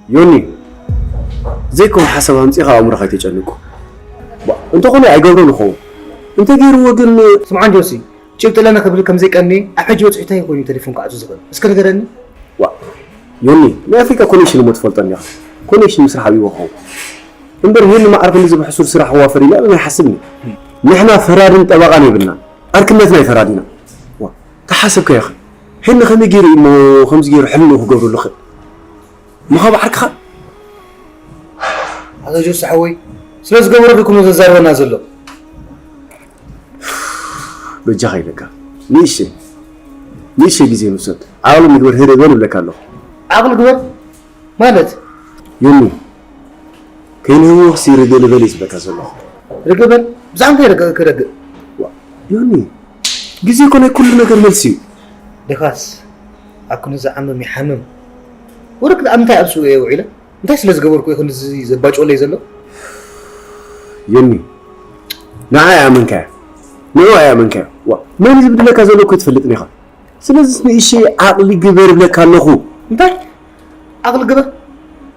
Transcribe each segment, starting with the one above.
ዮኒ፣ ዘይኮነ ሓሳብ ኣምጺኻ ኣእምሮኻ ኣይተጨንቁ። ዋ፣ እንተኾነ ኣይገብሮን ይኸውን። እንተገይርዎ ግን ስምዓን ጆሲ፣ ጭብጢ ኣለና ክብል ከም ዘይቀንየ ኣብ ሕጂ በጺሑ እንታይ ኮይኑ ተሌፎን ክዓጹ ዝኽእል? እስከ ንገረኒ። ዋ፣ ዮኒ፣ ናይ ኣፍሪቃ ኮኔክሽን እሞ ትፈልጦ እንዲኻ። ኮኔክሽን ምስራሕ ኣብይዎ ክኸውን። እምበር ሄኒ መዓርፎ ንዚ ብሕሱር ስራሕ ክዋፈር ኢለ ኣነ ኣይሓስብን እየ። ንሕና ፈራድን ጠበቓን የብልና። ዓርክነትና እዩ ፈራዲና። ዋ፣ ተሓሰብካዮ ኸ? ሄኒ ከመይ ገይሩ እዩ እሞ ከምዚ ገይሩ ሕልንኡ ክገብረሉ ይኽእል? ምኻብ ዓርክኻ? ኣቶ ጆሲ ሓወይ፣ ስለ ዝገበሮ ዶ እኮ ዘዛርበና ዘሎ? በጃኻ ኢለካ። ንእሽተይ፣ ንእሽተይ ግዜ ንውሰድ። ዓቕሊ ንግበር ህረ በል እብለካ ኣለኹ። ዓቕሊ ግበር? ማለት? ዮኒ፣ ከይንህወኽሲ ርግእ ንበል እየ ዝብለካ ዘለኹ። ርግእ በል? ብዛዕባ እንታይ ርግእ ክረግእ? ዋ፣ ዮኒ፣ ግዜ እኮ ናይ ኩሉ ነገር መልሲ እዩ። ደኻስ፣ ኣብ ክንዲ ዝዓምም ይሓምም። ወረክ ኣብ ምንታይ ኣብ ስውእ እየ ውዒለ? እንታይ ስለ ዝገበርኩ እዩ ክንድዚ ዘባጭወለይ ዘሎ? ዮኒ፣ ንዓይ ኣያመንካዮ። ንዑ ኣያመንካዮ። ዋ፣ መን እዩ ዝብድለካ ዘሎ እኮ ኣይትፈልጥን ኢኻ። ስለዚስ ንእሽተይ ዓቕሊ ግበር እብለካ ኣለኹ። እንታይ? ዓቕሊ ግበር?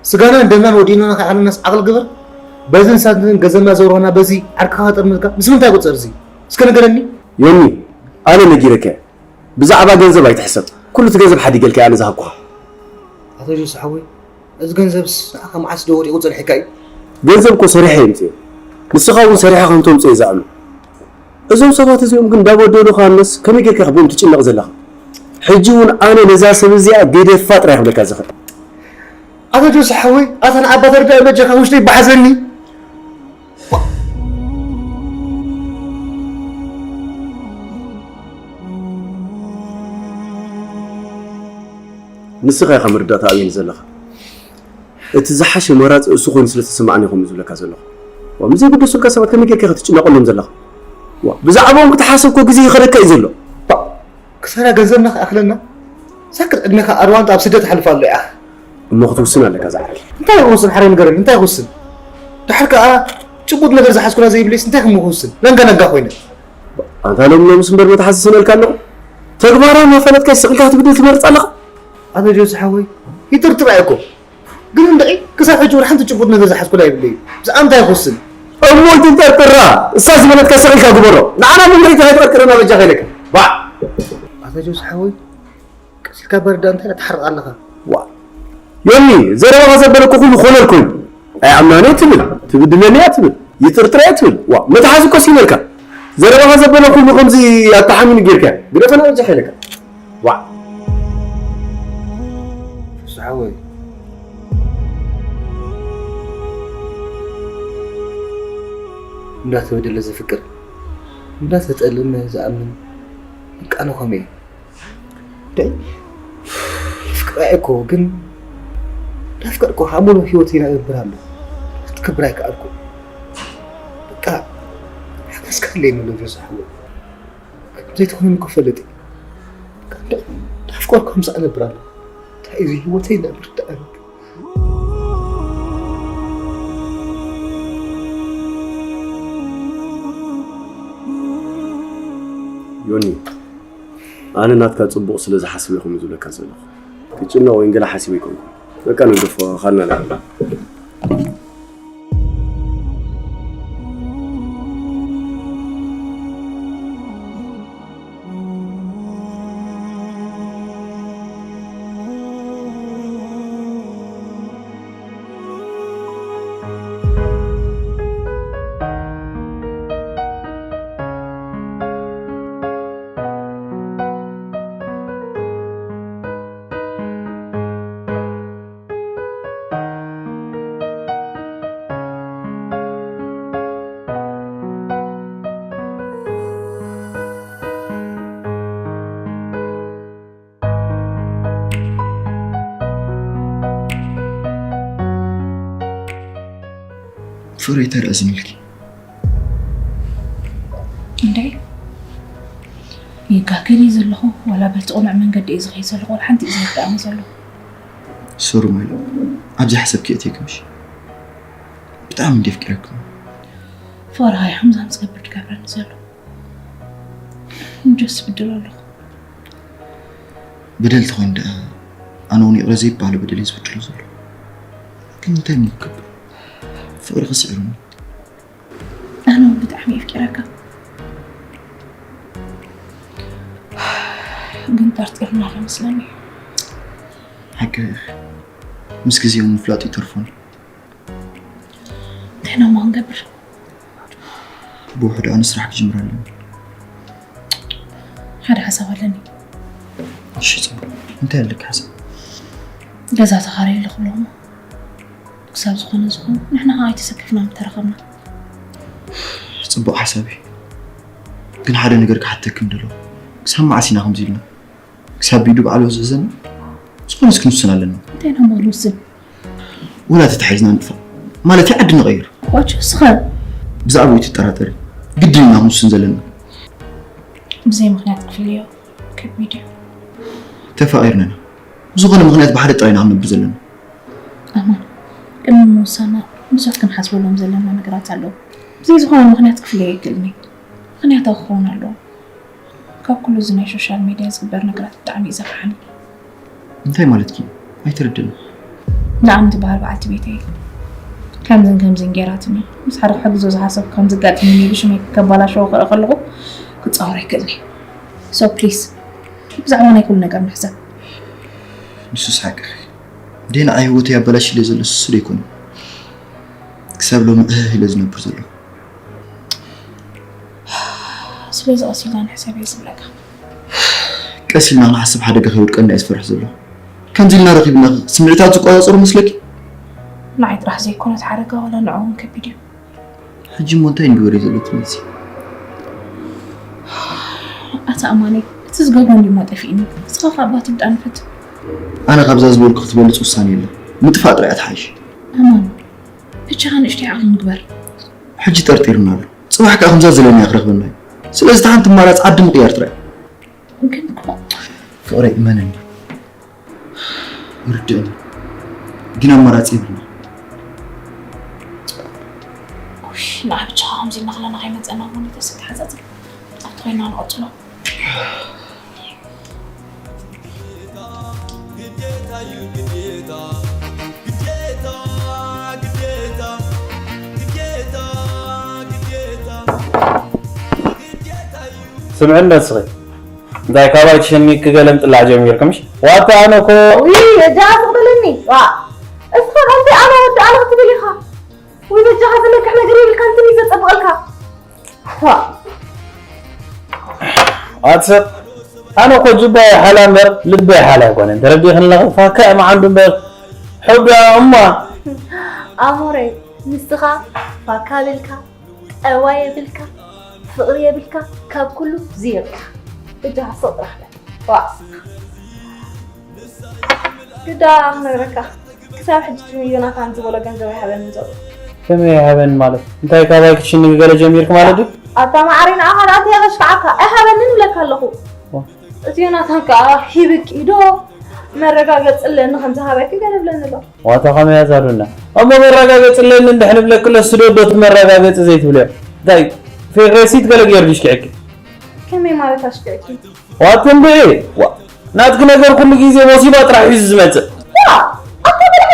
ስጋናን ደምናን ወዲእና ከይዓለናስ ዓቕሊ ግበር? በዚ ንሳትን ገንዘብና ዘውረኽና በዚ ዓርክኻ ከጠርምትካ ምስ ምንታይ ቁጸር እዚ? እስከ ንገረኒ። ዮኒ፣ ኣነ ነጊረካ እየ። ብዛዕባ ገንዘብ ኣይትሕሰብ። ኩሉ እቲ ገንዘብ ሓዲገልካ እየ ኣነ ዝሃብኩኻ። ኣቶ ጆሲ ሓወይ፣ እዚ ገንዘብስ ንዓኻ መዓስ ዶ ወዲቑ ጸኒሕካ እዩ? ገንዘብ እኮ ሰሪሐ እየ ኣምጽኤ። ንስኻ እውን ሰሪሐ ከም ተምጽኦ እየ ዝኣምን። እዞም ሰባት እዚኦም ግን እንዳበደሉኻ እነስ ከመይ ጌርካ ኢኻ ብኦም ትጭነቕ ዘለኻ? ሕጂ እውን ኣነ ነዛ ሰብ እዚኣ ገደፋ ጥራይ ክብለካ ዝኽእል። ኣቶ ጆሲ ሓወይ፣ ኣታ ንኣባ ተረዳእ በጃኻ ውሽጠይ ባሕዘኒ። ንስኻ ኢኻ መርዳእታ ኣብየኒ ዘለኻ። እቲ ዝሓሸ መራፂ እሱ ኮይኑ ስለ ተሰማዕኒ ከምኡ ዝብለካ ዘለኹ። ዋ፣ ምስ ዘይግደሱልካ ሰባት ከመይ ጌርካ ኢኻ ትጭነቐሎም ዘለኻ? ዋ፣ ብዛዕባኦም ክትሓስብ እኮ ግዜ ይኸደካ እዩ ዘሎ። ባ፣ ክሳራ ገንዘብና ክኣኽለና ሳክት ዕድሜኻ ኣርባዕተ ኣብ ስደት ኣሕልፍ ኣሎ ኢኻ። እሞ ክትውስን ኣለካ ዝዓርከይ። እንታይ ክውስን ሓረ ንገረኒ፣ እንታይ ክውስን? ድሓር ከኣ ጭቡጥ ነገር ዝሓዝኩላ ዘይብለይስ እንታይ ከም ክውስን? ነንጋ ነንጋ ኮይነ። ኣንታ ሎም ሎምስ እምበር መትሓዚ ስእነልካ ኣለኹ። ተግባራዊ እናፈለጥካ ስቕ ኢልካ ክትብድል ትመርጽ ኣለኻ? ኣቶ ጆሲ ሓወይ፣ ይጥርጥር እየ እኮ። ግን እንድዒ ክሳብ ሕጂ እውን ሓንቲ ጭቡጥ ነገር ዝሓዝኩላ የብለይን። ብዛዕባ እንታይ ክውስን? እሞ ኣይትንጠርጥራ። እሳ ዝበለትካ ስቕ ኢልካ ግበሮ። ንዓና መምርሒት ኣይትቐርቅረና በጃኻ ኢለካ። ባዕ። ኣቶ ጆሲ ሓወይ፣ ቀስ ኢልካ በርዳ እንታይ ትሓርቕ ኣለኻ? ዋ። ዮኒ፣ ዘረባኻ ዘበለ እኮ ኩሉ ኮለል ኮይኑ። ኣይኣምናን እየ ትብል፣ ትብድለኒ እያ ትብል፣ ይጥርጥር እየ ትብል። ዋ፣ መትሓዚ እኮ ስኢነልካ። ዘረባኻ ዘበለ ኩሉ ከምዚ ኣተሓሚኑ ጌርካ። ግደፈና በጃኻ ኢለካ። ዋ። ፍስሓ ወይ። እንዳተበደለ ዘፍቅር፣ እንዳተጠልመ ዝኣምን፣ በቃ ኣነ ከመይ እየ? ደይ፣ ፍቅራ እኮ ግን፣ እንዳፍቀርኩ ሃሙሉ ህይወት ይነብር ኣሎ። ክትክብር ኣይከኣልኩ። በቃ፣ ሓገዝ ካለይ ምሉ ዝሳሕቦ። ዘይትኾነ ምኮ ፈለጥ። እንዳፍቀርኩ ምሳእ ነብር ኣሎ። እንታይ እዚ ህይወተይ ነብር ደኣ። ዮኒ፣ ኣነ ናትካ ጽቡቕ ስለ ዝሓስብ እየ ከምኡ ዝብለካ ዘለኹ። ክጭነቕ ወይ ገለ ሓሲበ ኣይኮንኩን። በቃ ንግደፎ፣ ካልና ንዓና። ፍሩይ ተረእዝንልኪ። እንዴ፣ ይጋገል እዩ ዘለኹ፣ ዋላ በቲ ቅኑዕ መንገዲ እዩ ዝኸይድ ዘለኹ፣ ዋላ ሓንቲ እዩ ዝርድኣኒ ዘለኹ። ሶሪ ማይሎ፣ ኣብዚ ሓሰብኪ እትይክምሽ። ብጣዕሚ እንዲ ኣፍቂረኩም። ፍቕርኻ እዩ ከምዛ ዝገብር ዝገብረኒ ዘሎ። እንጆስ ብድል ኣለኹ። በደል ተኾይኑ ደኣ፣ ኣነ እውን ይቕረ ዘይበሃሎ በደል እዩ ዝብድሎ ዘሎ። እንታይ እሞ ክገብር? ፍቕሪ ክስዕር እሞ። ኣነ እውን ብጣዕሚ የፍቅረካ። ግን ጠርጢርና ዶ መስለኒ። ሓቂ ኢኺ። ምስ ግዜ እውን ምፍላጡ ይተርፎን። እንታይ ኢና እሞ ክንገብር? ብውሕዱ ኣነ ስራሕ ክጅምር ኣለኒ። ሓደ ሓሳብ ኣለኒ። እሺ፣ ጽቡቕ። እንታይ ኣለካ ሓሳብ? ገዛ ተኻርየ ኣለኹ ኣለኹ። ክሳብ ዝኾነ ዝኾነ ንሕና ከዓ ኣይተሰከፍና ምተረኸብና። ጽቡቕ ሓሳብ እዩ። ግን ሓደ ነገር ክሓተክን ደሎ። ክሳብ መዓስ ኢና ከምዚ ኢልና? ክሳብ ቢዱ ባዕሉ ዝእዘን ዝኾነስ ክንውስን ኣለና። እንታይ ኢና እሞ ንውስን? ወላ ተታሒዝና ንጥፋእ። ማለት ዓዲ ንቐይር። ዋች እስኸ? ብዛዕባኡ ትጠራጠሪ። ግድን ኢና ክንውስን ዘለና። ብዘይ ምኽንያት ክፍልዮ ከቢድ እዩ። ተፋቒርና ኢና። ብዝኾነ ምኽንያት ብሓደ ጥራይ ኢና ክንነብር ዘለና። ኣማን፣ ቅድሚ ምውሳና ብዙሕ ክንሓስበሎም ዘለና ነገራት ኣለዉ። ብዘይ ዝኾነ ምኽንያት ክፍለዮ ኣይክእልን እዩ። ምኽንያታዊ ክኸውን ኣለዎ። ካብ ኩሉ እዚ ናይ ሶሻል ሚድያ ዝግበር ነገራት ብጣዕሚ እዩ ዘፍርሓኒ። እንታይ ማለትኪ? ኣይተረድእን። ንኣም ትበሃል በዓልቲ ቤተይ ከምዝን ከምዝን ጌራትኒ። ምስ ሓደ ክሕግዞ ዝሓሰብ ከም ዝጋጥምኒ ኢሉ ሽመይ ከባላሸዎ ክርኢ ከለኹ ክጻወር ኣይክእልን እየ። So please ብዛዕባ ናይ ኩሉ ነገር ንሕሰብ። ንሱስ ሓቅኺ። ደይ ንዓይ ህይወተይ ኣበላሽለ ዘሎ ንሱ ዶ ኣይኮነን? ክሳብ ሎሚ እህህ ኢለ ዝነብር ዘለኹ። ስለዚ ቀስ ኢልና ንሕሰብ እየ ዝብለካ። ቀስ ኢልና ክንሓስብ ሓደጋ ከይወድቀና እየ ዝፈርሕ ዘለኹ። ከምዚ ኢልና ረኺብና ስምዒታት ዝቆጻጸሩ መስለኪ? ንዓይ ጥራሕ ዘይኮነ እቲ ሓደጋ ዋላ ንዕኡ እውን ከቢድ እዩ። ሕጂ እሞ እንታይ ንግበር እዩ ዘሎ ትመልሲ? ኣታ ኣማነይ፣ እቲ ዝገብሮ እንዲሞ ጠፊእኒ። ንስኻ ከኣ ባቲ ብጣዕሚ ፈት። ኣነ ካብዛ ዝበልኩ ክትበልጽ ውሳኔ የለን። ምጥፋእ ጥራይ እያ ትሓይሽ። ኣማን፣ ብቻኻ ንእሽተይ ዓቕሊ ንግበር። ሕጂ ጠርጢርና ኣሎ። ጽባሕ ከኣ ከምዛ ዘለናዮ ክረኽበና እዩ። ስለዚ እቲ ሓንቲ ኣማራጺ ዓዲ ምቕያር ጥራይ። ግን እኮ ፍቕረይ እመነኒ። ርድእኒ። ግን ኣማራጺ የብልና። ውሽ፣ ንዓ ብቻ ከምዚ እናኽለና ከይመጸና እሞ ንተስእ ተሓጻጽብ። ኣብቲ ኮይና ንቐጽሎ። ስምዕኒ እስኺ። እንታይ ካባይ ትሸሚግኪ ገለ ምጥላዕ ጀሚርኪ ምሽ? ዋታ ኣነ እኮ ውይ፣ እጃ ስቕ በለኒ። ዋ፣ እስኻ ከምዚ ኣነ ወዲ ኣነ ክትብል ኢኻ? ውይ፣ በጃኻ ዝነግሕ ነገር የብልካ፣ እንትን እዩ ዘጸብቐልካ። ዋ። ኣቲ ሰብ፣ ኣነ እኮ ጅባ ይሓላ እምበር ልበ ይሓላ ኣይኮነን። ተረዲእክኒ ኣለኺ? ፋካ እየ መዓንዱ እምበር ሕቢ እያ እማ። ኣሞረይ፣ ንስኻ ፋካ ብልካ፣ ጠባይ የብልካ፣ ፍቕሪ የብልካ፣ ካብ ኩሉ ዝየብልካ። በጃኻ ስቕ ጥራሕ በል። ዋ። ግዳ ክነግረካ፣ ክሳብ ሕጂ እቲ ዮናታን ዝበሎ ገንዘብ ኣይሃበንን ዘሎ። ከመይ ኣይሃበንን ማለት? እንታይ ካባይ ክትሽንጊ ገለ ጀሚርኪ ማለት ድዩ? ኣታ መዓረይ፣ ንዓኻ ደኣ እንታይ ከሽክዓካ? ኣይሃበንን እብለካ ኣለኹ። ዋ። እቲ ዮናታን ከኣ ሂብኪ ዶ መረጋገጺ ኣለኒ ከም ዝሃበኪ ገለ ይብለኒ ኣሎ። ዋታ ከመይ እያ እዛ ዱና? እሞ መረጋገጺ ኣለኒ እንድሕር እብለኪ ኣሎ፣ እሱ ዶ፣ ዶ እቲ መረጋገጺ ዘይትብልዮ? እንታይ ፌክ ረሲት ገለ ገይሩ ድዩ ኣሽኪዕኪ? ከመይ ማለት ኣሽኪዕኪ? ዋት እንድዒ፣ ዋ፣ ናትኪ ነገር ኩሉ ግዜ ሞሲባ ጥራሕ እዩ ዝመጽእ። ዋ፣ ኣታ ብልዒ፣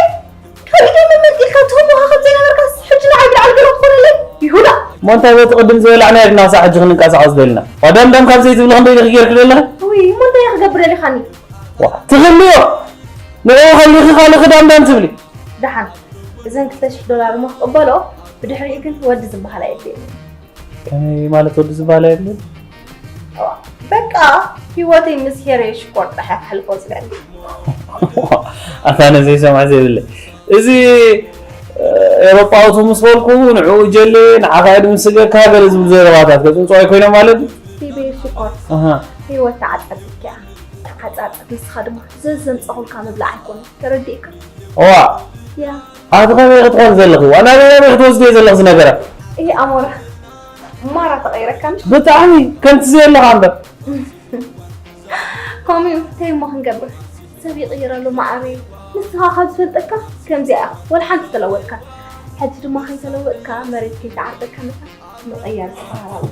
ካብ ኢደይ መመንጢልካ ትህቦኻ ከም ዘይነበርካስ፣ ሕጂ ንዓይ ብልዓል ገለ ክትኾነለይ? ይሁዳ። እሞ እንታይ በቲ ቅድም ዝበላዕናዮ ድና ክሳዕ ሕጂ ክንንቀሳቐስ ደሊና? ዋ፣ ዳምዳም ካብ ዘይትብሊ ክንደይ ዲኺ ጌርኪ ዘለኺ? ውይ፣ እሞ እንታይ እየ ክገብር ደሊኻኒ? ዋ፣ ትኽልዮ። ንዕኡ ከሊኺ ካልእ ክዳምዳም ትብሊ። ደሓን፣ እዘን ክልተ ሽሕ ዶላር እሞ ክቕበሎ፣ ብድሕሪኡ ግን ወዲ ዝበሃል ኣየድልየኒ። ከመይ ማለት ወዲ ዝበሃል ኣየድልየኒ? በቃ፣ ህይወተይ ምስ ሄሬ ሽኮር ጥራሕ እያ ክሕልፎ ዝደሊ። ኣታ ነዘይ ሰማዕ ዘይብለ። እዚ፣ እ፣ ኤሮጳውቱ ምስ በልኩ፣ ንዕኡ ጀሌ፣ ንዓኻ ድምስገካ፣ ገለ ዝብሉ ዘረባታት፣ ገጽ ውጽዋይ ኮይኖም ማለት እዩ? ቲቤ ሽኮር፣ ኣሃ። ህይወት ተዓጻጺትካ እያ። ተዓጻጸፍ፣ ንስኻ ድማ ዘዘምጻኹልካ ምብላዕ ኣይኮነን። ተረዲእካ? እዋ። ያ። ኣቲ ከመይ ክትኾን ዘለኺ? ዋላ ናበይ ናበይ ክትወስድዮ ዘለኺ እዚ ነገራት? ይሄ ኣሞራ ማራ ተቐይረካ ምሽ? ብጣዕሚ ከምቲ ዘየለኻ እምበር። ከምኡ እዩ፣ እንታይ እሞ ክንገብር? ሰብ ይቕይር ኣሎ መዓረይ። ንስኻ ካብ ዝፈልጠካ ከምዚኣ ኢኻ፣ ወላ ሓንቲ ተለወጥካ። ሕጂ ድማ ከይተለወጥካ መሬት ከይተዓርቀካ መታ ምቕያር ዝበሃል ኣሎ።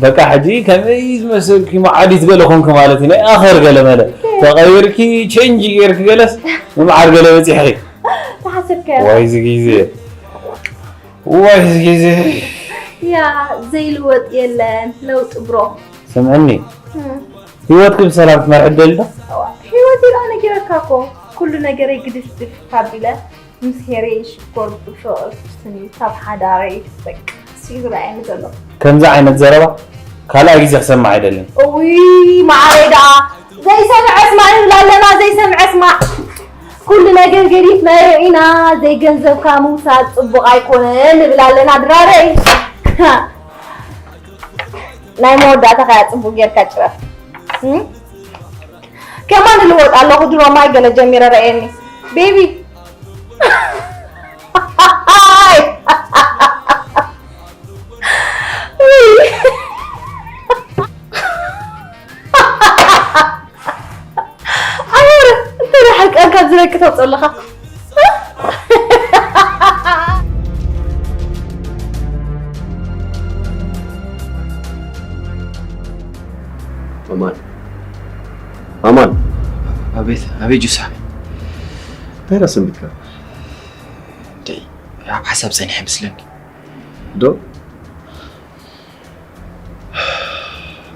በቃ ሕጂ ከመይ ዝመሰልኪ መዓዲት ገለ ኮንኪ ማለት እዩ። ናይ ኣኸር ገለ መለ ተቐይርኪ፣ ቼንጅ ጌርኪ ገለስ ምምዓር ገለ በጺሕኺ። ሓሰብካዮ? ዋይ እዚ ግዜ፣ ዋይ እዚ ግዜ። ያ ዘይልወጥ የለን ለውጢ ብሮ። ስምዕኒ፣ ህይወትኪ ብሰላም ክትመርሒ ትደሊ ዶ? ህይወት ኢላ ነጊረካ እኮ ኩሉ ነገረይ ግድፍድፍ ካቢለ ምስ ሄሬ ሽኮር ብሾ ስኒ ካብ ሓዳረይ በቃ እሱ እዩ ዝረኣየኒ ዘሎ። ከምዚ ዓይነት ዘረባ ካልኣይ ግዜ ክሰምዕ ኣይደልን። እውይ መዓረይ ደኣ ዘይሰምዐ ስማዕ ንብል ኣለና ዘይሰምዐ ስማዕ ኩሉ ነገር ገዲፍና ኢና ዘይገንዘብካ ምውሳድ ፅቡቕ ኣይኮነን ንብል ኣለና ድራረይ ናይ መወዳእታ ከያ ፅቡቕ ጌርካ ጭረፍ ከማን ልወጥ ኣለኹ ድሮ ማይ ገለ ጀሚረ ረእየኒ ቤቢ ኣረ እንታይ ሓቀን ካብ ዝረቂ ተውፅእ ኣለኻ ኣማን ኣማን ኣቤት ኣቤት ጁሳ እንታይ ዳ ሰንቢትካ ደይ ኣብ ሓሳብ ጸኒሐ ምስለኒ ዶ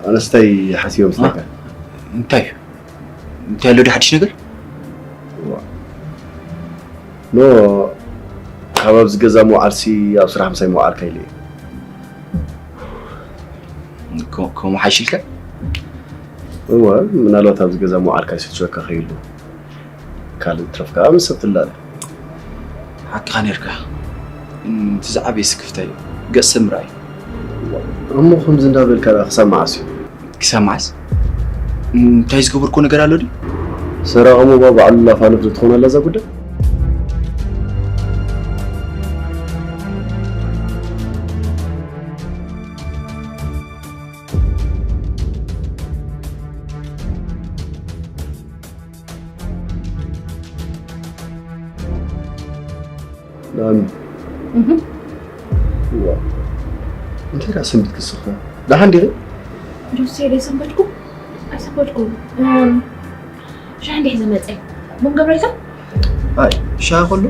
ኣነስታይ ሓሲቦ ምስለካ እንታይ እዩ እንታይ ኣሎ ዶ ሓድሽ ነገር ኖ ካብ ኣብዚ ገዛ ምውዓልሲ ኣብ ስራሕ ምሳይ ምውዓልካ ኢለ እየ ከምኡ ሓይሽልካ እወ ምናልባት ኣብዚ ገዛ ምውዓልካ ይስልችወካ ከይሉ ካልእ ትረፍ ከዓ ምስ ሰብ ትላለ ሓቅኻ ነርካ እቲ ዝዓበየ ስክፍታ እዩ ገጽ ሰብ ምርኣይ እሞ ከምዚ እንዳበልካ ደኣ ክሳብ መዓስ እዩ ክሳብ መዓስ እንታይ ዝገበርኮ ነገር ኣሎ ድዩ ሰራቕ እሞ ባዕሉ ላፋለፍ ትኾነላ እዛ ጉዳይ ናሚ እዋ እንታይ ደኣ ሰንቢት ክስኻ ደሓን ዲኺ ጆሴ ደይ ሰንበድኩ ኣይሰንበድኩ ሻ እንዲሕ ዝመፀ ቡን ገብረልካ ኣይ ሻ ከሎ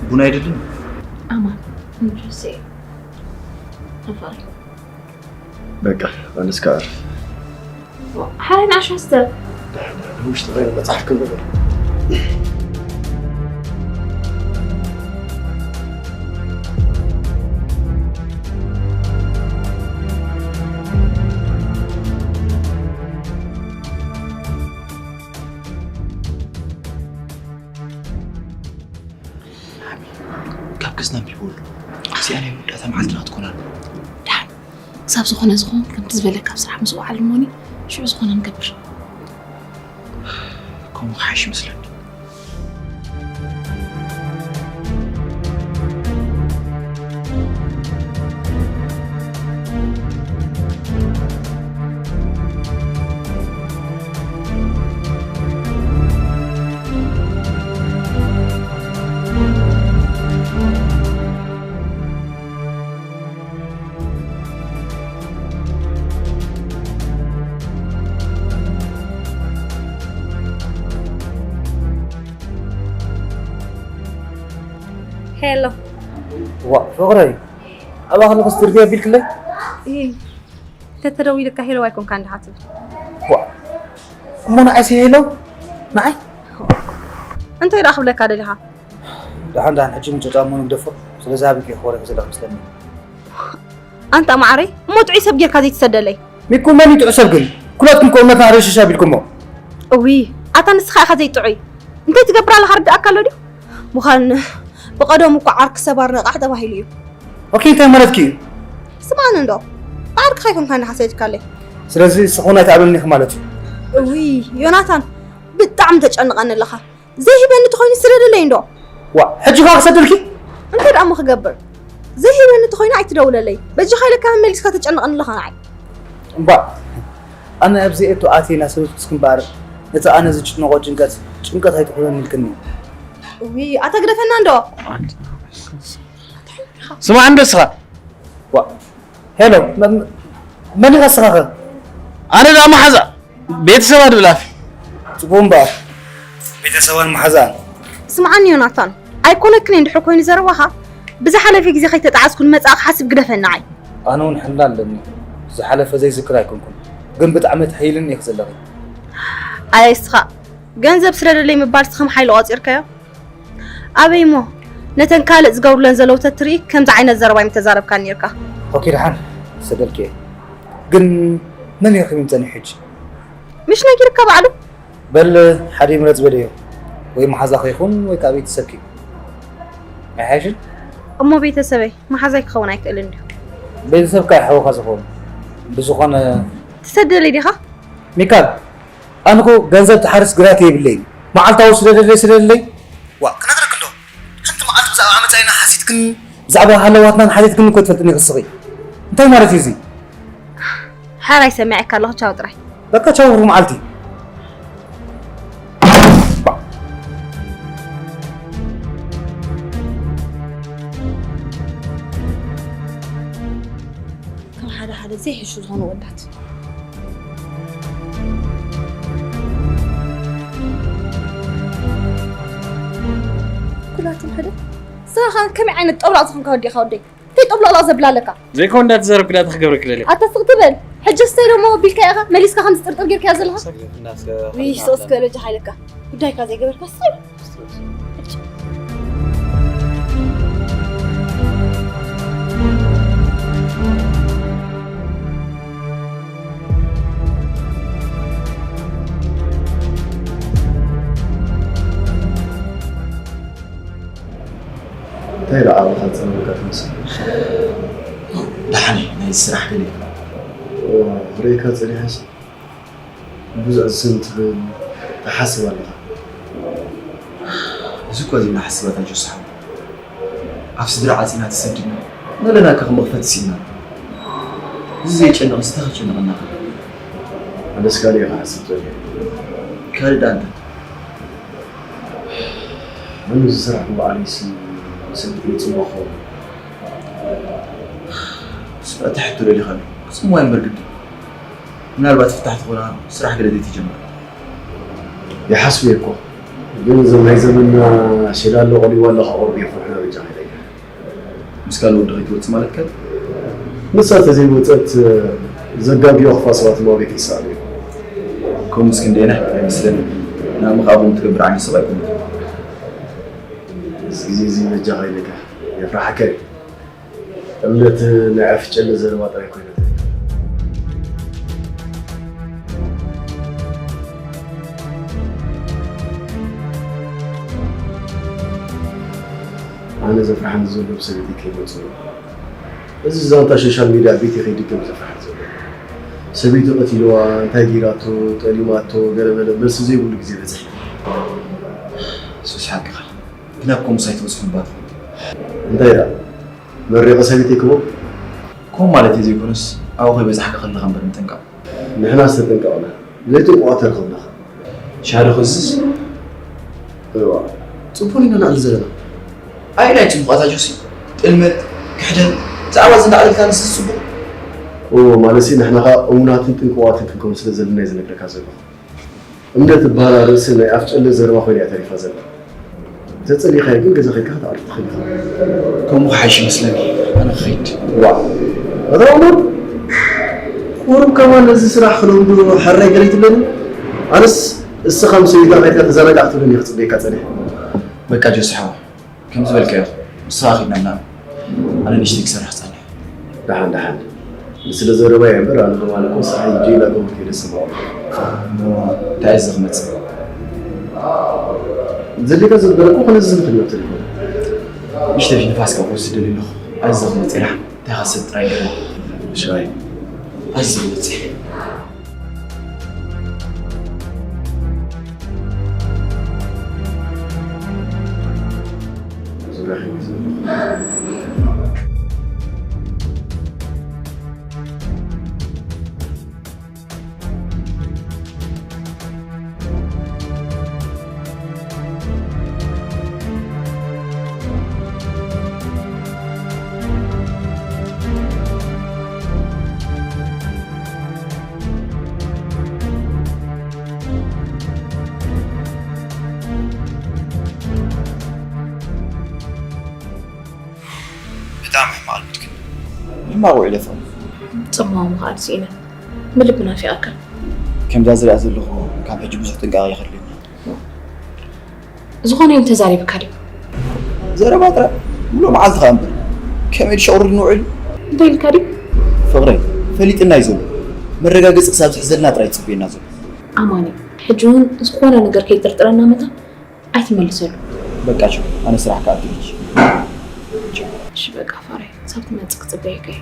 ቡን ኣይደልን ኣማን ጆሴ ኣፋሪ በቃ ኣነስ ክኣርፍ። ሓራይ ንኣሽቱ ውሽጢ ኸይኑ መፅሓፍ ክንብብ ካብ ገዝና ኣንቢቡ ኣሎ። እዚኣ ናይ መወዳእታ መዓልትና ክትኮን ኣለዋ። ደሓን ክሳብ ዝኾነ ዝኾን ከምቲ ዝበለካ ኣብ ስራሕ ምስ ወዓል እሞኒ ሽዑ ዝኾነ ንገብር። ከምኡ ክሓይሽ ይመስለኒ። ሄሎ ዋእ ፍቕረይ፣ ኣብኣ ከለኹስ ትርፊ ኣቢልክለይ? እይ፣ ተተደዊልካ ሄሎ ኣይኮንካን ዲኻ ትብል? ዋእ እሞ ንዓይሲ ሄሎ ንዓይ? እንታይ ደኣ ክብለካ ደሊኻ? ደሓን ደሓን ሕጂ ምንጭጫ እሞ ንግደፎ። ስለዚ ኣበይ ከይኮረ ዘለኽ መስለኒ። ኣንታ ማዓረይ እሞ ጥዑይ ሰብ ጌርካ ዘይትሰደለይ። ሚኩ መን እዩ ጥዑይ ሰብ ግን? ኩላትኩም ከ እምነትና ርሽሽ ኣቢልኩሞ። እውይ ኣታ ንስኻ ኢኻ ዘይጥዑይ። እንታይ ትገብር ኣለኻ ርድኣካ ኣሎ ድዩ? ምዃን ብቐደሙ እኮ ዓርኪ ሰባር ነቓሕ ተባሂሉ እዩ። ኦኬ እንታይ ማለትኪ እዩ? ስምዓኒ እንዶ ብዓርክኻ ኣይኮንካን ኢኻ ሰዲድካለይ። ስለዚ ንስኺ እውን ኣይትኣምንኒ ኢኺ ማለት እዩ። እውይ ዮናታን ብጣዕሚ ተጨንቐኒ ኣለኻ። ዘይህበኒ ተኾይኑ ይስደደለይ እንዶ። ዋእ ሕጂ ከ ክሰደልኪ? እንታይ ደኣ እሞ ክገብር? ዘይህበኒ ተኾይኑ ኣይትደውለለይ። በጃኻ ኢለካ መመሊስካ ተጨንቐኒ ኣለኻ ንዓይ። እምባእ ኣነ ኣብዚ እቶ ኣትየ እናሰበትኩስ እምበኣር ነቲ ኣነ ዝጭነቖ ጭንቀት ጭንቀት ኣይትኹነኒ ኢልክኒ። እውይ ኣታ ግደፈና እንዶ። ስማዕ እንዶ እስኻ። ዋእ ሄሎ መን ኢኻ እስኻ ኸ? ኣነ ደኣ መሓዛ ቤተሰባ ድብል ኣፍ። ጽቡቕ እምበኣር ቤተሰባን መሓዛን። ስምዓኒ ዮናታን ኣይኮነክን እንድሕር ኮይኑ ዘረባኻ ብዝሓለፈ ግዜ ከይተጣዓስኩ ንመጻእ ክሓስብ ግደፈኒ ንዓይ። ኣነ እውን ሕልና ኣለኒ። ዝሓለፈ ዘይዝክር ኣይኮንኩን፣ ግን ብጣዕሚ ትሕይልኒ ኢኺ ዘለኺ። ኣየ እስኻ ገንዘብ ስለ ደለይ ምባል ስኸም ሓይሊ ቆጺርካዮ? ኣበይ እሞ ነተን ካልእ ዝገብሩለን ዘለዉ ተትርኢ ከምዚ ዓይነት ዘረባ ኣይምተዛረብካን ነይርካ። ኦኬ ደሓን ሰደልክየ፣ ግን መን ይረኽብ እዩ ጸኒሑ ሕጂ? ምሽ ነጊርካ ባዕሉ። በል ሓደ ይምረጽ በልዮ፣ ወይ መሓዛኺ ይኹን ወይ ከኣ ቤተሰብኪ። ኣይሓይሽን? እሞ ቤተሰበይ መሓዛይ ክኸውን ኣይክእልን ድዩ? ቤተሰብካ ይሓውኻ ዝኾኑ ብዝኾነ ትሰደለይ ዲኻ? ሚካል ኣነ እኮ ገንዘብ ትሓርስ ግራት የብለይን። መዓልታዊ ስደደለይ ስደደለይ። ዋ ክነግረክ እንዶ ሓንቲ መዓልቲ ብዛዕባ መጻኢና ሓሲትክን ብዛዕባ ሃለዋትናን ሓቲትክን እኮ ትፈልጥኒ ክስኺ። እንታይ ማለት እዩ እዚ? ሓራይ ሰሚዐካ ኣለኹ ቻው ጥራይ። በቃ ቻው ሩ መዓልቲ። ከም ሓደ ሓደ ዘይሕሹ ዝኾኑ ወዳት ኩላቶም ሓደ ስኻ ከመይ ዓይነት ጠብላቕ ዝኾንካ ወዲኻ ወደይ እንታይ ጠብላቕ ዘብላ ኣለካ ዘይኮን እንዳተዛረብክ ዳታ ክገብረክ ደልየ ኣታ ስቕ ትበል ሕጂ ስተይ ደሞ ቢልካ ኢኻ መሊስካ ከም ዝጥርጥር ጌርካዮ ዘለኻ እንዳስከ እንዳስከ ዊሽ ሶስ ከለጃ ሓይለካ ጉዳይካ ዘይገበርካ ሰብ እንታይ ደኣ ኣባኻ ዝጸመመካ ትመስል? ደሓን እየ፣ ናይ ስራሕ ገለ እዩ። ኦ፣ ክርእየካ ጸኒሐስ ብዙሕ ዝስም ትብል ትሓስብ ኣለኻ። እዚ እኳ ዘይና ሓስባታ ጆስ ሓወይ። ኣብ ስድራ ዓጺና ተሰዲድና፣ ነለና ከ ክመኽፈት ስኢና። እዚ ዘይጨንቕ እዚ ተኸጨንቐና ከ? ኣነስ ካልእ እየ ክሓስብ ጸኒሐ። ካልእ ደኣ እንታይ? ኣነ ዝሰራሕኩ ባዕለይሲ ንሰበይተይ ይጽምዋ ክኸውን። ስፍረ ትሕቶ ደሊኻ ኣሎ። ክጽምዋ እምበር ግድን። ምናልባት ፍታሕ ትኾና ስራሕ ገለ ዘይትጀምር። ይሓስብ እየ እኮ። ግን እዞም ናይ ዘመንና ሸላሎ ቆሊዋ ኣለኻ ቁሩብ የፍርሑና በጃኻ ኢለያ። ምስ ካልእ ወዲ ከይትወጽእ ማለት ከ? ንሳ ተዘይወጸት ዘጋግዮ ክፋ ሰባት እሞ ኣበይ ክይሰኣሉ እዮም። ከምኡስ ክንደየናይ ኣይመስለንን። ንኣሚ ከኣ ከምኡ ትገብር ዓይነት ሰብ ኣይኮነትን። እዚ ግዜ እዚ በጃኻ ኢለካ የፍርሓካ እዩ። እምነት ናይ ኣፍ ጨለ ዘረባ ጥራይ ኮይና ተሪፋ። ኣነ ዘፍርሓኒ ዘሎ ብሰበይተይ ከይመጽኡ። እዚ ዛንታ ሶሻል ሚድያ ቤተይ ከይድገም ዘፍርሓኒ ዘሎ። ሰበይቱ ቀቲልዋ፣ እንታይ ገይራቶ፣ ጠሊማቶ፣ ገለመለ መልሲ ዘይብሉ ግዜ በጺሕና። ሱስ ሓቅኻ። ግን ኣብ ከምኡስ ኣይትበጽሑን እባ ትኾኑ። እንታይ ደኣ? መሪቐ ሰበይተይ ክቦ? ከምኡ ማለተይ ዘይኮነስ ኣብኡ ከይበጻሕካ ከለኻ እምበር ምጥንቃቕ። ንሕናስ ተጠንቀቕና። ዘይጥንቁቓት ኣይረኸብናኻ። ሻሂ ዶ ከዝዝ? እዋ፣ ጽቡቕ ኢና ንዕሊ ዘለና። ኣየናይ ጽቡቓት ኣጆሲ? ጥልመት፣ ክሕደት፣ ብዛዕባ እዚ እንዳዕለልካ ንስስ ጽቡቕ? እዎ፣ ማለትሲ ንሕና ኸኣ እሙናትን ጥንቁቓትን ክንከውን ስለ ዘለና እየ ዝነግረካ ዘለኹ። እምነት ትበሃል ኣርእሲ ናይ ኣፍ ጨለ ዘረባ ኮይና እያ ተሪፋ ዘላ። እንተጸሊእካዮ ግን ገዛ ከይድካ ከተዕርፍ ትኽእል ኢኻ። ከምኡ ክሓይሽ ይመስለኒ። ኣነ ክኸይድ። ዋእ! ኣታ ዑመር፣ ቁሩብ ከማን ነዚ ስራሕ ክለምዶ ሕራይ ገለ ኣይትብለንን? ኣነስ እስኻ ምስ ሰበይትኻ ከይድካ ተዘናጋዕ ክትብለኒ እየ ክጽበየካ ጸኒሐ። በቃ ጆሲ ሓወይ፣ ከም ዝበልካዮ ንስኻ ኪድ ናብ ናብራ። ኣነ ንእሽተይ ክሰርሕ ክጸንሕ። ደሓን ደሓን። ንስለ ዘረባይ እየ እምበር ኣነ ከማን እኮ ስራሕ ሂጀ ኢላ ጎቦ ከይደ ስምዖ። እሞ እንታይ እየ እዚ ክመጽእ? ዘድልየካ ዘሎ እኮ ክነዝህ ንኽእል ኢና ብቴሌፎን። ንእሽተይ ንፋስ ክወስድ ደልየ ኣለኹ። ኣዚ ክመጽእ ኢላ እንታይ ኻሰብ ጥራይ ገለ። ሽራይ። ኣዚ ክመጽእ። ሕማቕ ውዒለ ፍቕሪ። ጽማሙ ከኣ ስኢነ ብልቢ ናፊቐካ። ከምዛ ዝሪኣ ዘለኹ ካብ ሕጂ ብዙሕ ጥንቃቐ ይኸድልኒ። ዝኾነ ዮም ተዛሪብካ ድዩ? ዘረባ ጥራይ ሙሉእ መዓልቲ ከኣ እምበር ከመይ ድሸቑርድ ንውዕል? እንታይ ኢልካ ድዩ? ፍቕረይ ፈሊጥና እዩ ዘሎ። መረጋገፂ ክሳብ ዝሕዘልና ጥራይ ዝፅበየና ዘሎ። ኣማኒ ሕጂ እውን ዝኾነ ነገር ከይጥርጥረና መታ ኣይትመልሰሉ። በቃ ቻው፣ ኣነ ስራሕ ክኣቱ እዩ። እሺ በቃ ፋራይ፣ ሳብ ትመጽእ ክጽበየካ እየ።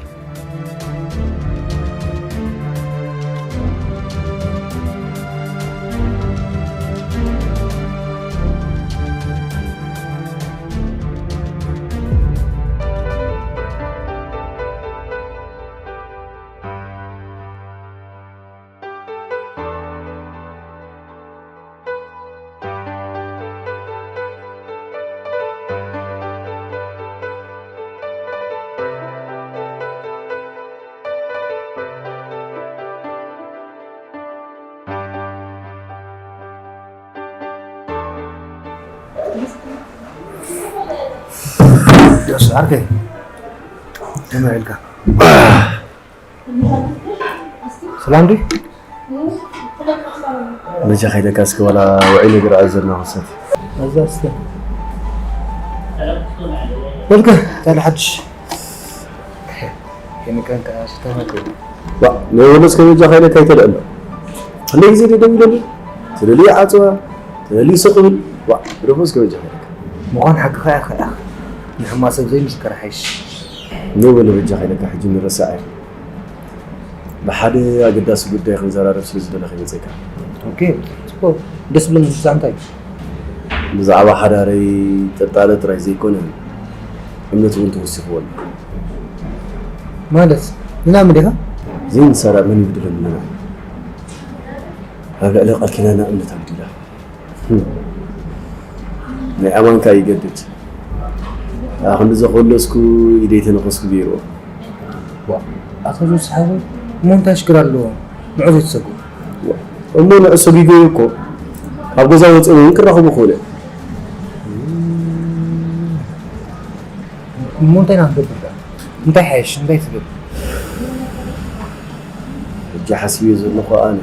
ዮስ ዓርከይ፣ ከመይ ውዒልካ? ሰላም ድዩ? በጃኻ ኢለካ እስኪ ዋላ ውዒ ነገር ኣዘና ክንሰቲ። ኣዛ እስኪ። በልከ፣ ታዲያ ሓድሽ? ከንቀንካ ሽታማት። ዋ፣ ናይ ወሎ እስከ በጃኻ ኢለካ ይተልዕሎ። ክንደይ ግዜ ደው ኢለሉ? ትደልዩ ዓጽዋ፣ ትደልዩ ስቕ ብል። ዋ፣ ብደፎ እስከ በጃኻ ኢለካ። ምዃን ሓቅኻ ኢኻ ኢኻ። ንሕማ ሰብ ዘይምስከር ሓይሽ። ናይ ወሎ በጃኻ ኢለካ ሕጂ ንረሳዕ እየ። ብሓደ ኣገዳሲ ጉዳይ ክንዘራረብ ስለ ዝደለኹ መጺእካ። ኦኬ፣ ጽቡቕ። ደስ ዝብለኒ ንሳ እንታይ? ብዛዕባ ሓዳረይ ጥርጣረ ጥራይ ዘይኮነ፣ እምነት እውን ተወሲኽዎ ኣሎ። ማለት? ንላም ዲኻ? ዘይንሰራ መን ይብድለና? ኣብ ልዕሊ ቃል ኪዳና እምነት ኣጉዲላ። ናይ ኣማንካ ይገድድ። ኣኽንዲ ዘኾለስኩ ኢደይ ተነኸስኩ ገይርዎ። ዋ፣ ኣቶ ጆስ ሓወይ፣ እሞ እንታይ ሽግር ኣለዎ? ንዑ ዘይትሰጉ። እሞ ንዑ ሰጒጎ እኮ ካብ ገዛ ወፂኦም እውን ክራኸቡ ክኽእሉ እዮም። እሞ እንታይ ኢና ክንገብር ደኣ? እንታይ ሓይሽ? እንታይ ትብል? ሕጂ ሓሲበዮ ዘለኹ ኣነ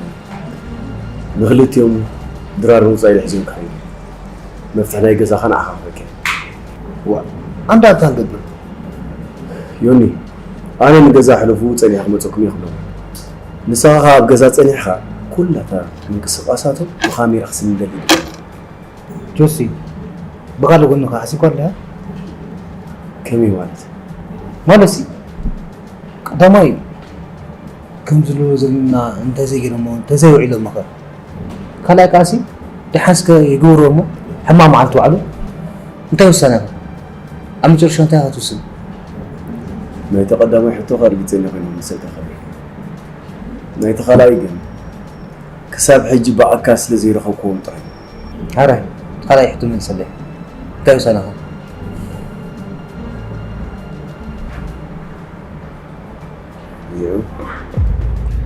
ንክልቲኦም ድራር ምውፃእ ኢለ ሒዞም ክኸይድ። መፍትሒ ናይ ገዛኻ ንዓኻ ክህበካ እየ። ዋ፣ ኣንዳ እንታይ ንገብር? ዮኒ፣ ኣነ ንገዛ ሕለፉ ፀኒሐ ክመፀኩም እየ ክብሎም። ንስኻ ኸዓ ኣብ ገዛ ፀኒሕኻ ኩላታ ምንቅስቓሳቶም ብኻሜራ ክስንደል ይብል። ጆሲ፣ ብኻልእ ጎንኻ ሓሲብካ ኣለኻ? ከመይ ማለት? ማለትሲ፣ ቀዳማይ፣ ከምዚ ንብሎ ዘለና እንተዘይገይሮሞ፣ እንተዘይውዒሎሞ ኸ? ካልኣይ ከኣሲ፣ ደሓንስከ ይግበርዎ እሞ፣ ሕማቕ መዓልቲ ባዕሉ እንታይ ውሳነ ኸ? ኣብ መጨረሻ እንታይ ኢኻ ትውስን? ናይቲ ቀዳማይ ሕቶኻ ርግጸኛ ኮይነ ክምልሰልካ እኽእል እየ። ናይቲ ካልኣይ ግን፣ ክሳብ ሕጂ ብኣካል ስለ ዘይረኸብክዎም ጥራይ። ሓራይ፣ እቲ ካልኣይ ሕቶ መልሰለይ። እንታይ ውሳነኻ? እዩ።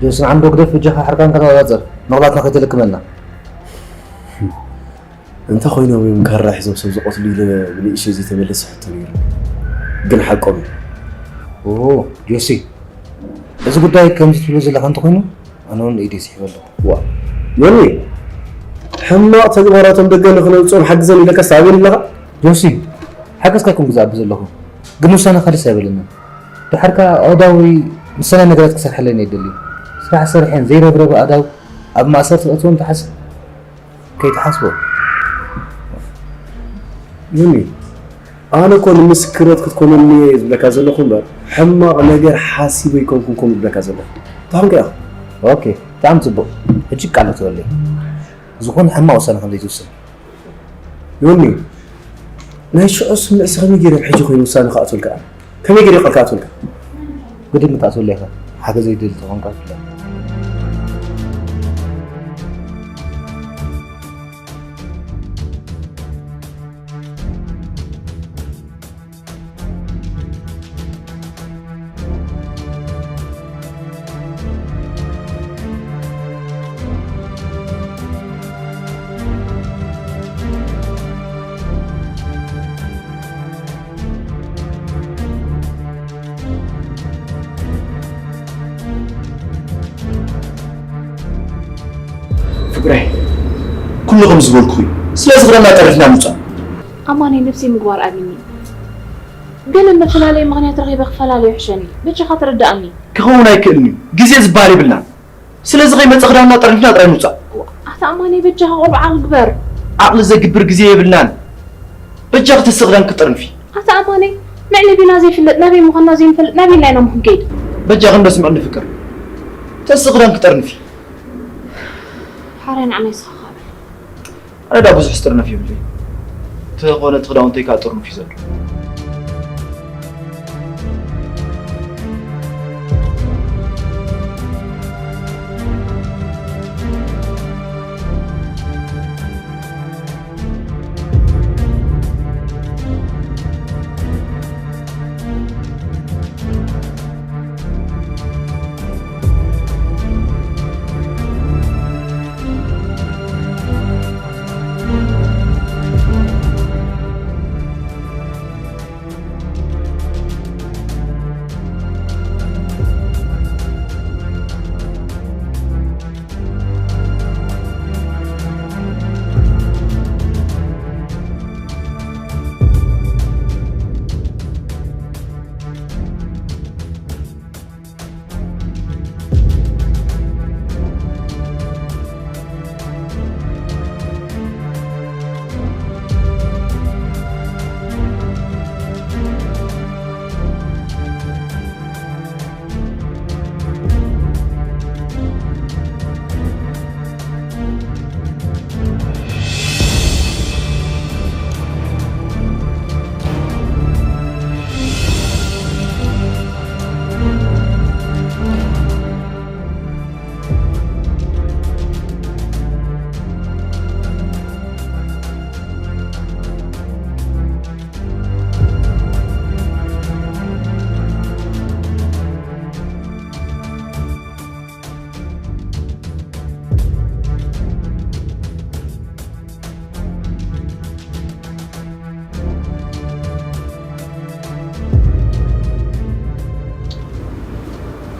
ጆስን ዓንዶ ግደፍ፣ በጃኻ ሕርቃንካ ተቆጻጸር። መቕላትና ከይተለክመልና። እንተ ኮይኖም እዮም ካራ ሒዞም ሰብ ዝቐትሉ ኢለ ብንእሽተይ ዘይተመለሰ ሕቶ ነይሩ። ግን ሓቆም እዮም። ኦ፣ ጆሲ፣ እዚ ጉዳይ ከምዚ ትብሎ ዘለኻ እንተኾይኑ፣ ኣነ እውን ኢደይ ስሒበ ኣለኹ። ዋ፣ ዮኒ፣ ሕማቕ ተግባራቶም ደገ ንኽነውፅኦም ሓግዘን ኢለካስ ትኣብየኒ ኣለኻ? ጆሲ፣ ሓገዝካ ኣይኮንኩ ዝኣቢ ዘለኹ፣ ግን ውሳነኻ ደስ ኣይበለንን። ድሓር ከኣ ኣእዳወይ ምስ ሰናይ ነገራት ክሰርሓለን እየ ዝደሊ። ስራሕ ሰሪሐን ዘይረብረበ ኣእዳው ኣብ ማእሰርቲ ከእትወን ትሓስብ? ከይትሓስቦ። ዮኒ፣ ኣነ እኮ ንምስክርነት ክትኮነኒ እየ ዝብለካ ዘለኹ እምበር፣ ሕማቕ ነገር ሓሲበ ኣይኮንኩን ከምኡ ዝብለካ ዘለኹ። እንታይ ኾንካ ኢኻ? ኦኬ፣ ብጣዕሚ ጽቡቕ። ሕጂ ቃል እተወለይ። ዝኾነ ሕማቕ ውሳነ ከም ዘይትውስን። ዮኒ፣ ናይ ሽዑ ስምዒትሲ ከመይ ገይረ ኣብ ሕጂ ኮይኑ ውሳነ ክኣትወልካ? ከመይ ገይረ ቃል ክኣትወልካ? ግድን ክትኣትወለይ ኢኻ። ሓገዘይ ትደሊ ተኾንካ ብፍላይ። ራይ፣ ኩሉ ከም ዝበልኩ እዩ። ስለዚ ክዳና ጠርኒፍና ንውፃእ። ኣማነይ፣ ነብሰይ ምግባር ኣብይኒ። ገለ መፈላለዪ ምኽንያት ረኺበ ክፈላለ ይሕሸኒ። በጃኻ ተረድኣኒ። ክኸውን ኣይክእልን እዩ። ግዜ ዝበሃል የብልናን። ስለዚ ከይመጸ ክዳንና ጠርኒፍና ጥራይ ንውጻእ። ኣታ ኣማነይ፣ በጃኻ ቆልዓ ዓቕሊ ግበር። ዓቕሊ ዘግብር ግዜ የብልናን። በጃኺ ተስእ ክዳን ክጠርንፊ። ኣታ ኣማነይ፣ መዕለቢና ዘይፍለጥ፣ ናበይ ምዃንና ዘይንፈልጥ፣ ናበይ ኢልና ኢና እሞ ክንከይድ? በጃኺ እንዶ ስምዕኒ ፍቅር። ተስእ ክዳን ክጠርንፊ። ሓራይ ንዓና ይስኻኻል። ኣነ ዳ ብዙሕ ዝጥርነፍ የብለይ። እንተኾነ እቲ ክዳውንተይ ከኣ ጥርኑፍ እዩ ዘሎ።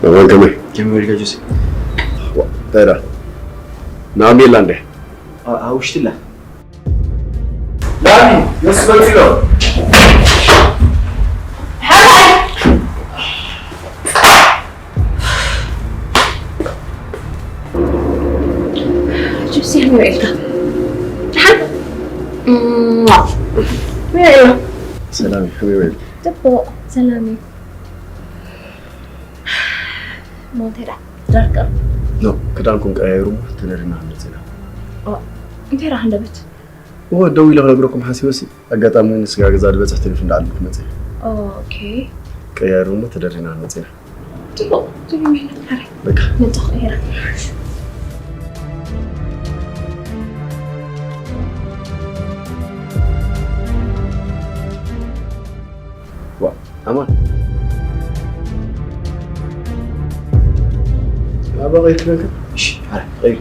እዋን ከመይ? ከመይ ውዒልካ ጆሲ? ዋ፣ እንታይ ደኣ? ናሚ ኣላ እንዴ? ኣ-፣ ኣብ ውሽጢ ኣላ። ናሚ፣ ዮሲ መጺኡ ኣሎ። ሓራይ! ጆሲ፣ ከመይ ውዒልካ? ደሓን? እም፣ ከመይ ውዒልካ? ሰላም፣ ከመይ ውዒልካ? ጽቡቕ፣ ሰላም እዩ። እሞ እንታይ ደኣ? ትዳር ከ? ኖ፣ ክዳንኩም ቀያይሩ እሞ ተደሪና ክንመጽእ ኢና። ኦ፣ እንታይ ደኣ ሃንደበት? እወ፣ ደው ኢለ ክነግረኩም ሓሲበሲ፣ ኣጋጣሚ ንስጋ ገዛ ዝበጽሕ ቴሌፎን ደኣ ክመጽእ። ኦኬ። ቀያይሩ እሞ ተደሪና ክንመጽእ ኢና። ጽቡቕ፣ ጽቡቕ ሜላ፣ ሓራይ። በቃ። መጻኹ እየ። ዋ፣ ኣማን። ናብራ ቀይር ክዳንካ? እሺ፣ ኣረ፣ ቀይር።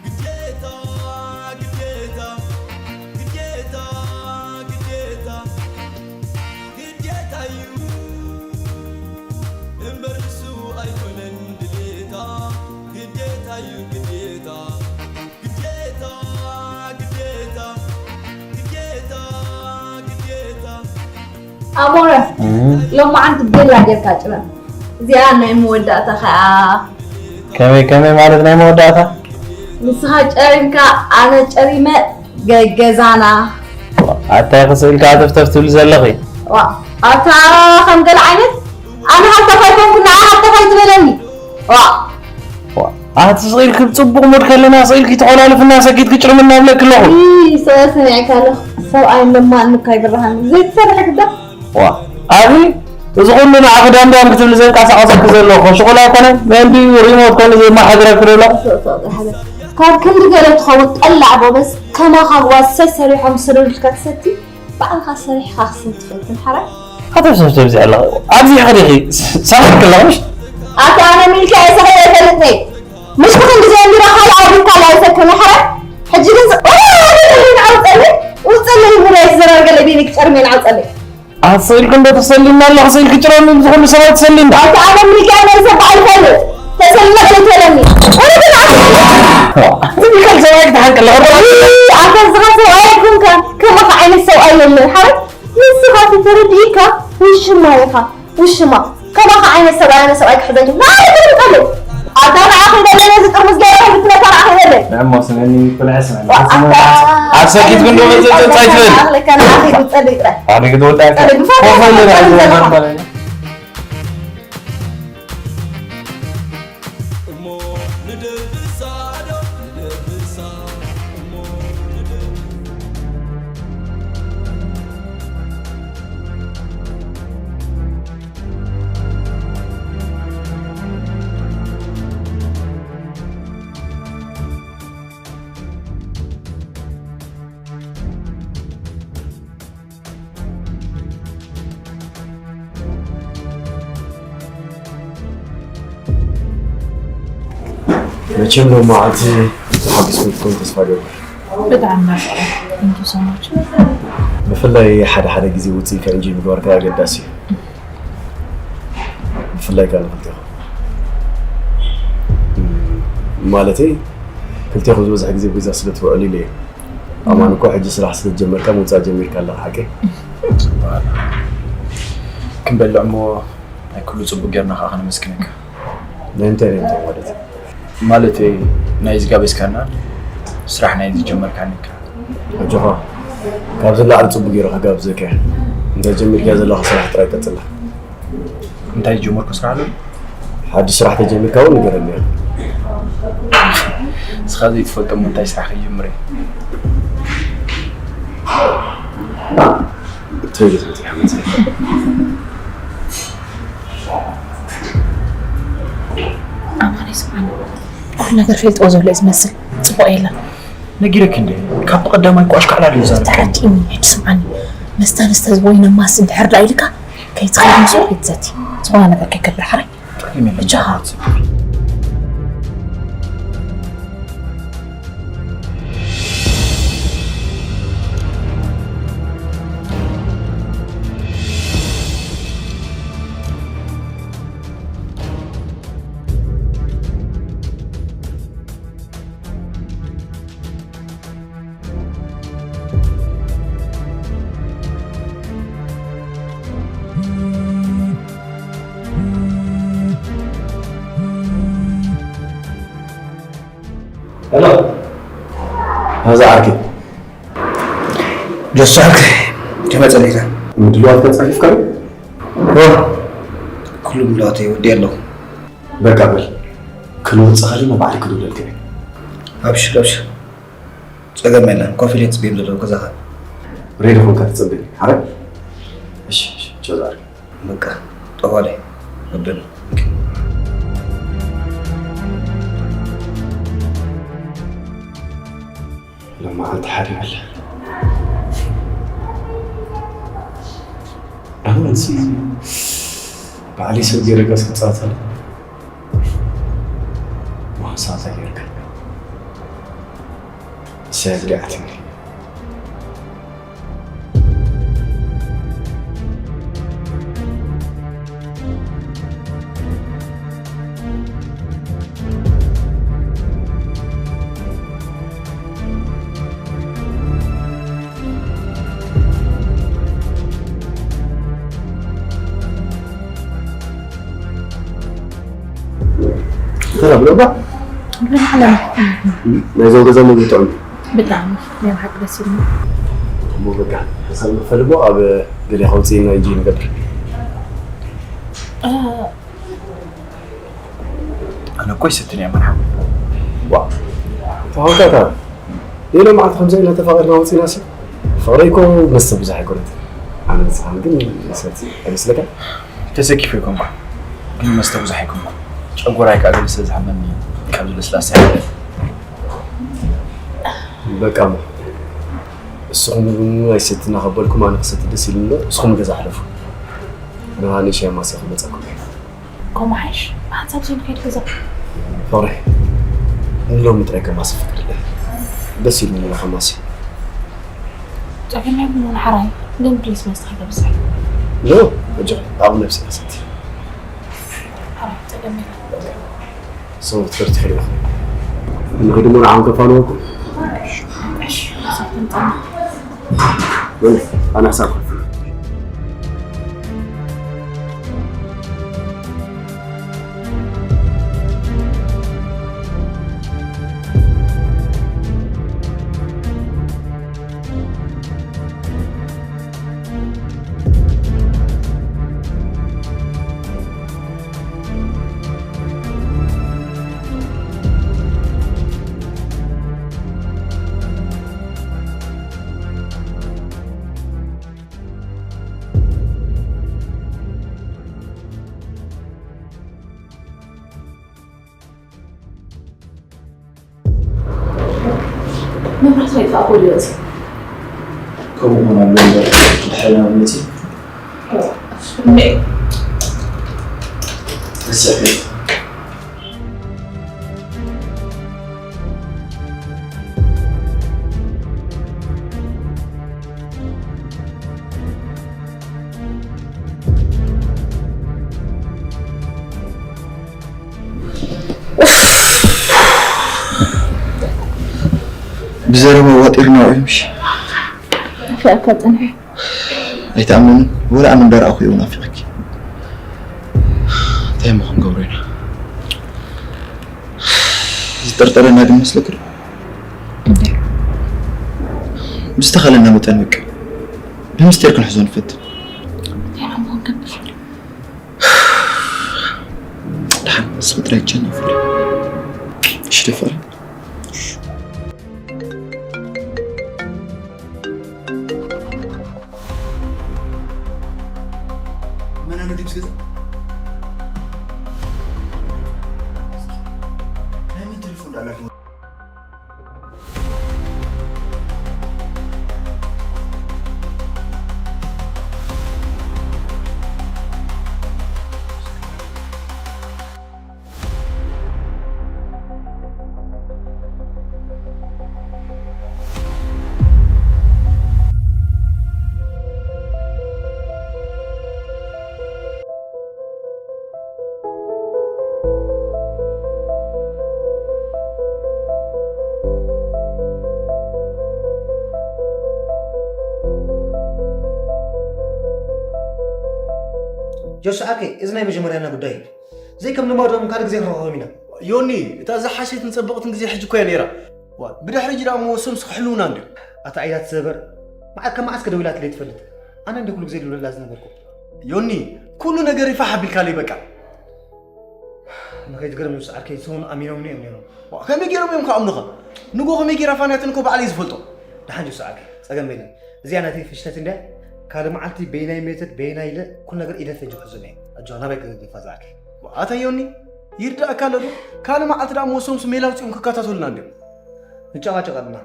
ግዴታ፣ ግዴታ፣ ግዴታ፣ ግዴታ፣ ግዴታ እዩ እምበር ንሱ ኣይኮነን ድሌታ። ግዴታ እዩ ግዴታ፣ ግዴታ፣ ግዴታ፣ ግዴታ፣ ግዴታ። ኣሞረ፣ እም። ሎማዓንቲ ቤላ ጌርካ ጭረም። እዚኣ ናይ መወዳእታ ከኣ። ከመይ፣ ከመይ ማለት ናይ መወዳእታ? ንስኻ ጨሪምካ፣ ኣነ ጨሪመ፣ ገገዛና። ኣታ ኢኺ ስኢልካ ሃተፍተፍ ትብሊ ዘለኺ? ዋ፣ ኣታ ከም ገለ ዓይነት፣ ኣነ ሃተፍ ኣይኮንኩን፣ ንዓ ሃተፍ ኣይትበለኒ። ዋ። ዋ፣ ኣቲ ስኢልኪ ብጽቡቕ ሙድ ከለና ስኢልኪ ተኾላልፍና ሰኪትኪ ጭርም እናብለኪ ኣለኹ። ይ፣ ስለ ሰሚዕካ ኣለኹ። ሰብኣይ ለማኒ እኳ ይብርሃኒ። ዘይትሰርሕ ግዳ። ዋ፣ ኣኺ እዚ ኩሉ ንዓኺ ዳንዳን ክትብሊ ዘንቀሳቐሰኪ ዘሎ እኮ ሽቑላ ኣይኮነን? ናይ እንዲ ሪሞት ኮነ ዘማሓድረኪ ዘሎ? ካብ ክንዲ ገለ ትኸውን ጠላዕ ጎበዝ፣ ከማኻ ጓዝ ሰብ ሰሪሖም ስርርካ ትሰቲ፣ ባዕልኻ ሰሪሕኻ ክሰቲ ፈትን ሓራይ። ኣታ ሰብ ተብዚሕ ኣለኻ። ኣብዚሕኺ ዲኺ? ሰኺርኪ ኣለኻ ምሽ? ኣታ ኣነ ሚልኪ ኣይሰኺረ ኣይፈልጥን እየ። ምሽ ብኽንዲ ዘንቢራ ካልእ ኣቢልካ ኣይሰክን ሓራይ። ሕጂ ግን ዝ-፣ ኦ፣ ኣውፀለይ፣ ውፀለይ፣ ውፀለይ፣ ሙሪያ ይዘራርገለይ፣ ቤቢ ክጨርሜን ኣውፀለይ። ኣስኢልኪ እንዶ ተሰሊና ኣለኺ፣ ስኢልኪ ጭራሚ ምስ ኩሉ ሰባት ትሰሊና። ኣታ ኣነ ሚልኪ ኣነ ሰብ በዓል ፈልጥ። ተሰሊና ዘይትበለኒ። ኣነ ግን ኣስኢልኪ። ትብልከል ሰብኣይ ክትሓንቀለ። ኣታ ዝኻ ሰብኣይ ኣይኮንካን። ከማኻ ዓይነት ሰብኣይ የለን። ሓረ ንስኻ ተተረዲእካ ውሽማ ኢኻ። ውሽማ። ከማኻ ዓይነት ሰብኣይ ኣነ ሰብኣይ ክሕዘኒ። ናበይ ክትምጣለይ? ኣታ ንዓኺ ደለይ ነዚ ጥርሙዝ ገይረ ክልትነካ ንዓኺ ደለይ። ንዕሞ ስምዕኒ፣ ኩልዐ ስምዕኒ። ኣታ ኣብ ሰኪት ግን ዶ ዘ-፣ ዘ-፣ ጸይትበል? ኣኽለካ ንዓኺ ክጸልይ ጥራይ። ኣነ ክትወዳእካ። ጸልይ ብፈ-፣ ኮፈ ኢለ ንዓኺ ፈ-፣ ዘንባልባል። እሞ ንደብሳ ዶ ንደብሳ፣ እሞ ንደብሳ። መቸም ሎም መዓልቲ ተሓጒስኩም ክትኮኑ ተስፋ እገብር። ብጣዕሚ ናፍቆ። Thank you so much። ብፍላይ ሓደ ሓደ ግዜ ውፅኢት ከ እንጆይ ምግባር ከ ኣገዳሲ እዩ። ብፍላይ ከ ንክልቴኹም። ማለተይ ክልቴኹም ዝበዝሕ ግዜ ኣብ ገዛ ስለ ትውዕሉ ኢለ እየ። ኣማን እኮ ሕጂ ስራሕ ስለ ዝጀመርካ ምውፃእ ጀሚርካ ኣለኻ ሓቀይ? ክንበልዕ እሞ ናይ ኩሉ ፅቡቅ ጌርና ከዓ ከነመስግነካ። ናይ እንታይ ናይ እንታይ ማለት? ማለት ናይ ዝጋበዝካና ስራሕ ናይ ዝጀመርካኒ እካ። ኣጆኻ ካብዚ ላዕሊ ፅቡቅ ጌረ ክጋብዘካ እየ። እንታይ ጀሚርካዮ ዘለኻ ስራሕ ጥራይ ቀፅላ። እንታይ ዝጀመርኩ ስራሕ ኣሎ? ሓድሽ ስራሕ ተጀሚርካ እውን ንገረኒ ኢኻ። ንስኻ ዘይትፈልጦ እሞ እንታይ ስራሕ ክጅምር እየ? ትብል ትብል ኢኻ መፅእ። ኣማን ይስምዓኒ። ኩሉ ነገር ፈልጥዎ ዘሎ እዩ ዝመስል። ፅቡቕ የለን። ነጊረኪ እንደ ካብ ብቐዳማይ እኮ ኣሽካዕላል እዩ ዛረብ። ተረዲእኒ፣ ሕጂ ስምዓኒ። መስተ ንስተ ዝወይነ ማስ እንድሕር ደኣ ኢልካ ከይትኸይድ ምስኡ ከይትዘቲ። ዝኾነ ነገር ከይገብር ሓራይ። ጠሊም የለን። ብቻ። ሄሎ፣ ናዛ ዓርኪ። ጆስ ዓርኪ፣ ከመይ ጸኒሕካ? ምድላዋትካ ጸፊፍካ? ዋ፣ ኩሉ ምድላዋተይ ወዲኤ ኣለኹ። በቃ በል፣ ክንወጽእ ከለና ባዕለይ ክድውለልካ እየ። ኣብሽር፣ ኣብሽር። ጸገም የለን። ኮፍ ኢለ እየ ዝጽበዮም ዘለኹ ገዛኻ። ሬዲ ኾንካ ትጽበኒ፣ ሓራይ? እሺ፣ እሺ፣ ቻው ዛሬ። በቃ፣ ጠዋለ። ረበና። ሎማዓንቲ ሓሪመላ። ኣሁንሲ ባዕለይ ሰብ ገይረ ጋስ ክጻወት ኣለኹ። መኽሳታ ጌርካ። ሰብ ዲኣትኒ። ሰላም ነው ባ? ብርሃን። ናይዞም ገዛ ምግቢ ጥዑም። ብጣዕሚ ናይ ብሓቂ ደስ ኢሉኒ። እሞ በቃ፣ ሓሳብ ንክፈል እሞ ኣብ ገለ ከውፅእና እንጂ ንገብር። እ፣ ኣነ እኮ ይሰትን እየ መርሓባ። ዋ፣ ተሃውካታ። ሌላ መዓልቲ ከምዚ ኢልና ተፋቒርና ወፂና ሲ። ፍቕረይ እኮ መስተ ብዙሕ ኣይኮነትን። ኣነ ንስኻን ግን ይሰቲ ኣይመስለካን? ተሰኪፉ ይኮንኩ፣ ግን መስተ ብዙሕ ኣይኮንኩ። ጨጎራይ ከኣ ገለ ስለ ዝሓመኒ ካብዚ ለስላሳ ይሓልፍ። በቃ እሞ፣ እስኹም ቡን ኣይሰትና ከበልኩም፣ ኣነ ክሰቲ ደስ ኢሉኒ ኣሎ። እስኹም ገዛ ሕለፉ። ኣነ ንእሽተይ ኣማስየ ክመጸኩም እየ። ከምኡ ሓይሽ፣ ብሓንሳብ ዘይንኸይድ ገዛ። ፍቕረይ፣ ንሎሚ ጥራይ ከማሲ ፍቅድለይ። ደስ ኢሉኒ ኣሎ ከማሲ። ጸገም የብሉን ሓራይ፣ ግን ፕሊስ መስተ ከይተብዝሕ። ኖ፣ ሕጂ ኣብ ነብሲ እያ ሰቲ። ሓራይ፣ ጸገም የብሉን። ሰው ትፈርት ኸይዳ። ንኸይድ እሞ ንዓኹም ከፋንወኩም። እሺ፣ እሺ፣ ሰብትን ጸማ። ወይስ ኣነ ሕሳብ ከፍል? መብራህቱ ኣይጠፋእኩ ድዩ እዚ? ከምኡ ኾን ኣሎ እምበር፣ ድሕሪ ናብ መጺ? እኔ እስኪ። ብዘረባ ዋጢርና ውዒሉ ምሽ? ናፊቐካ ጸኒሐ። ኣይትኣምንን፣ ወላ ኣነ እንዳረኣኹ እየ ናፊቐኪ። እንታይ እሞ ክንገብሮ ኢና? ዝጠርጠረና ግን መስለኪ ዶ? እንታይ? ብዝተኻለና መጠን በቃ ብምስጢር ክንሕዞ ንፈትን። እንታይ እሞ ክንገብር? ደሓን፣ ንስኺ ጥራይ ጨነፍሪ። እሺ፣ ደፋሪ። መን ኣሎ ድምፂ ገዛ? ናይ መን ቴሌፎን ዳኣ ኣላትኒ? ጆስ ዓርከይ፣ እዚ ናይ መጀመርያና ጉዳይ እዩ። ዘይከም ልማዶም ካልእ ግዜ ክንረኽቦም ኢና። ዮኒ፣ እታ ዝሓሸትን ጸበቕትን ግዜ ሕጂ እኮ እያ ነይራ። ዋ፣ ብድሕሪ ሕጂ ደኣ እሞ ሰምስ ክሕልውና እንድዩ። ኣታ ዓይዳ ትሰበር። መዓት ከም መዓስ ከ ደዊላትለይ ትፈልጥ? ኣነ እንደ ኩሉ ግዜ ድውለላ ዝነበርኩ። ዮኒ፣ ኩሉ ነገር ይፋሕ ኣቢልካለይ በቃ። ንኸይትገርም ዮስ ዓርከይ፣ ሰሙን ኣሚኖምኒ እዮም ነይሮም። ዋ፣ ከመይ ገይሮም እዮም ክኣምኑኻ? ንጎ ከመይ ገይራ ፋንያትን እኮ ባዕለይ ዝፈልጦ። ደሓን ዮስ ዓርከይ፣ ጸገም የለን። እዚኣ ናተይ ፍሽለት እንድያ። ካልእ መዓልቲ በይናይ ሜተድ፣ በይናይ ኢለ፣ ኩሉ ነገር ኢደ ፈንጂ ክሕዞ እየ። ኣጆኻ፣ ናበይ ክገፋ ዝኣኪ? ኣታ ዮኒ፣ ይርዳእካ ኣሎ ዶ? ካልእ መዓልቲ ደኣ መወሶም ሜላ ኣውጺኦም ክከታተሉና እንድዮም። ንጨቓጨቕ ኣለና።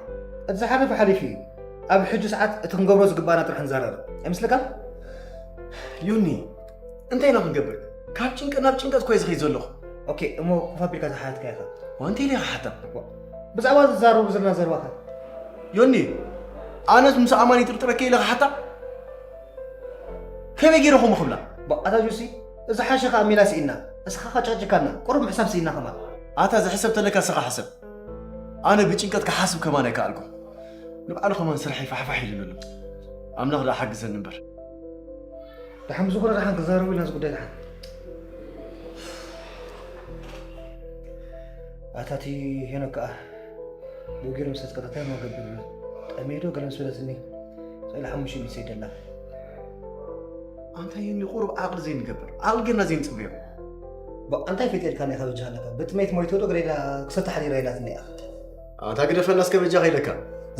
እቲ ዝሓለፈ ሓሊፉ እዩ። ኣብ ሕጂ ሰዓት እቲ ክንገብሮ ዝግባኣና ጥራሕ ንዛረብ። ኣይመስለካን? ዮኒ፣ እንታይ ኢና ክንገብር? ካብ ጭንቀት ናብ ጭንቀት እኮ እየ ዝኸይድ ዘለኹ። ኦኬ፣ እሞ ኮፍ ኣቢልካ ተሓታትካ ኢኻ። ዋ፣ እንታይ ኢለ ኢኻ ሓታ? ዋ፣ ብዛዕባ ዝዛረቡ ዘለና ዘረባኻ። ዮኒ፣ ኣነስ ምስ ኣማን ይጥርጥረካ ኢለ ኢኻ ሓታ? ከመይ ገይረ ከምኡ ክብላ? ባ፣ ኣታ ጆሲ፣ እዚ ሓሸኻ ኣሚና ስኢና። እስኻ ኸዓ ጨቕጭካና። ቁሩብ ምሕሳብ ስኢና ከማን። ኣታ ዝሕሰብ ተለካ እስኻ ሕሰብ። ኣነ ብጭንቀት ክሓስብ ከማን ኣይከኣልኩ። ንባዕሉ ከማን ስርሐይ ፋሕፋሕ ኢሉኒ ኣሎ። ኣምላኽ ደኣ ሓግዘኒ እምበር። ደሓን ብዝኾነ ደሓን ክዛረቡ ኢና እዚ ጉዳይ ደሓን። ኣታ እቲ ሄኖክ ከኣ ብኡ ገይሩ ምስ ኣስቀጠታ እሞ ገብር ጠሜዶ ገለ ምስ በለትኒ። ስእሊ ሓሙሽተ ሚእቲ ሰይደላ። ኣንታ ዮኒ ቁሩብ ዓቕሊ ዘይንገብር፣ ዓቕሊ ጌርና ዘይንጽበዮ። ባ፣ እንታይ ፈጢርካኒ ኢኻ በጃኻ ኣለካ? ብጥሜት ሞይቱ ዶ ገለ ኢላ ክሰቲ ሓዲራ ኢላትኒ እያ። ኣንታ ግደፈና እስከ በጃኻ ኢለካ።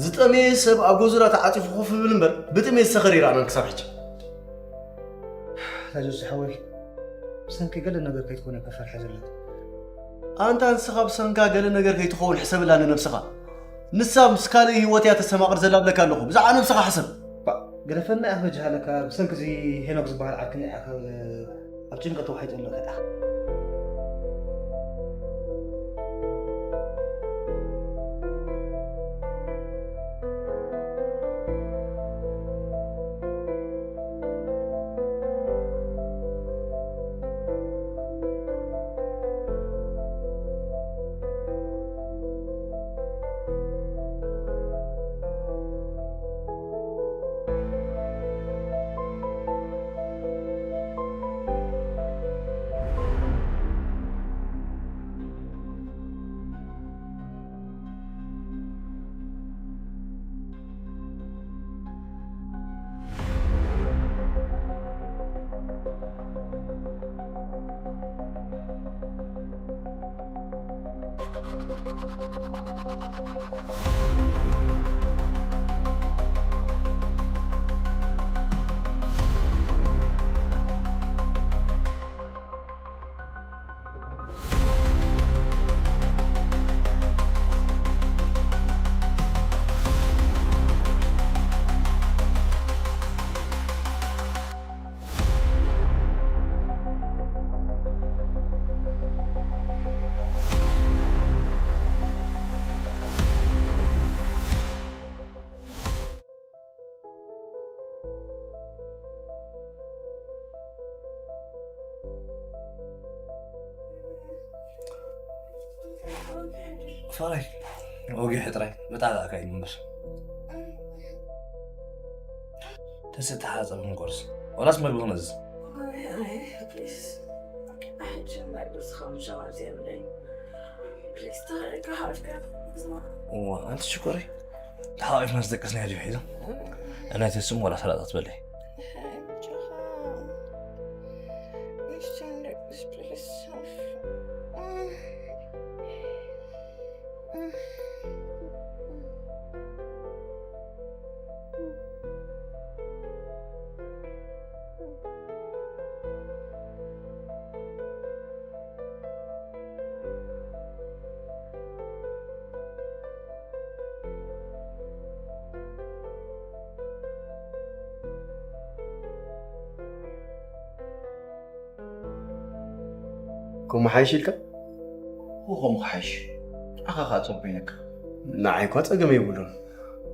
ዝጠመየ ሰብ ኣብ ገዝኡ ተዓጺፉ ኮፍ ይብል እምበር፣ ብጥሜት ዝሰኸረ ኣይረኣናን ክሳብ ሕጂ። ኣታ ጆሲ ሓወይ፣ ብሰንኪ ገለ ነገር ከይትኾነካ ፈርሐ ዘለኹ። ኣንታ ንስኻ ብሰንካ ገለ ነገር ከይትኸውን ሕሰብላ ንነብስኻ። ንሳ ምስ ካልእ ህይወት እያ ተስተማቕር ዘላ ብለካ ኣለኹ። ብዛዕባ ነብስኻ ሕሰብ። ባ፣ ግደፈና ኢኻ በጃኻ ኣለካ። ብሰንኪ እዚ ሄኖክ ዝበሃል ዓርክና ኢኻ ኣብ ጭንቀት ተዋሒጠ ኣለኹ። ፋራይ፣ ወጊሑ ጥራይ መጣላእካ እዩ እምበር። ተስእ ተሓጸብ ክንቆርስ። ወላስ መግቢ ክነዝዝ? እዋ፣ ኣንቲ ሽኮረይ። ተሓቂፍና ዝደቀስናዮ ድዩ ሒዞም? እናይ ተስም ወላ ሰላጣ ትበልዒ? ከምኡ ሓይሽ ኢልካ? እዎ፣ ከምኡ ክሓይሽ። ንዓኻ ኸኣ ጽቡቕ ኮይነካ። ንዓይ እኳ ጸገም የብሉን።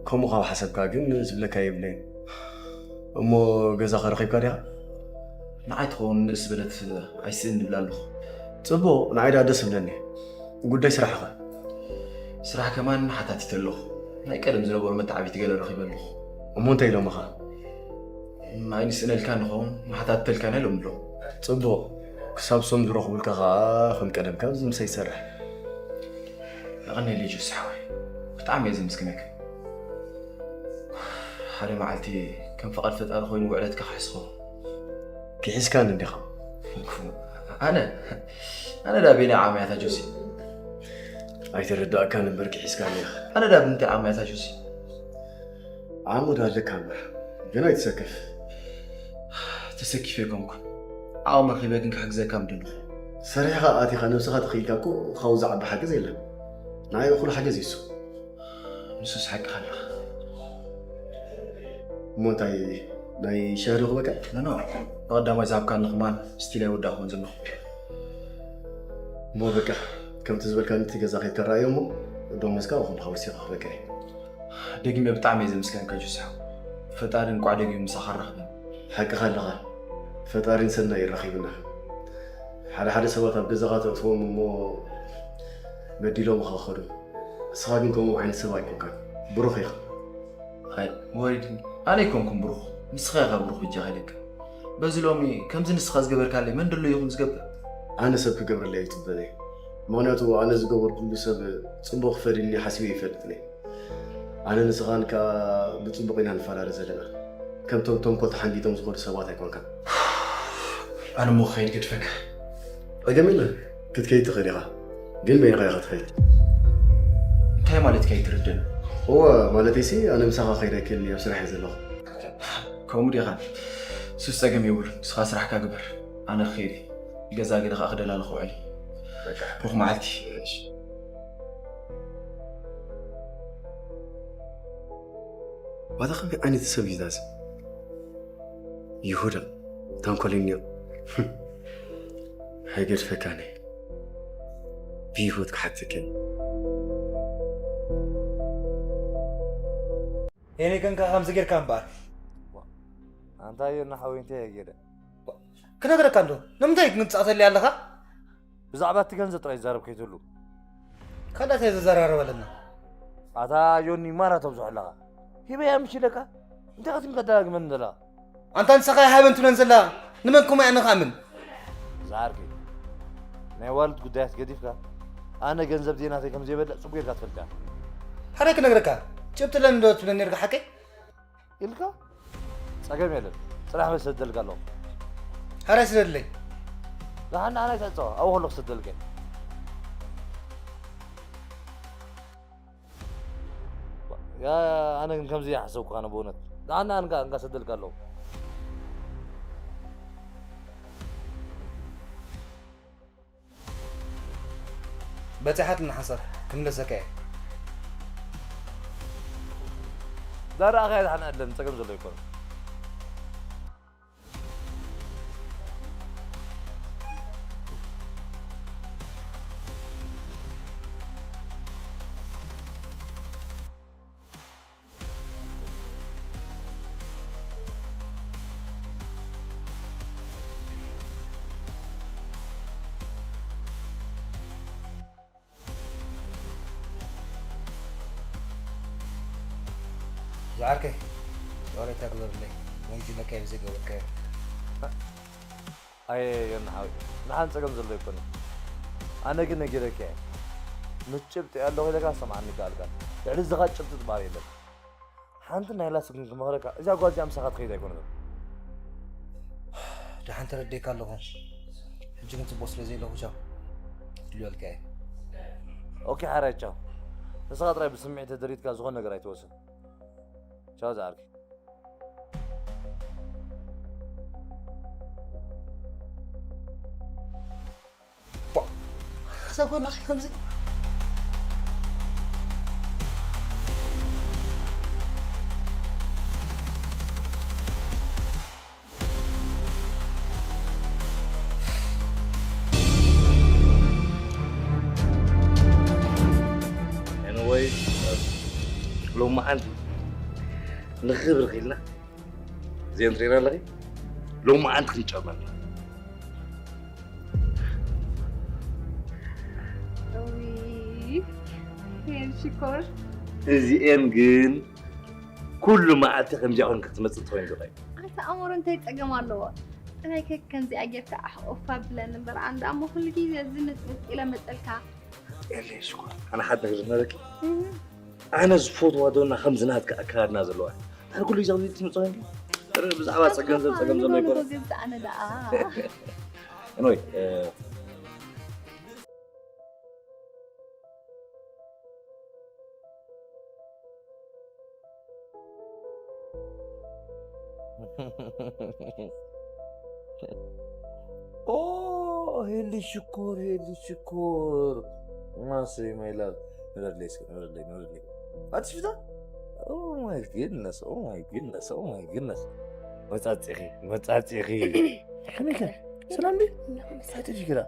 ከምኡ ካብ ሓሰብካ ግን ዝብለካ የብለይን። እሞ ገዛኸ ረኺብካ ዲኻ? ንዓይ ትኸውን ንእስ ዝበለት ኣይስእን ንብላ ኣለኹ። ጽቡቕ፣ ንዓይ ደኣ ደስ ይብለኒ። ጉዳይ ስራሕኸ? ስራሕ ከማን ሓታቲተ ኣለኹ። ናይ ቀደም ዝነበሩ መተዓቢቲ ገለ ረኺበ ኣለኹ። እሞ እንታይ ኢሎምኻ? ኣይንስእነልካ ንኸውን፣ ንሓታትተልካና ኢሎም ኣለዉ። ጽቡቕ፣ ክሳብ ሶም ዝረኽቡልካ ኸኣ ከም ቀደምካ ኣብዚ ምሳይ ሰርሕ። የቐንየለይ ጆሲ ሓወይ፣ ብጣዕሚ እየ ዘመስግነካ። ሓደ መዓልቲ ከም ፍቓድ ፈጣሪ ኮይኑ ውዕለትካ ክሕዝ ኸውን። ክሒዝካኒ እንዲኻ። ኣነ? ኣነ ዳ በየናይ ዓቕሚ እያ እታ ጆሲ? ኣይተረዳእካን እምበር ክሒዝካኒ ኢኻ። ኣነ ዳ ብምንታይ ዓቕሚ እያ እታ ጆሲ? ዓቕሚ ዶ ኣለካ እምበር፣ ግን ኣይትሰከፍ። ተሰኪፈ ኣይኮንኩን። ዓቕሚ ረኺበ ግን ክሕግዘካ ምደለኹ። ሰሪሕኻ ኣቲኻ ነብስኻ ተኽኢልካ እኮ ካብኡ ዝዓቢ ሓገዝ የለን። ንዓይ እኹል ሓገዝ እዩ እሱ። ንሱስ ሓቅኻ ኣለኻ። እሞ እንታይ ናይ ሻሂ ዶ ክበካ? ኖ፣ ኖ። ብቐዳማይ ዝሃብካኒ ከማን ስቲል ኣይወዳእኩዎን ዘለኹ። እሞ በቃ፣ ከምቲ ዝበልካኒ እቲ ገዛ ከይከራእዮ እሞ ደሞዝካ ብኹሉ ሓዊስካ ክበካ እየ። ደጊመ ብጣዕሚ እየ ዘመስግነካ ጆሲ ሓው። ፈጣሪ እንቋዕ ደጊሙ ምሳኻ ኣራኽበና። ሓቅኻ ኣለኻ። ፈጣሪን ሰናይ የራኺብና። ሓደ ሓደ ሰባት ኣብ ገዛኻ ተእትዎም እሞ በዲሎምኻ ክኸዱ። ንስኻ ግን ከምኡ ዓይነት ሰብ ኣይኮንካን። ብሩኽ ኢኻ። ኣይ፣ ወሪድኒ። ኣነ ኣይኮንኩን ብሩኽ። ንስኻ ኢኻ ብሩኽ ብጃኻ ኢለካ። በዚ ሎሚ ከምዚ ንስኻ ዝገበርካለይ መን ደሎ ይኹን ዝገብር? ኣነ ሰብ ክገብረለይ ኣይጽበን እየ። ምኽንያቱ ኣነ ዝገበርኩሉ ሰብ ጽቡቕ ክፈድየኒ ሓሲበ ኣይፈልጥን እየ። ኣነ ንስኻን ከኣ ብጽቡቕ ኢና ንፈላለ ዘለና። ከምቶም ተንኮል ተሓንጊጦም ዝኸዱ ሰባት ኣይኮንካን። ኣነ እሞ ክኸይድ ገድፈካ። ጸገም የለን፣ ክትከይድ ትኽእል ኢኻ። ግን በይንኻ ኢኻ ትኸይድ። እንታይ ማለትካ ኣይትርድእን? እወ፣ ማለተይሲ ኣነ ምሳኻ ክኸይድ ኣይክእልን እየ፣ ኣብ ስራሕ እየ ዘለኹ። ከምኡ ዲኻ? ሱስ ጸገም የብሉን፣ ንስኻ ስራሕካ ግበር፣ ኣነ ክኸይድ እየ። ገዛ ገለ ከዓ ክደላለ ክውዕል እዩ። በቃ። ሩኽ መዓልቲ። እሺ። ዋታ ከመይ ዓይነት ሰብ እዩ ዛዚ? ይሁዳ፣ ተንኮለኛ። ኣይገድፈካን እየ። ብሂወት ክሓተኪ እየ። የኔ ግን ከ ከምዚ ጌርካ እምበኣር። ኣንታ ዮና ሓወይ እንታይ እየ ገይረ? ክነግረካ እንዶ፣ ንምንታይ ግን ትጻተሊ ኣለኻ? ብዛዕባ እቲ ገንዘብ ጥራይ ዝዛረብ ከይትህሉ። ካልእ እንታይ ዘዘራረበለና? ኣታ ዮኒ ማራ ተብዝሖ ኣለኻ። ሂበያ ምሽ ኢለካ? እንታይ ከትም ከደጋግመን ዘለኻ? ኣንታ ንስኻ ሃበን ትብለን ዘላ ንመን ኮማ እያ ንኽኣምን? ዝዓርከይ፣ ናይ ዋልድ ጉዳያት ገዲፍካ፣ ኣነ ገንዘብ ድየ ናተይ ከም ዘይበልዕ ጽቡቅ ጌርካ ትፈልጥ ኢኻ። ሕራይ ክነግረካ፣ ጭብጢ ኣለኒ ዶ ትብለኒ ኔርካ ሓቀይ? ኢልካ? ጸገም የለን። ጽናሕ በል፣ ሰደልካ ኣለኹ። ሕራይ ስደድለይ። ደሓን ንዓና ኣይትዕጸዋ፣ ኣብኡ ከለኹ ሰደልካ። ያ፣ ኣነ ግን ከምዚ ይሓሰብኩ ኣነ ብእውነት። ደሓን ንዓንካ እንካ ሰደልካ ኣለኹ። በጺሓትልና ሓንሳብ ክምለሰካ እየ። ዳርኣ ከያ ደሓን ኣለን፣ ጸገም ዘሎ ኣይኮነን። ዝዓርከይ፣ ይቕሬታ ግበርለይ፣ ወንጅለካዮ ብዘይገበርካዮ። ኣየ ዮና ሓወይ፣ ንሓን ጸገም ዘሎ ኣይኮነን። ኣነ ግን ነጊረካ እየ። ምስ ጭብጢ ኣለኹ ኢለካ ሰምዓኒ ይከኣልካ። ልዕሊ እዚ ኸኣ ጭብጢ ዝበሃል የለን። ሓንቲ ናይ ላስ ግን ክመኽረካ፣ እዛ ጓል እዚኣ ምሳኻ ትኸይድ ኣይኮነትን። ደሓን ተረዲኤካ ኣለኹ። ሕጂ ግን ጽቡቕ ስለ ዘይለኹ ቻው። ድልዮ ኣልካ እየ። ኦኬ፣ ሓራይ ቻው። ንስኻ ጥራይ ብስምዒት ተደሪትካ ዝኾነ ነገር ኣይትወስን። ቻው ዝዓርከይ። ቧ! ክሳብ ጎና ከምዚ። Anyway፣ ሎማዓንቲ ንኽብሪ ኺልና ዜን ትሪና ኣለኺ? ሎማዓንቲ ክንጨመር። እውይ፣ ሄል ሽኮር። እዚኤን ግን ኩሉ መዓልቲ ከምዚኣ ኮንካ ክትመጽእ ተኾይኑ ዶ? ኣንታ ኣእምሮ እንታይ ጸገም ኣለዎ? ጥራይ ከ ከምዚኣ ጌርካ ኣሕ ኦፍ ኣብለኒ እምበር፣ ኣነ ደኣ እሞ ኩሉ ግዜ እዚ ንጥልጥለ መጸልካ። የለይ ሽኮር፣ ኣነ ሓደ ነገር ዝነግረኪ። እህ። ኣነ ዝፈትዋ ዶና ከምዚ ናትካ ኣከዳድና ዘለዋ። ኣነ ኩሉ ግዜ ከምዚ ትምጽእ እንዲ። ብዛዕባ ጸገም ዘብ ጸገም ዘሎ ይኮነ። ኣነ ደኣ። Anyway፣ እ፣ ኦ፣ ሄሊ ሽኮር፣ ሄሊ ሽኮር። ማሰይ፣ my love። ንበርለይ እስኪ፣ ንበርለይ፣ ንበርለይ። ኣትሽፍታ? Oh my goodness፣ oh my goodness፣ oh my goodness። መጻጺኺ፣ መጻጺኺ። ከመይ ከ? ሰላም ድዩ? እንታይ ሽግራ?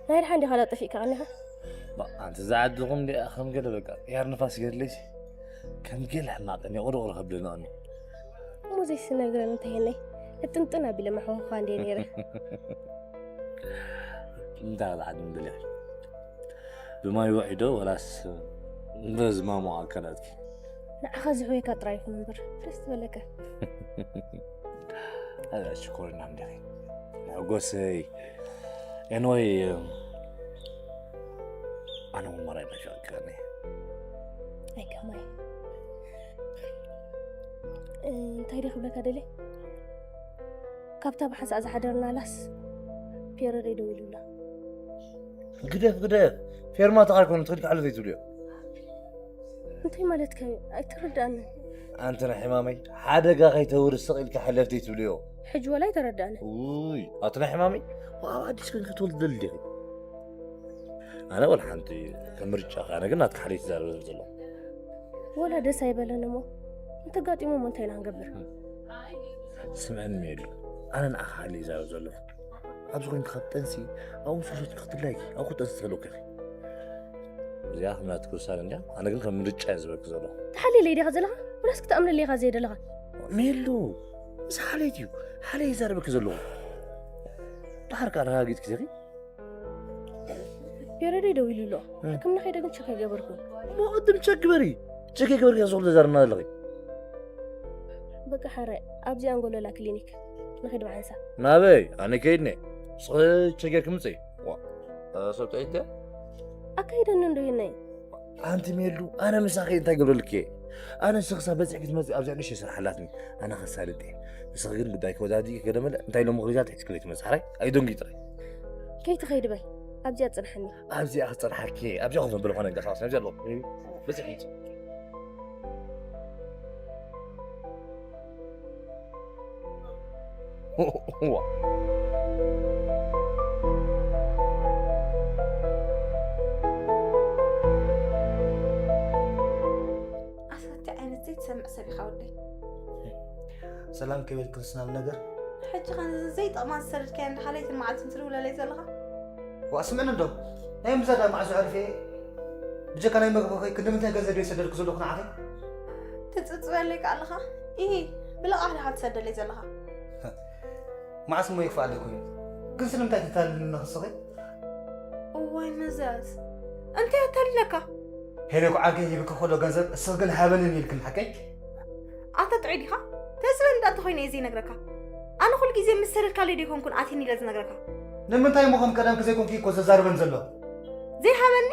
ናይ ደሓን ዲኻ ዳ ጠፊእካ ቀኒኻ? ባ፣ ኣንቲ ዝዓድኹም ዲኣ ከም ገለ በቃ ቅያር ንፋስ ገድለይሲ። ከም ገለ ሕማቕ እኔ ቁርቁር ከብለና እኔ። እሞ ዘይስነግረን እንታይ የለይ? እጥንጥን ኣቢለ መሕወኻ እንዴ ነይረ። እንታይ ዝዓድም ብለ? ብማይ ውዒዶ ወላስ በዚ ማሞ ኣካላትኪ? ንዓኻ ዝሕወየካ ጥራይ ይኹን እምበር፣ ደስ ዝበለካ። ኣዛ ሽኮርና እንዲኺ። መጎሰይ። Anyway፣ ኣነ እውን መራይ መሻቅከኒ። ኣይ ከማይ። እንታይ ደ ክብለካ ደልየ? ካብታ ብሓንሳእ ዝሓደርናላስ ፔረደይ ደው ኢሉላ። ግደፍ፣ ግደፍ። ፌርማታ ኣይኮነን፣ ትኽእል ክሓልፍ ዘይትብልዮ። እንታይ ማለትካ እዩ? ኣይትርድኣንን። ኣንቲ ናይ ሕማመይ፣ ሓደጋ ከይተውርስ ስቕ ኢልካ ሕለፍ ዘይትብልዮ። ሕጂ ወላ ኣይተረዳእንን። ውይ፣ ኣቲ ናይ ሕማመይ፣ ኣብ ኣዲስ ኮይንኪ ክትወልዲ ትደሊ ዲኺ? ኣነ ወላ ሓንቲ፣ ከም ምርጫ፣ ኣነ ግን ናትካ ሓሊት ይዛረብ ዘሎ። ወላ ደስ ኣይበለን እሞ፣ እንተጋጢሞሞ እንታይ ኢና ክንገብር? ስምዐኒ ሜሉ፣ ኣነ ንዓኻ ሓሊ ይዛረብ ዘለኹ። ኣብዚ ኮይንኪ ካብ ጠንሲ፣ ኣብኡ ሰሸትኪ ክትላይኪ፣ ኣብኡ ጠንሲ ተለውኪ። እዚኣ ከም ናትኪ ውሳነ እንድያ፣ ኣነ ግን ከም ምርጫ እየ ዝበኪ ዘለኹ። ተሓልየለይ ዲኻ ዘለኻ? ወላስ ክትኣምነለይ ኢኻ ዘይደለኻ? ሜሉ፣ ምስ ሓልየት እዩ፣ ሓልየ ይዛረበኪ ዘለኹ። ደሓር ከኣ ኣረጋጊጽኪ ዲኺ? ፔሬደይ ደው ኢሉ ኣሎ። ሕክምና ከይደ ግን ቸክ ኣይገበርኩን። እሞ ቅድም ቸክ ግበሪ። ቸክ ኣይገበርኪ እያ ዝኹሉ ተዛርብና ዘለኺ። በቃ ሓራይ፣ ኣብዚ ኣንጎሎላ ክሊኒክ ንኺድ ብሓንሳብ። ናበይ? ኣነ ከይድኒ። ንስኺ ቸክ ጌርኪ ምጽኢ። ዋ፣ እዛ ሰብ ጥዒት ድያ? ኣካይደኒ እንዶ ይነይ። ኣንቲ ሜሉ፣ ኣነ ምሳኺ እንታይ ገብረልኪ? ኣነ ንስኺ ሳብ በጺሕኪ ትመጺ ኣብዚኣ ንእሽተይ ስራሕ ኣላትኒ። ኣነ ከሳልጥ እየ። ንስኺ ግን ጉዳይኪ ወዳዲእኪ ገለ መለ እንታይ ኢሎም ምኽሪታት ሒዝክለይ ትመጽእ። ሓራይ ኣይደንጉይ ጥራይ። ከይትኸይድ በይ። ኣብዚኣ ጽንሓኒ። ኣብዚኣ ክጸንሓኪ። ኣብዚኣ ኮፍ መበሊ ኾነ ገፋ ኣብዚ ኣለኹ። በጺሕኪ። ዋ። ኣሰቲ ዓይነት ዘይትሰምዕ ሰብ ኢኻ ወደይ። ሰላም ከይበልክስ ናብ ነገር። ሕጂ ኸ ነዚ ዘይጠቕማ ዝሰደድካያ እንዳ ሓለይትን መዓልትን ትድውለለይ ዘለኻ? ዋ፣ ስምዕኒ እንዶ፣ ናይ ምዛዳ መዓዝ ኣዕሪፈ እየ? ብጀካ ናይ መግብኺ ክንዲ ምንታይ ገንዘብ እየ ዝሰደድኩ ዘለኹ ንዓኺ? ትጽጽበለይ ከ ኣለኻ? ኢሂ፣ ብልቓሕ ዲኻ ትሰደለይ ዘለኻ? መዓስ እሞ ይኽፍኣለይ ኮይኑ? ግን ስለምንታይ ተታልልኒ ንኽስኺ? እዋይ መዘዝ፣ እንታይ ኣታሊለካ? ሄኖክ ዓርከይ ሂብኪ ከሎ ገንዘብ እስኺ ግን ሃበኒ ኢልክኒ ሓቀይ? ኣንታ ጥዑይ ዲኻ? ተዝበን እንዳ እንተኾይነ እየ ዘይነግረካ። ኣነ ኩሉ ግዜ ምስ ሰደድካለይ ዶ ኣይኮንኩን ኣትየኒ ኢለ ዝነግረካ? ንምንታይ እሞ ከም ቀደምኪ ዘይኮንኪ እኮ ዘዛርበን ዘሎ? ዘይሃበኒ?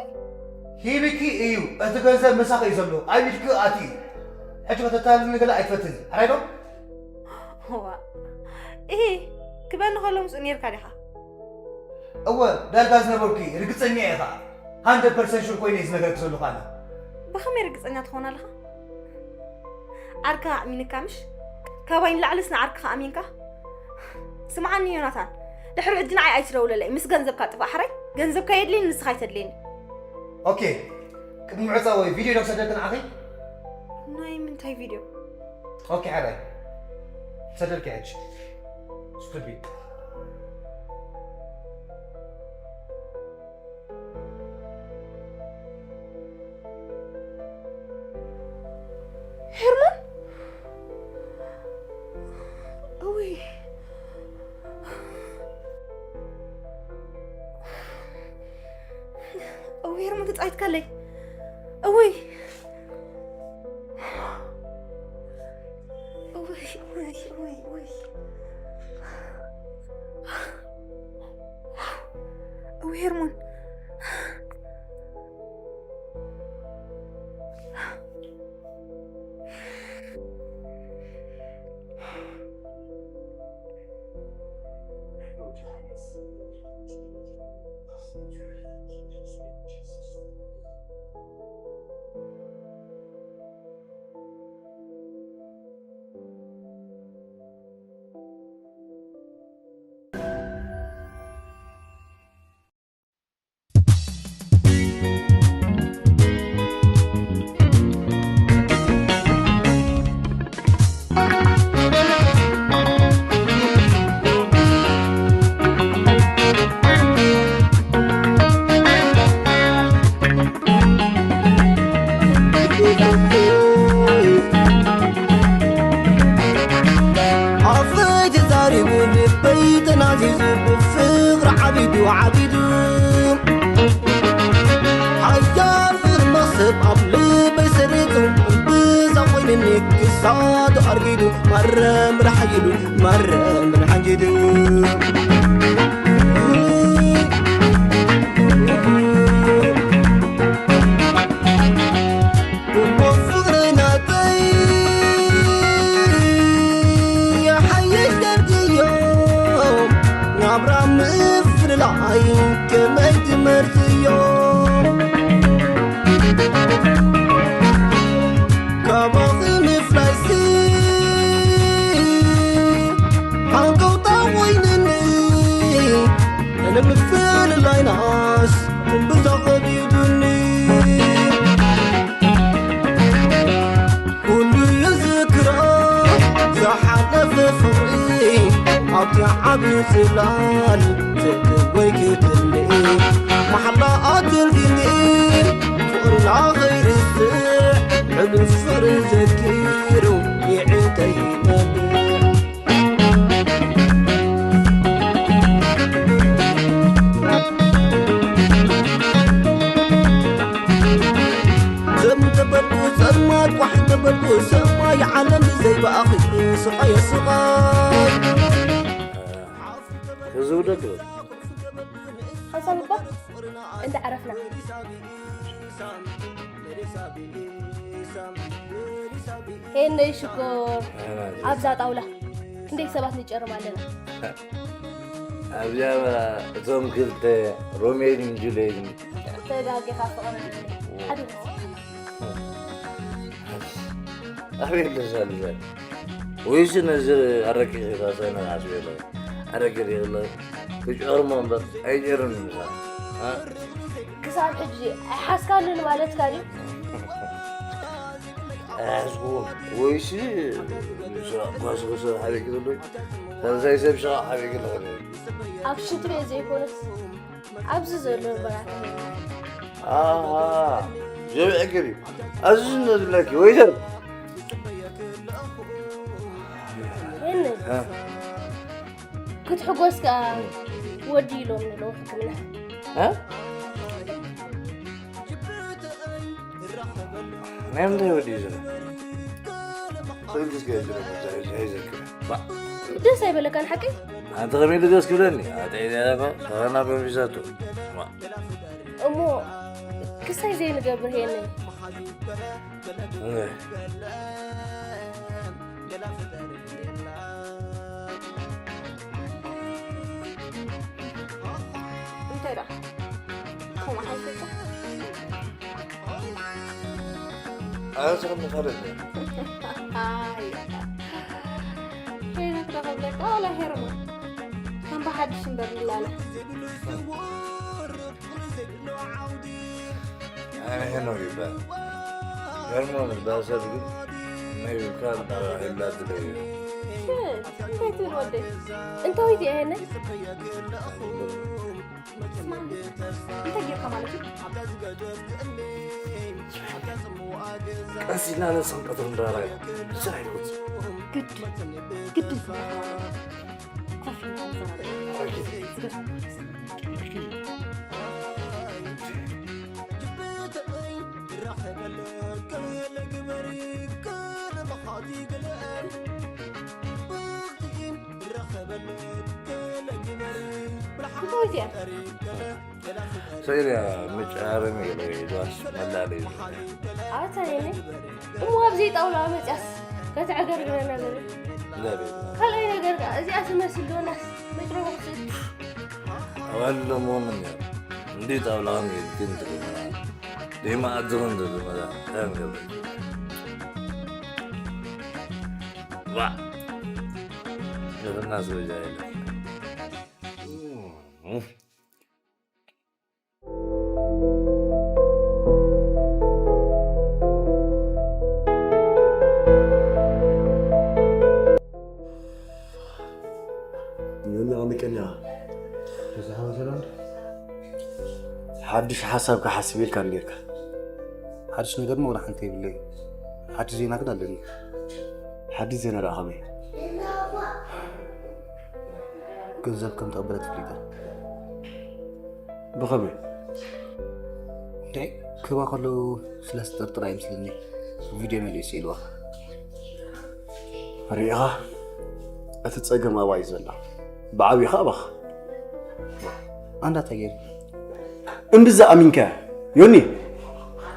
ሂብኪ እዩ፣ እቲ ገንዘብ ምሳኺ እዩ ዘሎ፣ ኣብ ኢድኪ ኣትዩ። ሕጂ ከተታልልኒ ገለ ኣይትፈትን፣ ሕራይ ዶ? ዋ፣ እሂ፣ ክበኒ ከሎ ምስኡ ኔርካ ዲኻ? እወ፣ ዳርጋ ዝነበርኩ እየ፣ ርግጸኛ እየ ኸኣ። ሃንድረድ ፐርሰንት ሹር ኮይነ እየ ዝነግረኪ ዘለኹ ኣነ። ብኸመይ ርግጸኛ ትኸውን ኣለኻ? ዓርክኻ ኣእሚንካ ምሽ? ካባይ ንላዕልስ ንዓርክኻ ኣሚንካ? ስምዓኒ ዮናታን፣ ድሕሪ ሕጂ ንዓይ ኣይትደውለለይ፣ ምስ ገንዘብካ ጥፋእ ሕራይ፣ ገንዘብካ የድልየኒ፣ ንስኻ ኣይተድልየኒ። ኦኬ፣ ቅድሚ ምዕጻው ወይ ቪድዮ ዶ ክሰደልኪ ንዓኺ? ናይ ምንታይ ቪድዮ? ኦኬ፣ ሕራይ፣ ክሰደልኪ ሕጂ። ስቱፒድ። ሄርሞን? እውይ። እውይ፣ ሄርሞን ተጻዊትካለይ። እውይ። እውይ፣ እውይ፣ እውይ፣ እውይ። እውይ፣ ሄርሞን። ኣፈይ ተዛሪቡ ልበይ ተናዚዙ ብፍቕሪ ዓቢዱ ዓቢዱ ሓያል ፍቕሪ መኽሰብ ኣብ ልበይ ሰሪጹ እምብዛ ኮይኑኒ ክሳዱ ኣርጊዱ ማረ ምራሕ ኢሉ ማረ ምራሕ ኣንጊዱ ፍቕሪ ናተይ ሓየሽ ደርድዮ ናብራ ምፍልላይ ከመይ ትመርትዮ ካባኺ ምፍላይሲ ሓው ንምፍልላይናስ እምብዛ ከቢዱኒ። ኩሉ ይዝክሮ ዝሓለፈ ፍቕሪ፣ ኣብቲ ዓቢ ጽላል ክትወይ ክትልኢ፣ መሓላ ኣትርፊኒ ፍቕርና ኸይርስዕ፣ ሕሉፍ ፍቕሪ ዘኪሩ ይዕንተይ ይነብዕ። ዘም ተበልኩ ጸልማት ዋሕ ተበልኩ ሰማይ ዓለም ብዘይ ብኣኺ ስቓይ ስቓይ። ህዝቡ ደግ ሓንሳብ እባ እንዳ ዓረፍና። ሄነይ ሽኮር ኣብዛ ጣውላ ክንደይ ሰባት ንጨርም ኣለና። ኣብዚኣ እቶም ክልተ ሮሜልን ጁሌትን ተጋጊኻ ፍቕሪ ሓደ ኣበይ ኣለሻ ልዛል ወይስ ነዚ ኣረቂ ኺሳሳይና ዓስቤሎ ኣረቂ ሪቕለ ክጨርሞ እምበር ኣይጨርም ምሳ ክሳብ ሕጂ ኣይሓስካሉን ማለትካ ድዩ? ኣይሓስኩዎን ወይሲ ጓስጉሰ ሓቢእኪ ዘሎ ሳልሳይ ሰብ ሸቓ ሓቢእኪ ኣለኸ ኣብ ሽንቲ ቤት ዘይኮነስ ኣብዚ ዘሎ በራታ ኣሃ ጀብዐ ገሪ ኣዝነ ዝብለኪ ወይዘር ክትሕጎስ ከዓ ወዲ ኢሎም ንለው ሕክምና ናይ ምንታይ ወዲ እዩ ዝብል ስእልትስ ገለ ዝረከብ ዘሕዝክር ደስ ኣይበለካን ሓቂ ኣንተ ከመይ ልገስ ክብለኒ ኣጠይዘ ሰኸና በንፊሳቱ እሞ ክሳይ ዘይንገብር ሄኒ እንታይ ደኣ ከምኡ ሓይፈካ ኣነ ዝኽኒ ካልእ ሄኖክ ዶ ክብለካ ዋላ ሄርሞ ከም ብሓድሽ እምበር ንላለ ኣነ ሄኖክ ይበሃል። ሄርሞን ዝበሃል ሰብ ግን መይብልካ ተባሂላ ትለዩ። እንታይ ትብል ወደይ? እንታዊት እያ ሄነ? ስማኒ፣ እንታይ ጌርካ ማለት እዩ? ቀስ ኢልና ነብስና ክንቀትል ንራራይ። ብቻ ኣይኮንስ። ግድ፣ ግድ ንዝረኸባ ኮፍ ኢልና ንዘራረብ። ሰይርያ ምጫርም ኢሉ ኢልዋስ መላለዩ ኣታ የኔ እሞ ኣብዚ ጣውላ መፅያስ ከተዕገርግረና ገለ እንዳቤት ካልኣይ ነገር ከዓ እዚኣ ትመስል ዶናስ መጭረሮ ክትሰጥ ኣዋለሞ ምን እንዲ ጣውላ ግን ትግመራ ደማ ኣድግን ዝመራ ታንገብ ዋ ገበና ዝወጃ የለ ዮኒ ኣንቀኛ ሓድሽ ሓሳብ ክሓስብ ኢልካ ነርካ ሓድሽ ነገር ሞ ሓንቲ የብለይ ሓድሽ ዜና ግን ኣለኒ ሓድሽ ዜና ደኣ ከመይ ገንዘብ ከም ተቐበለት ፍሊጠ ብኸመይ እንታይ ክህባ ከለዉ ስለ ዝጠርጥር ኣይመስለኒ ቪድዮ መሊኡ ስኢልዋ ርኢኻ እቲ ጸገም ኣብኣ እዩ ዘሎ ብዓብኻ ኣባኻ ኣንዳ ተገይሩ እምብዛ ኣሚንካ ዮኒ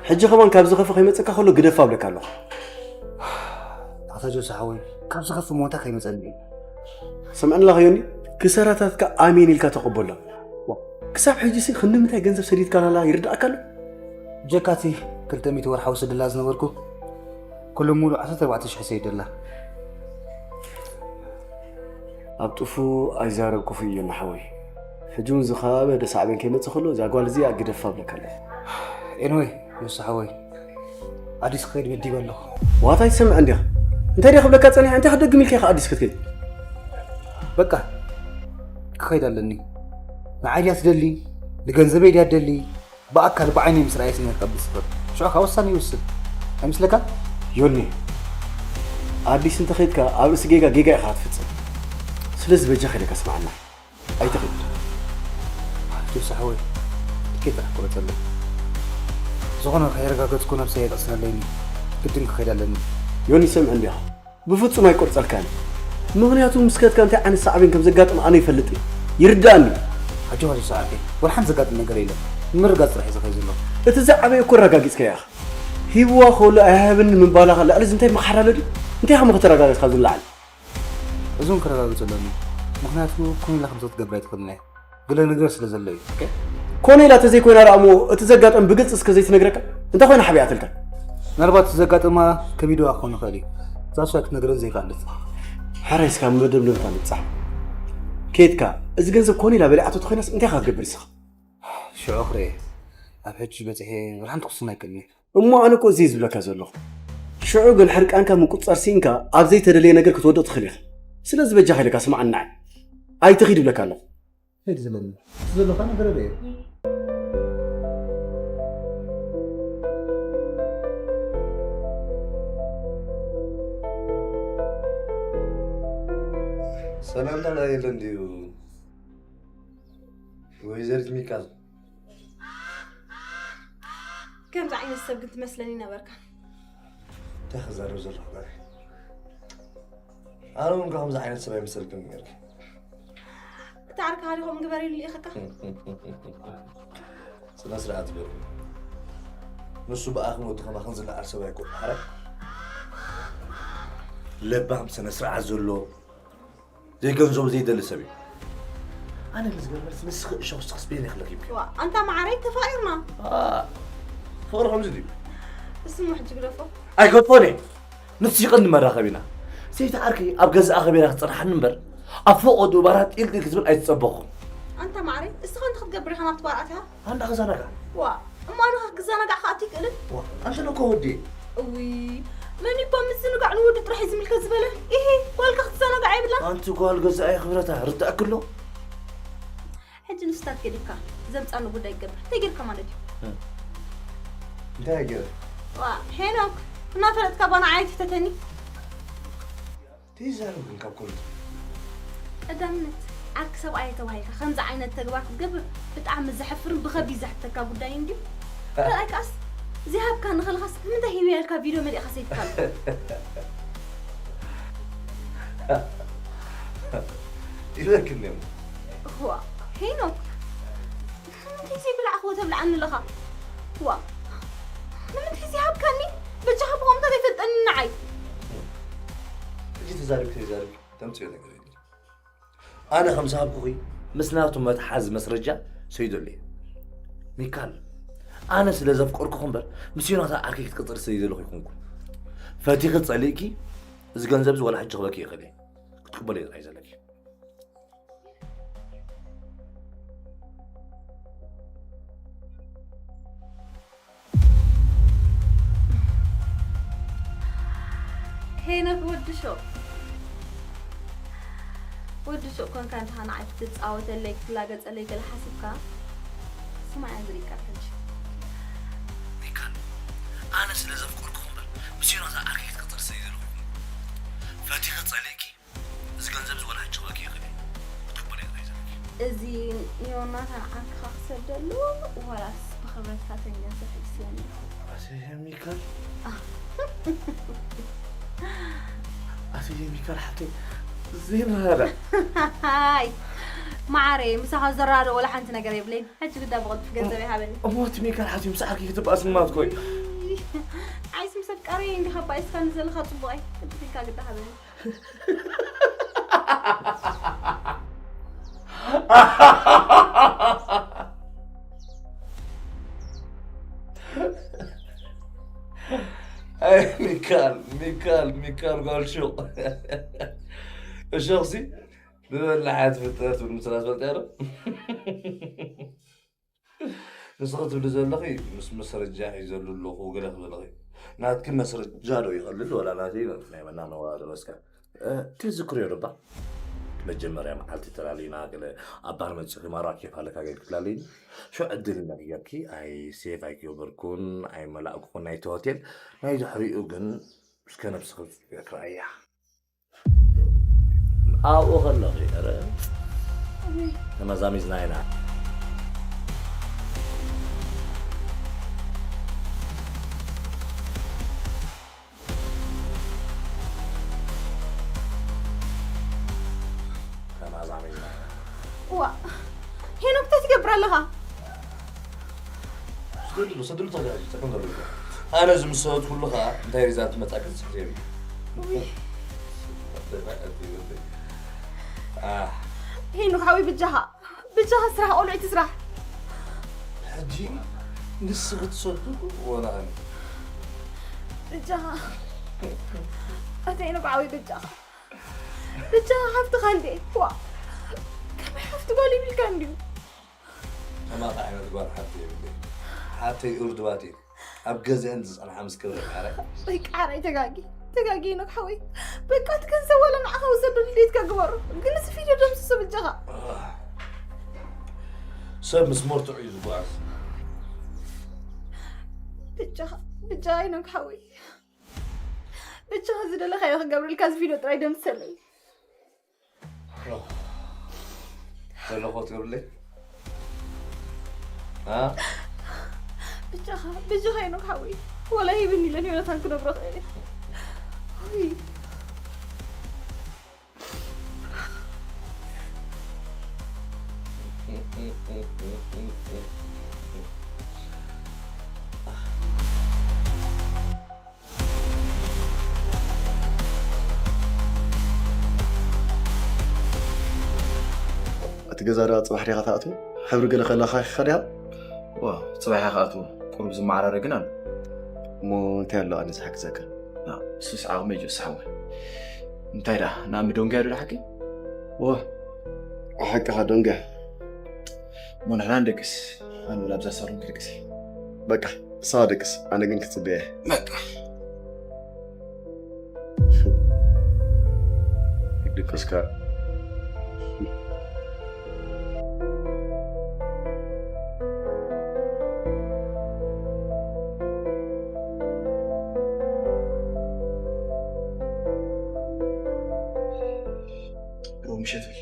ሕጂ ከማን ካብ ዝኸፊ ከይመጸካ ከሎ ግደፍ ኣብለካ ኣለኹ ኣታ ጆሲ ሓወይ ካብ ዝኸፊ ሞታ ከይመጸኒ እዩ ስምዕኒ ኣለኻ ዮኒ ክሰራታትካ ኣሜን ኢልካ ተቐበሎ ክሳብ ሕጂ ሲ ክንዲ ምንታይ ገንዘብ ሰዲድካ ላላ ይርዳእካ ኣሎ ጀካቲ ክልተ ሚእቲ ወርሓዊ ስድላ ዝነበርኩ ኩሉ ሙሉ ዓሰርተ ኣርባዕተ ሽሕ ሰይደላ ኣብ ጥፉ ኣይዛረብ ክፉ እዩ ንሓወይ ሕጂ እውን ዝኸባበ ደሳዕቤን ከይመጽእ ከሎ እዛ ጓል እዚኣ ግደፋ እብለካ ኣለኹ። ኤንወይ ዮሳ ሓወይ ኣዲስ ክኸይድ መዲበ ኣለኹ። ዋታ ይሰምዕ እንዲኻ እንታይ ዲኻ ክብለካ ጸኒሐ እንታይ ክደግም ኢልካ ኢኻ ኣዲስ ክትከይድ? በቃ ክኸይድ ኣለኒ። ንዓይ ድያ ትደሊ? ንገንዘበይ ድያ ትደሊ? ብኣካል ብዓይነይ ምስ ረኣየስ እየ ከብል ዝኽእል። ሽዑ ከዓ ውሳነ ይውስን ኣይመስለካን? ዮኒ ኣዲስ እንተኸይድካ ኣብ ርእሲ ጌጋ ጌጋ ኢኻ ክትፍጽም። ስለዚ በጃኻ ኢለካ ስምዓና። ኣይትኺድ። ጆሲ ሓወይ ትኬት ጥራሕ ቁረፀለይ። ዝኾነ ከየረጋገፅኩ ነብሰይ የጠቕስን ኣለይኒ። ግድን ክኸይድ ኣለኒ። ዮኒ ሰምዕ እንዲኻ ብፍጹም ኣይቆርፀልካን። ምኽንያቱ ምስ ከድካ እንታይ ዓይነት ሳዕቤን ከም ዘጋጥም ኣነ ይፈልጥ እየ። ይርዳእኒ። ኣጆኻ ጆሲ ዓርከይ ወላ ሓንቲ ዘጋጥም ነገር የለን። ንምርጋፅ ጥራሕ እዩ ዝኸይድ ዘሎ። እቲ ዝዓበየ እኮ ኣረጋጊፅካዮ ኢኻ። ሂብዋ ከሎ ኣይሃብን ምባላኻ ልዕሊ እዚ እንታይ መሓራለ ድዩ? እንታይ ኢኻ ከተረጋግፅ ካብዚ ንላዕሊ? እዞም ክረጋግፅ ኣለኒ ምክንያቱ ኮን ኢላ ከምዚ ክትገብር ኣይትኽእልን እያ። ገለ ነገር ስለ ዘሎ እዩ። ኦኬ? ኮነ ኢላ ተዘይኮይና ደኣ እሞ እቲ ዘጋጠም ብግልፂ እስከ ዘይትነግረካ? እንታይ ኮይና ሓቢኣትልካ? ምናልባት እቲ ዘጋጠማ ከቢድዋ ክኾን ይኽእል እዩ። እዛ እሷ ክትነግረን ዘይፋልጥ። ሕራይ እስካ መደምደምታ ንብፃሕ። ከይድካ እዚ ገንዘብ ኮነ ኢላ በሊዓቶ ተኾይናስ እንታይ ኢኻ ክትገብር ንስኻ? ሽዑ ክርኤ ኣብ ሕጂ በፂሐ ወላ ሓንቲ ክውስን ኣይክእልን እየ። እሞ ኣነ እኮ እዚ ዝብለካ ዘለኹ ሽዑ ግን ሕርቃንካ ምቁፅፃር ስኢንካ ኣብ ዘይተደለየ ነገር ክትወድቕ ትኽእል ኢኻ። ስለዚ በጃኻ ኢለካ ስምዓኒ ንዓይ ኣይትኺድ ይብለካ ኣለኹ። ሄድ ዝለኒ እቲ ዘለካ ነገር በየ ሰላምታ ናይ የለን ድዩ ወይዘሪት ሚካል? ከምዚ ዓይነት ሰብ ግን ትመስለኒ ነበርካ። እንታይ ክዛረብ ዘለኹ ጋር ኣነ እውን ከምዚ ዓይነት ሰብ ኣይመሰልክን ነርኪ። እቲ ዓርካ ሃሪኾም ግበር ኢሉ ልኢኸካ። ስነ ስርዓት ገሩ ንሱ ብኣኽን ወዲ ከማኽን ዝለዓል ሰብ ኣይኮን። ሓራይ ለባም ስነ ስርዓት ዘሎ ዘይገንዘቡ ዘይደሊ ሰብ እዩ። ኣነ ግን ዝገርመልሲ ንስኺ እሾኽ ስኽስ ቤን ይኽለኪ ይብኪ። ዋ ኣንታ መዓረይ ተፋቂርና። ፍቕሪ ከምዚ ድዩ? እስሙ ሕጂ ግደፎ። ኣይገድፎን እየ። ንሱ ይቐኒ መራኸቢና። ሰይቲ ዓርከይ ኣብ ገዛኣ ከቢራ ክትፀንሓኒ እምበር ኣብ ፎቕ ወዲኡ ባራ ጢልጢል ክትብል ኣይትፀበኹን። ኣንታ መዓረይ እስኻ እንታይ ክትገብር ኢኻ ናብቲ ባር ኣቲኻ? ኣንዳ ክዛናጋዕ። ዋ እሞ ኣነ ከ ክዛናጋዕ ክኣቱ ይክእልን? ዋ ኣንተ ነኮ ወዲ። እዊ መን ይባ ምዝንጋዕ ንወዲ ጥራሕ እዩ ዝምልከት ዝበለ? ኢሂ ጓልካ ክትዘናጋዕ የብላን። ኣንቲ ጓል ገዛኢ ክብረታ ርዳእኪ ኣሎ? ሕጂ ንስታት ገዲፍካ ዘምፃኒ ጉዳይ ይገብር እንታይ ጌርካ ማለት እዩ? እንታይ ገይረ? ዋ ሄኖክ እናፈለጥካ ባና ዓይነት ይሕተተኒ። ተይዛረብ ግን ካብ ኮሪት ቀዳምነት ዓርኪ ሰብኣየ ተባሂልካ ከምዚ ዓይነት ተግባር ክትገብር ብጣዕሚ ዘሕፍርን ብኸቢድ ዘሕተካ ጉዳይ እንድዩ። ካልኣይ ከኣስ ዘይሃብካ ንኸልኻስ ንምንታይ ሂበ ያልካ ቪድዮ መሊእኻ ሰይድካ ኣሎ። ይበክን እሞ እዋ ሄኖክ ንምንታይ ዘይበላዕኽዎ ተብልዓኒ ኣለኻ? ዋ ንምንታይ ዘይሃብካኒ? በጃኻ ብቐምታት ኣይፈልጠኒ ንዓይ። ሕጂ ተዛሪብኪ ተይዛሪብኪ ተምፅዮ ነገር የለን። ኣነ ከም ዝሃብኩኺ ምስ ናቱ መትሓዚ መስረጃ ሰይደሉ እየ። ሚካል ኣነ ስለ ዘፍቀርኩኺ እምበር ምስ ዮናታን ዓርከይ ክትቅፅሪ ስለ ዘይደለኹ ኣይኮንኩን። ፈቲኺ ፀሊእኪ እዚ ገንዘብ እዚ ዋላ ሕጂ ክበኪ ይኽእል እየ። ክትቅበልዮ ጥራይ ዘለኪ። ሄኖክ ወዲ ሹቕ ወዲ ሹቕ ኮንካ እንዲኻ ንዓይ ክትጻወተለይ ክትላገጸለይ ገለ ሓሲብካ ስማዕ እያ ዝሪእካ ሕጂ ሚካል ኣነ ስለ ዘፍቀርኩ እምበር ምስ ዮናታን ዓርከይ ክትቅጽሪ ስለ ዝደለኹ ፈቲኺ ጸሊእኪ እዚ ገንዘብ እዚ ወላ ሕጂ ክበኪ ይኽእል እዩ ክትቅበልዮ ጥራይ ዘለኪ። እዚ ንዮናታን ዓርክኻ ክሰደሉ ዋላስ ብኽብረትካ ተን ገንዘብ ሕጅ ስበኒ ኢኻ። ኣሰይ ሚካል ኣሰይ ሚካል ሓፍተይ ዘይንራዳ ሃይ መዓረይ ምሳኻ ዝራዶ ወላ ሓንቲ ነገር የብለይን። ሕጂ ግዳ ብቕልጡፍ ገንዘበይ ሃበኒ። እሞ እቲ ሚካል ሓፍተይ ምስ ዓርኪ ክትበኣስ ንማት ኮይ። ዓይስ ምስ ኣፍቃረይ እንዲኻ ኣባኢስካ ንዘለኻ ጽቡቐይ ቅልጥፍ ኢልካ ግዳ ሃበኒ። ኣይ ሚካል ሚካል ሚካል ጓል ሹቕ እሾኽሲ ብበላሓ ትፍጠር ትብል ምስላ ትፈልጥ ያረ ንስኺ ትብሊ ዘለኺ ምስ መስረጃ እዩ ዘሎ ኣለኹ ገለ ትብለኺ። ናትኪ መስረጃ ዶ ይኸልል ወላ ናተይ ናይ መናመዋ ዝበስካ? እ፣ ትዝክርዮ ዶ እባ? መጀመርያ መዓልቲ ተላሊና ገለ ኣብ ባር መጺኺ ማራ ኬፍ ኣለካ ገለ ክትላለይኒ። ሾ ዕድል ነጊርኪ ኣይ ሴፍ ኣይገበርኩን ኣይመላእኩን ናይቲ ሆቴል። ናይ ድሕሪኡ ግን እስከ ነብስኺ ክርእያ። ኣብኡ ከለኺ፣ ኧረ፣ ተመዛሚዝና ኢና። ተመዛሚዝና ኢና። ዋ፣ ሄኖክ፣ እንታይ ትገብር ኣለኻ? ስደድሉ፣ ሰድሉ፣ ተጋጊ፣ ጸገም ዘለዎ። ኣነ እዚ ምስ ሰበትኩሉ ኸኣ እንታይ ሪዛልት መጻእኪ ዝጽሕፍ የብሉ። ውይ። ኣህ። ሄኖክ ሓወይ፣ ብጃኻ፣ ብጃኻ ስራሕ፣ ቆልዑ እቲ ስራሕ። ሕጂ ንስኺ ትሰዱ ወላ ኣነ? ብጃኻ። ኣታ ሄኖክ ሓወይ፣ ብጃኻ። ብጃኻ ሓፍትኻ እንዴ? ዋ፣ ከመይ ሓፍቲ ጓል ይብልካ እንድዩ? ከማኻ ዓይነት ጓል ሓፍቲ የብለይ። ሓፍተይ እርድባት እየ። ኣብ ገዛኤን ዝጸንሓ ምስ ክብሪ ማዕረ። ወይ ቃራይ ተጋጊ፣ ተጋጊ ሄኖክ ሓወይ። በቃ እቲ ገንዘብ ዋላ ንዓኻ ውሰዶ ንዴትካ ግበሮ። ግን እዚ ቪድዮ ደምስሶ ብጃኻ። ሰብ ምስ መርትዑ እዩ ዝጓዓዝ። ብጃኻ፣ ብጃኻ ሄኖክ ሓወይ። ብቻ ዝደለኻዮ ክገብረልካ እዚ ቪድዮ ጥራይ ደምሰለይ። ዘለኹ ትገብርለይ? አ? ብቻኻ፣ ብቻኻ ሄኖክ ሓወይ። ወላ ሂብኒ ኢለን ዮናታን ክነግሮ ክእል እየ። ውይ። እቲ ገዛ ደኣ ጽባሕ ዲኻ ትኣትዎ? ሕብሪ ገለ ከለኻኺኻ ዲኻ? ዋ፣ ጽባሕ እየ ክኣትዎ። ቁሩብ ዝመዓራረ ግን ኣሎ። እሞ እንታይ ኣሎ ኣነ ዝሓግዘካ? ና፣ እሱስ ዓቕመይ እዩ ዝስሓቦ። እንታይ ደኣ፣ ንኣሚ ዶንግያ ዶ ደሓቂ? ዋ፣ ሓቅኻ ዶንግያ። እሞ ንሕና ንደቅስ። ኣነ ወላ ኣብዛ ሳሎን ክድቅስ እየ። በቃ፣ እሳ ደቅስ፣ ኣነ ግን ክጽበየ። በቃ። ይድቅስካ። ሮም ሸትል።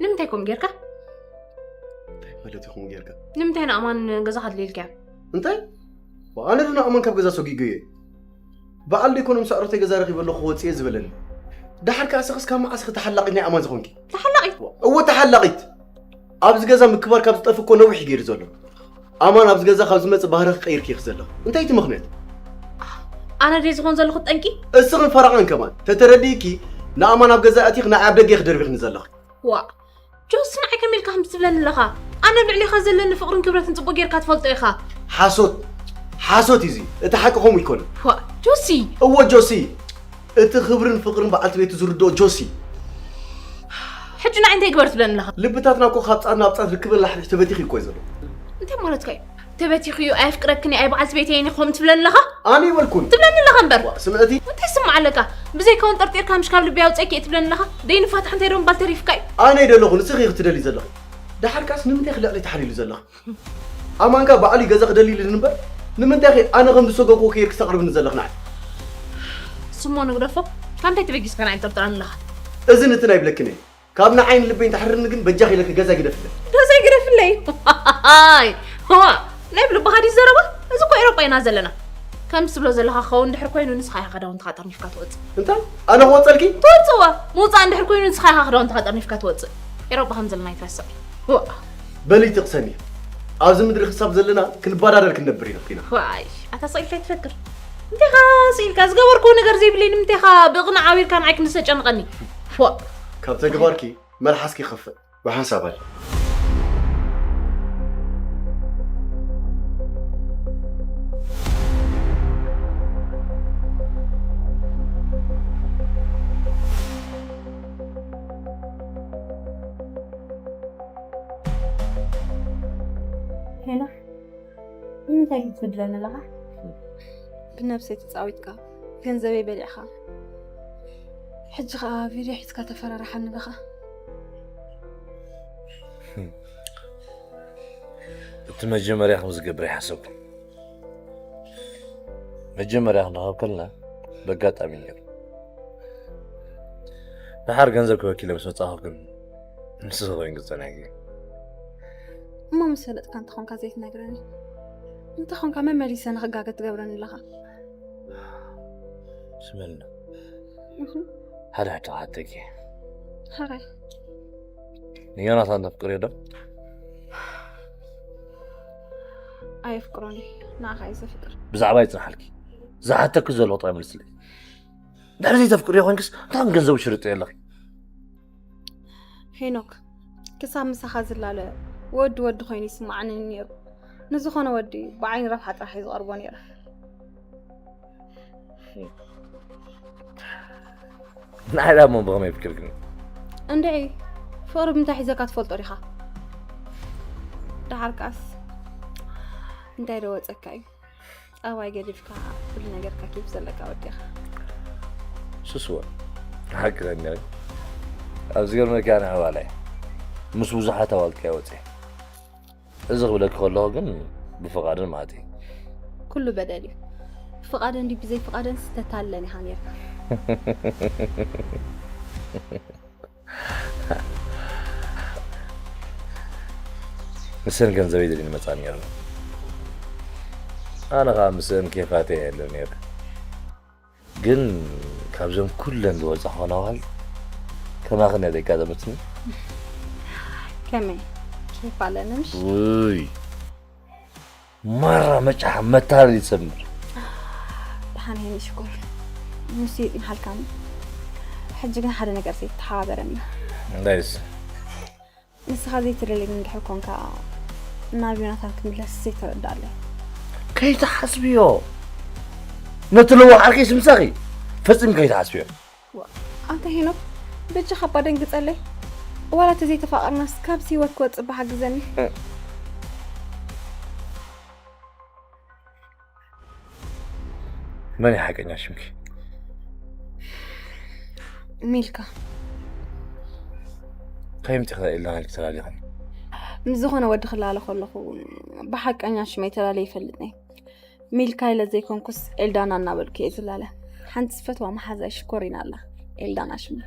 ንምንታይ ከምኡ ጌርካ? ማለት ይኹም ጌርካ ንምንታይ ንኣማን ገዛ ከድልልካ? እንታይ ኣነ ዶ ንኣማን ካብ ገዛ ሰጊገዮ? በዓል ዶ ይኮነ ምስ ኣዕሩተይ ገዛ ረኺበ ኣለኹ ክወፅእ እየ ዝበለኒ? ደሓር ከኣ ስኽስ ካብ መዓስ ኢኺ ተሓላቒት ናይ ኣማን ዝኾንኪ? ተሓላቒት እወ ተሓላቒት። ኣብዚ ገዛ ምክባር ካብ ዝጠፍ እኮ ነዊሕ ገይሩ ዘሎ። ኣማን ኣብዚ ገዛ ካብ ዝመፅእ ባህሪ ክቀይርኪ ኢኺ ዘለኺ። እንታይ እቲ ምኽንያት? ኣነ ደይ ዝኾን ዘለኹ ጠንቂ? እስኽን ፈረቓን ከማን ተተረዲእኪ ንኣማን ኣብ ገዛ ኣቲኽ ንዓይ ኣብ ደገ ክደርቢኽኒ ዘለኺ። ዋ ጆሲ ንዓይ ከመይ ኢልካ ከምዚ ትብለኒ ኣለኻ? ኣነ ኣብ ልዕሌኻ ዘለኒ ፍቕርን ክብረትን ጽቡቕ ጌርካ ትፈልጦ ኢኻ። ሓሶት ሓሶት እዩ እዚ። እቲ ሓቂ ከምኡ ይኮነ። ዋ ጆሲ እወ ጆሲ እቲ ክብርን ፍቕርን በዓልቲ ቤቱ ዝርድኦ ጆሲ። ሕጂ ንዓይ እንታይ ግበር ትብለኒ ኣለኻ? ልብታትና እኮ ካብ ጻት ናብ ጻት ርክብን ላሕሊሕ ተበቲኹ እዩ እኮ ዘሎ። እንታይ ማለትካ እዩ? ተበቲኹ እዩ ኣየፍቅረክን እየ ኣይ በዓልቲ ቤተይን ኢኹም ትብለኒ ኣለኻ? ኣነ ይበልኩን ትብለኒ ኣለኻ እምበር። ስምዕቲ እንታይ ስምዓ ኣለካ? ብዘይ ከውን ጠርጢርካ ምሽ ካብ ልቢ ኣውፀኪ እየ ትብለኒ ኣለኻ? ደይንፋታሕ እንታይ ዶ ምባል ተሪፍካ እዩ? ኣነ ይደለኹ ንስኺ ክትደሊ ዘለኺ። ደሓር ካስ ንምንታይ ክልዕሊ ተሓሊሉ ዘለኺ? ኣማንካ ባዕሉ ገዛ ክደሊ ኢሉኒ እምበር ንምንታይ ኸ ኣነ ከም ዝሰገኩ ከይር ክስተቕርብኒ ዘለኽ ንዓይ? ስሞ ንግደፎ ካብ እንታይ ተበጊስካ ንዓይ ጠርጥራኒ ኣለኻ? እዝን እትን ኣይብለክን እየ። ካብ ንዓይን ልበይን ተሕርኒ ግን በጃኺ ኢለኪ ገዛ ግደፍለይ። ገዛ ግደፍለይ። ኣይ ዋ ናይ ብልባኻ ድዩ ዘረባ? እዚ እኮ ኤሮጳ ኢና ዘለና። ከም ትብሎ ዘለኻ ክኸውን ድሕር ኮይኑ ንስኻ ኢኻ ክዳውንትኻ ጠርኒፍካ ትወፅእ። እንታይ ኣነ ክወፀልኪ? ትወፅእዋ ምውፃእ እንድሕር ኮይኑ ንስኻ ኢኻ ክዳውንትኻ ጠርኒፍካ ትወፅእ። ኤሮጳ ከም ዘለና ይትረስዕ። ዋ በሊ ትቕሰሚ። ኣብዚ ምድሪ ክሳብ ዘለና ክንበዳደር ክንነብር ኢና። ዋይ ኣታ ስኢልካ ይትፈክር እንዲኻ ስኢልካ ዝገበርክዎ ነገር ዘይብለይ ንምንታይ ኢኻ ብቕንዕ ኣቢርካ ንዓይ ክንዲ ተጨንቐኒ? ፎእ ካብ ተግባርኪ መልሓስኪ ይኸፍእ። ብሓንሳብ ኣለ። ሄኖክ ንምንታይ ግን ትብድለኒ ኣለኻ? ብነብሰይ ተፃዊትካ፣ ገንዘበይ በሊዕኻ፣ ሕጂ ኸዓ ቪድዮ ሒዝካ ተፈራርሓኒ ኣለኻ። እቲ መጀመርያ ከም ዝገብር ኣይሓሰብኩን። መጀመርያ ክንራኸብ ከለና በጋጣሚ ነይሩ። ደሓር ገንዘብ ክበኪለ ምስ መጻኹ ግን ንስኺ ኮይንኪ ዝጸናሕኪ። እሞ ምስ ፈለጥካ እንተኾንካ ዘይትነግረኒ? እንተኾንካ መመሊሰ ንኽጋገ ትገብረኒ ኣለኻ። ስመልና ሓደ ሕቶ ክሓተኪ። ሕራይ። ንዮናታን ተፍቅርዮ ዶ? ኣየፍቅሮን እዩ። ንዓኻ እዩ ዘፍቅር። ብዛዕባ ይጽንሓልኪ። ዝሓተኪ ዘለኹ ጥራይ መልስለይ። ድሕሪ ዘይተፍቅርዮ ኮይንክስ እንታይ ገንዘቡ ሽርጥ ኣለኺ? ሄኖክ ክሳብ ምሳኻ ዝላለ ወዲ ወዲ ኮይኑ ይስማዓኒ ነይሩ። ንዝኾነ ወዲ ብዓይኒ ረብሓ ጥራሕ እዩ ዝቐርቦ ነይረ። ንዓይ ዳ እሞ ብኸመይ የፍቅርክኒ? እንድዒ ፍቕሪ ብምንታይ ሒዘካ ትፈልጦ ዲኻ? ደሓር ከኣስ እንታይ ዶ ወፀካ እዩ? ጸባይ ገዲፍካ ኩሉ ነገርካ ኬፍ ዘለካ ወዲ ኢኻ። ሱስወ ሓቂ ከኒረ ኣብ ዝገርመካ ንዕባላይ ምስ ብዙሓት ኣዋልድካ ይወፀ። እዚ ክብለኪ ከለኹ ግን ብፍቓድን ማለት እዩ። ኩሉ በደል እዩ። ብፍቓደን ድዩ ብዘይ ፍቓደን ስተታለን ኢኻ ነርካ። ንሰን ገንዘበይ ደልየን መጻ ነይረን። ኣነ ኸኣ ምስአን ኬፋተይ የለን ነይረ። ግን ካብዘን ኩለን ዝበጻሕወን ኣዋልድ ከማኽን እያ ዘጋጠመትኒ። ከመይ ኬፍ ኣለኒ ምሽ? ውይ ማራ መጫሓ መታለሊ ትሰምር። ደሓን ሄኒ ሽኮር ንሱ ይጽንሓልካ። ሕጂ ግን ሓደ ነገር ዘይተሓባበረና። እንዳይስ ንስኻ ዘይትደልየኒ እንድሕር ኮንካ ናብ ዮናታን ክምለስ ዘይተረድኣለይ። ከይትሓስብዮ ነቲ ለዋሕ ዓርከይስ ምሳኺ ፈጺም ከይትሓስብዮ። ዋ፣ ኣንታ ሄኖክ በጃኻ እባ ደንግጸለይ። ዋላ እቲ ዘይተፋቐርናስ ካብዚ ህይወት ክወጽእ እባ ሓግዘኒ። መን እዩ ሓቀኛ ሽምኪ? ሚልካ። ከይምጢ ክላ ኢልና ኢልክ ተላሊኻኒ። ምስ ዝኾነ ወዲ ክላለ ከለኹ ብሓቀኛ ሽመይ ተላለ ይፈልጥ ነይ። ሚልካ ኢለ ዘይኮንኩስ ኤልዳና እናበልኩ እየ ዝላለ። ሓንቲ ዝፈትዋ መሓዛይ ሽኮሪና ኣላ። ኤልዳና ሽማ።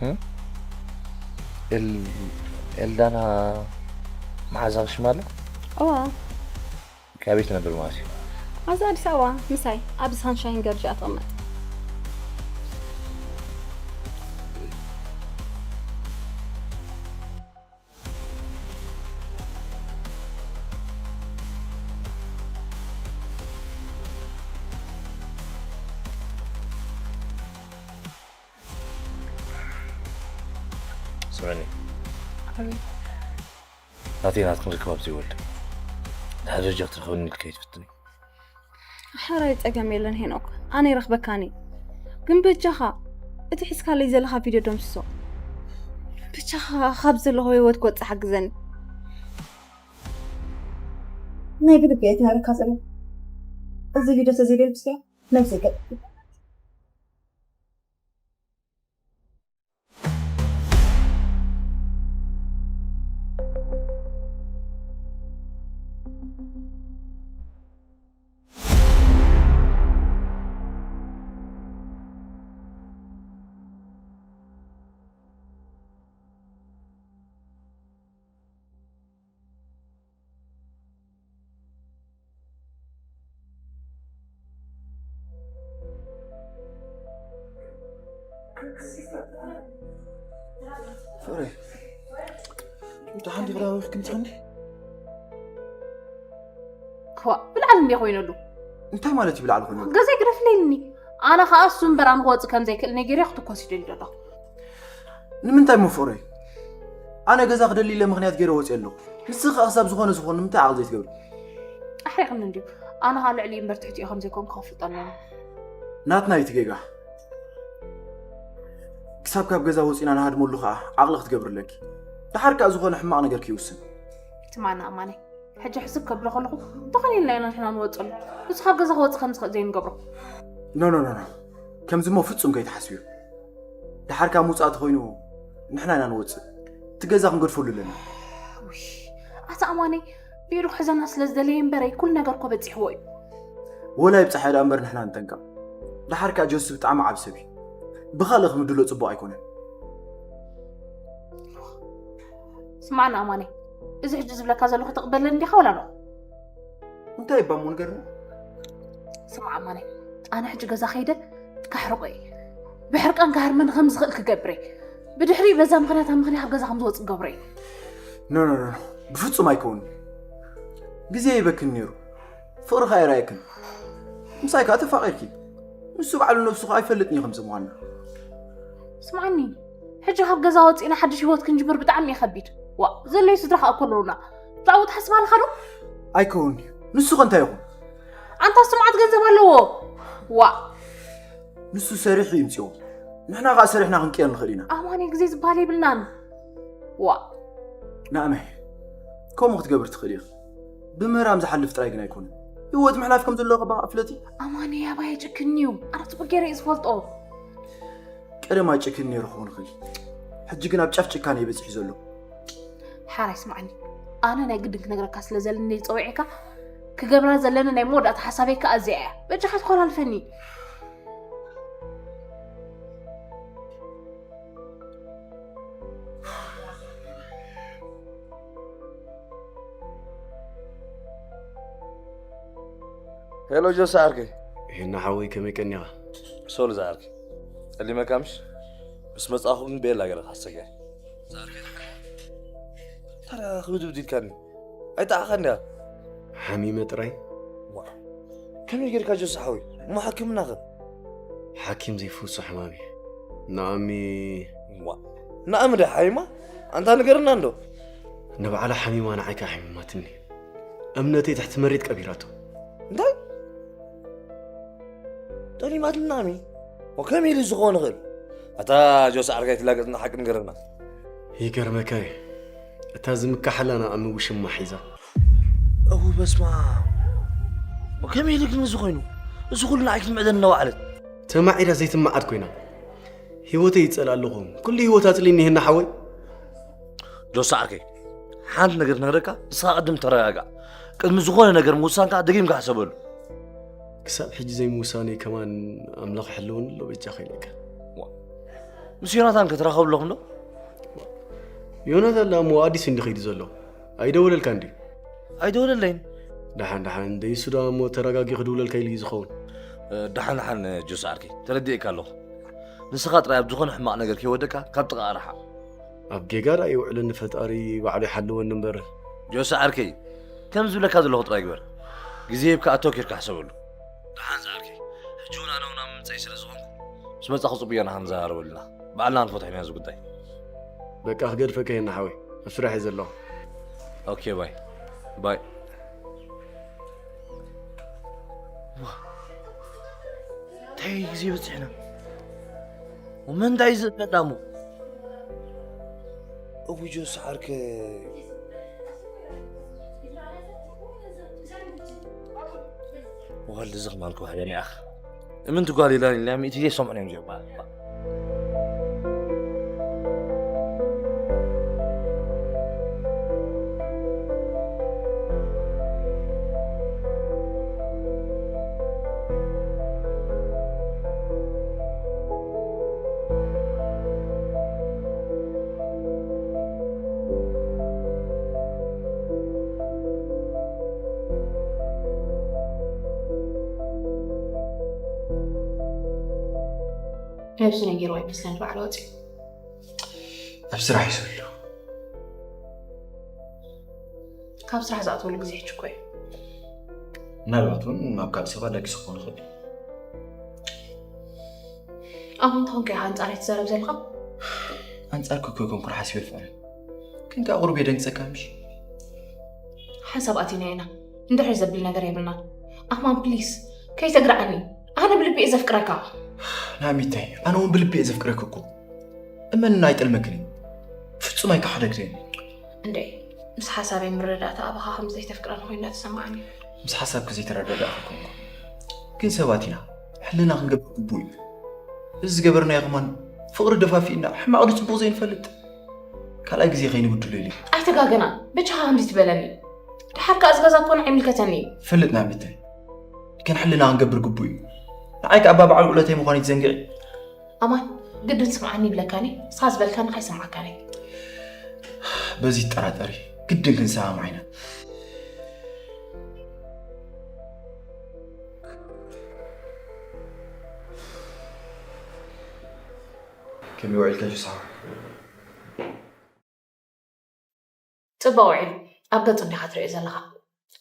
እም? ኤል-፣ ኤልዳና መሓዛኺ ሽማ ኣሎ? እዋ። ካበይ ትነብር ማለት እዩ? ኣብዚ ኣዲስ ኣበባ ምሳይ፣ ኣብዚ ሳንሻይን ገርጂ እያ ትቕመጥ። ስምዕኒ። ኣቤት። ናተይ ናትክን ርክብ ኣብ ዘይወልድ። ድሕሪ ደረጃ ክትረኽበኒ ኢልካ ኣይትፍትኒ። ሕራይ ጸገም የለን ሄኖክ፣ ኣነ ይረኽበካኒ። ግን በጃኻ እቲ ሒዝካለይ ዘለኻ ቪድዮ ደምስሶ። በጃኻ ካብ ዘለኹ ህይወት ክወጽእ ሓግዘኒ። ናይ ብልቢ እየ ትነግረካ ዘለኹ። እዚ ቪድዮ ተዘይደምስዮ ነብሰይ ገጥ ፍቕረይ፣ ደሓን ዲኺ? ራዊሕ ክንትኸኒ? ክዋ፣ ብልዓል እንዴ ኮይነሉ? እንታይ ማለት እዩ ብልዓል ኮይኑ? ገዛይ ግደፍለይልኒ። ኣነ ኸኣ እሱ እምበር ኣነ ክወጽእ ከም ዘይክእል ነጊረ ክትኮስ ይደሊ ዘለኹ። ንምንታይ እሞ ፍቕረይ? ኣነ ገዛ ክደሊ ኢለ ምኽንያት ገይረ ወጽየ ኣለኹ። ንስኺ ኸኣ ክሳብ ዝኾነ ዝኾነ ንምንታይ ዓቕሊ ዘይትገብሪ? ኣሕሪቕኒ እንድዩ። ኣነ ኸኣ ልዕሊ እምበር ትሕቲ እየ ከም ዘይኮንኩ ክፍልጥ ኣለኒ። ናትና እዩ እቲ ጌጋ። ክሳብ ካብ ገዛ ወጺና ንሃድመሉ ኸኣ ዓቕሊ ክትገብሪ ኣለኪ። ደሓር ከኣ ዝኾነ ሕማቕ ነገር ከይውስን። ስማዕኒ ኣማነይ፣ ሕጂ ሕስብ ከብሎ ከለኹ እንተኾነ ኢልና ኢና ንሕና ንወጸሉ። ንሱ ካብ ገዛ ክወጽእ ከም ዝኽእል ዘይንገብሮ። ኖ፣ ኖ፣ ኖ፣ ኖ። ከምዚ እሞ ፍጹም ከይትሓስብዮ። ደሓር ካብ ምውጻእ ተኾይኑ ንሕና ኢና ንወጽእ። እቲ ገዛ ክንገድፈሉ ኣለና። ውይ፣ ኣታ ኣማነይ፣ ብኢዱ ክሕዘና ስለ ዝደለየ እምበረይ፣ ኩሉ ነገር እኮ በጺሕዎ እዩ። ወላ ይብጻሕ ደኣ እምበር ንሕና ንጠንቀቕ። ደሓር ከኣ ጆሲ ብጣዕሚ ዓቢ ሰብ እዩ። ብኻልእ ክንብድሎ ጽቡቕ ኣይኮነን። ስማዕኒ ኣማነይ፣ እዚ ሕጂ ዝብለካ ዘለኹ ትቕበለኒ ዲኻ ወላ ኖ? እንታይ እባ እሞ ንገርኒ? ስማዕ ኣማነይ፣ ኣነ ሕጂ ገዛ ከይደ ካሕርቆ እየ። ብሕርቃን ክሃርመኒ ከም ዝኽእል ክገብር እየ። ብድሕሪኡ በዛ ምኽንያት ኣብ ምኽንያት ካብ ገዛ ከም ዝወጽእ ክገብሮ እየ። ኖ፣ ኖ፣ ኖ፣ ኖ። ብፍጹም ኣይከውንን። ግዜ ይበክን ነይሩ። ፍቕሪ ከኣ ይረኣየክን። ምሳይ ከኣ ተፋቒርኪ። ንሱ ባዕሉ ነብሱ ከኣ ኣይፈልጥን እዩ ከምዚ ምዃንና። ስምዓኒ፣ ሕጂ ካብ ገዛ ወጺእና ሓድሽ ህይወት ክንጅምር ብጣዕሚ እዩ ከቢድ። ዋእ፣ ዘሎይ ስድራ ከኣ እኮ ኣለዉና። ብዛዕባኡ ትሓስብ ኣለኻ ዶ? ኣይከውንን እዩ። ንሱ ከ እንታይ ይኹን? ኣንታ ስምዓት ገንዘብ ኣለዎ። ዋእ። ንሱ ሰሪሑ ይምጽኦ። ንሕና ከኣ ሰሪሕና ክንቅየር ንኽእል ኢና። ኣማኒ ግዜ ዝበሃል የብልናን። ዋእ። ናእመ፣ ከምኡ ክትገብሪ ትኽእሊ ኢኺ። ብምህራም ዝሓልፍ ጥራይ ግን ኣይኮነን። ህይወት ምሕላፍ ከም ዘለዎ ከኣ ፍለጢ። ኣማኒ ኣባይ ጭክን እዩ። ኣነ ጽቡቕ ገይረ እየ ዝፈልጦ። ቀደም ኣይጭክን ነይሩ ክኸውን ይኽእል። ሕጂ ግን ኣብ ጫፍ ጭካነ እዩ በጺሑ ዘሎ። ሓራይ ስምዓኒ። ኣነ ናይ ግድን ክነግረካ ስለ ዘለኒ እየ ዝጸዊዐካ። ክገብራ ዘለኒ ናይ መወዳእታ ሓሳበይ ከኣ እዚኣ እያ። በጃኻ ትኮላልፈኒ። ሄሎ ጆሲ ዓርከይ። ሄና ሓወይ ከመይ ቀኒኻ? ሶል ዝዓርከይ። ጠሊመካ ምሽ? ምስ መጻእኹ ግን ቤላ ገለ ካሰጋይ። ዝዓርከይ ደሓን። ታዲያ ክብድብድ ኢልካኒ? ኣይጠዓኻን ድያ? ሓሚመ ጥራይ። ዋ። ከመይ ጌርካ ጆሲ ሓወይ? እሞ ሓኪምና ኸ? ሓኪም ዘይፍውሶ ሕማም እዩ። ናኣሚ ዋ። ናኣሚ ድያ ሓሚማ? ኣንታ ንገርና እንዶ። ንባዕላ ሓሚማ ንዓይ ከኣ ሓሚማትኒ። እምነተይ ትሕቲ መሬት ቀቢራቶ። እንታይ? ጠሊማትኒ ናኣሚ? ወከመይ ኢሉ ዝኸውን ይኽእል? ኣታ ጆሲ ዓርከይ ትላገጽና ሓቂ ንገረና። ይገርመካ እዩ። እታ ዝምካሓላ ናኣሚ ውሽማ ሒዛ። እው በስመ ኣብ። ከመይ ኢሉ ግን እዚ ኮይኑ? እዚ ኩሉ ንዓይ ክትምዕደኒ እናወዓለት። ተማዒዳ ዘይትመዓድ ኮይና። ህይወተይ ይጸልኣ ኣለኹ። ኩሉ ህይወት ኣጽሊኒ ሄና ሓወይ። ጆሲ ዓርከይ፣ ሓንቲ ነገር ነግረካ፣ ንስኻ ቅድም ተረጋጋእ። ቅድሚ ዝኾነ ነገር ምውሳንካ ደጊምካ ሕሰበሉ። ክሳብ ሕጂ ዘይምውሳነይ ከማን ኣምላኽ ይሕልወኒ ኣሎ በጃኻ ኢለካ። ዋ። ምስ ዮናታን ክትራኸቡ ኣለኹም ዶ? ዮናታን ዳሞ ኣዲስ እንዲ ኸይዱ ዘሎ ኣይደወለልካ እንዲ? ኣይደወለለይን። ደሓን ደሓን ደይሱ ዳሞ ተረጋጊ ክድውለልካ ኢሉ እዩ ዝኸውን። ደሓን ደሓን ጆስ ዓርከይ፣ ተረዲእካ ኣለኹ። ንስኻ ጥራይ ኣብ ዝኾነ ሕማቕ ነገር ከይወደቅካ ካብ ጥቓ ርሓቕ። ኣብ ጌጋ ዳ ይውዕለኒ ፈጣሪ ባዕሉ ይሓልወኒ እምበር። ጆስ ዓርከይ፣ ከም ዝብለካ ዘለኹ ጥራይ ግበር። ግዜ ሂብካ ኣተኪርካ ሕሰበሉ። ደሓን ዝዓርከይ፣ ሕጂ እውን ኣነ እውን ኣብ ምምፀይ ስለ ዝኾንኩ ምስ መጻኹ ጽቡቕ ኢና ክንዘራረበሉ ኢና። ባዕልና ንፈትሖ ኢና እዚ ጉዳይ። በቃ ክገድፈካ እየ ሓወይ፣ ኣብ ስራሕ እየ ዘለኹ። ኦኬ ባይ ባይ። እንታይ ግዜ በፂሕና? ወመንታይ ዝእመና እሞ? እውጆ ሰዓርከ ወልድ ዝኽማልኩ ባህለን ያኽ እምንቲ ጓል ኢላን ኢላ ሚእቲ ዘይሰምዑን እዮም ዚባ ነብሱ ነጊርዋ ይመስለኒ ባዕሉ ወፂኡ። ኣብ ስራሕ እዩ ዘሎ። ካብ ስራሕ ዝኣተወሉ ግዜ ሕጂ እኮ እዩ። ምናልባት እውን ናብ ካልእ ሰባት ለጊሱ ክኸውን ይኽእል እዩ። ኣሁን እንተኾንከ ኢኻ ኣንጻረይ ትዛረብ ዘለኻ? ኣንጻርኪ እኮ ኣይኮንኩን ሓሲበ ኣይፈልጥን። ግን ከኣ ቁሩብ የደንግጸካ ምሽ? ሓንሳብ ኣቲና ኢና። እንድሕር ዘብል ነገር የብልናን። ኣማን ፕሊስ ከይተግርዓኒ። ኣነ ብልቢ እየ ዘፍቅረካ። ናሚተይ ኣነ እውን ብልቢ እየ ዘፍቅረኪ እኮ። እመንና ኣይጠልመክን እየ። ፍጹም ኣይከሓደክን እየ። እንዴ ምስ ሓሳበይ ምርዳእታ ኣባኻ ከም ዘይተፍቅረኒ ኮይኑ እንዳተሰማዓኒ። ምስ ሓሳብኪ ዘይተረዳዳእኪ ኣይኮንኩን። ግን ሰባት ኢና። ሕልና ክንገብር ግቡእ እዩ። እዚ ዝገበርናዮ ከማን ፍቕሪ ደፋፊእና ሕማቕ ድዩ ጽቡቕ ዘይንፈልጥ። ካልኣይ ግዜ ከይንብድሎ ኢለ። ኣይተጋገና፣ በጃኻ ከምዚ ትበለኒ። ድሓር ከኣ እዚ ገዛ እኮ ንዓይ ይምልከተኒ እዩ። ይፈልጥ ናሚተይ። ግን ሕልና ክንገብር ግቡእ እዩ። ንዓይ ከኣ ኣባ በዓል ውዕለተይ ምዃኑ ይትዘንግዒ። ኣማን፣ ግድን ስምዓኒ ይብለካኒ፣ ንስኻ ዝበልካኒ ከይሰማዕካኒ። በዚ ትጠራጠሪ፣ ግድን ክንሰማማዕ ኢና። ከመይ ውዒልካ ጁሳ? ጽቡቕ ውዒሉ። ኣብ ገጹ እንዲኻ ትርእዮ ዘለኻ።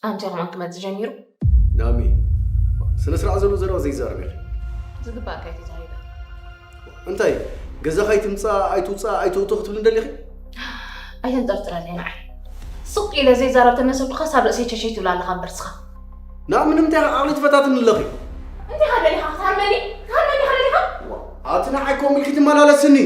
ኣንተ ከማን ክመጽእ ጀሚሩ። ናሚ፣ ስነ ስርዓት ዘለዎ ዘረባ ዘይዛረብ የለን። ዝግባእካ እዩ ተዛሪበ። እንታይ ገዛኻ ኣይትምጻእ ኣይትውጻእ ኣይተውቶ ክትብል እንደሊኺ? ኣይተንጠርጥረለይ ንዓይ። ስቕ ኢለ ዘይዛረብ ተመሰልኩ ክሳብ ርእሰይ ቸሸይ ትብል ኣለኻ እምበር ንስኻ። ናብ ምንም እንታይ ዓቕሊ ትፈታትኒ ኣለኺ? እንታይ ኢኻ ደሊኻ ክትሃርመኒ? ክትሃርመኒ ኢኻ ደሊኻ? ኣቲ ንዓይ ከምኡ ኢልኪ ትመላለስኒ።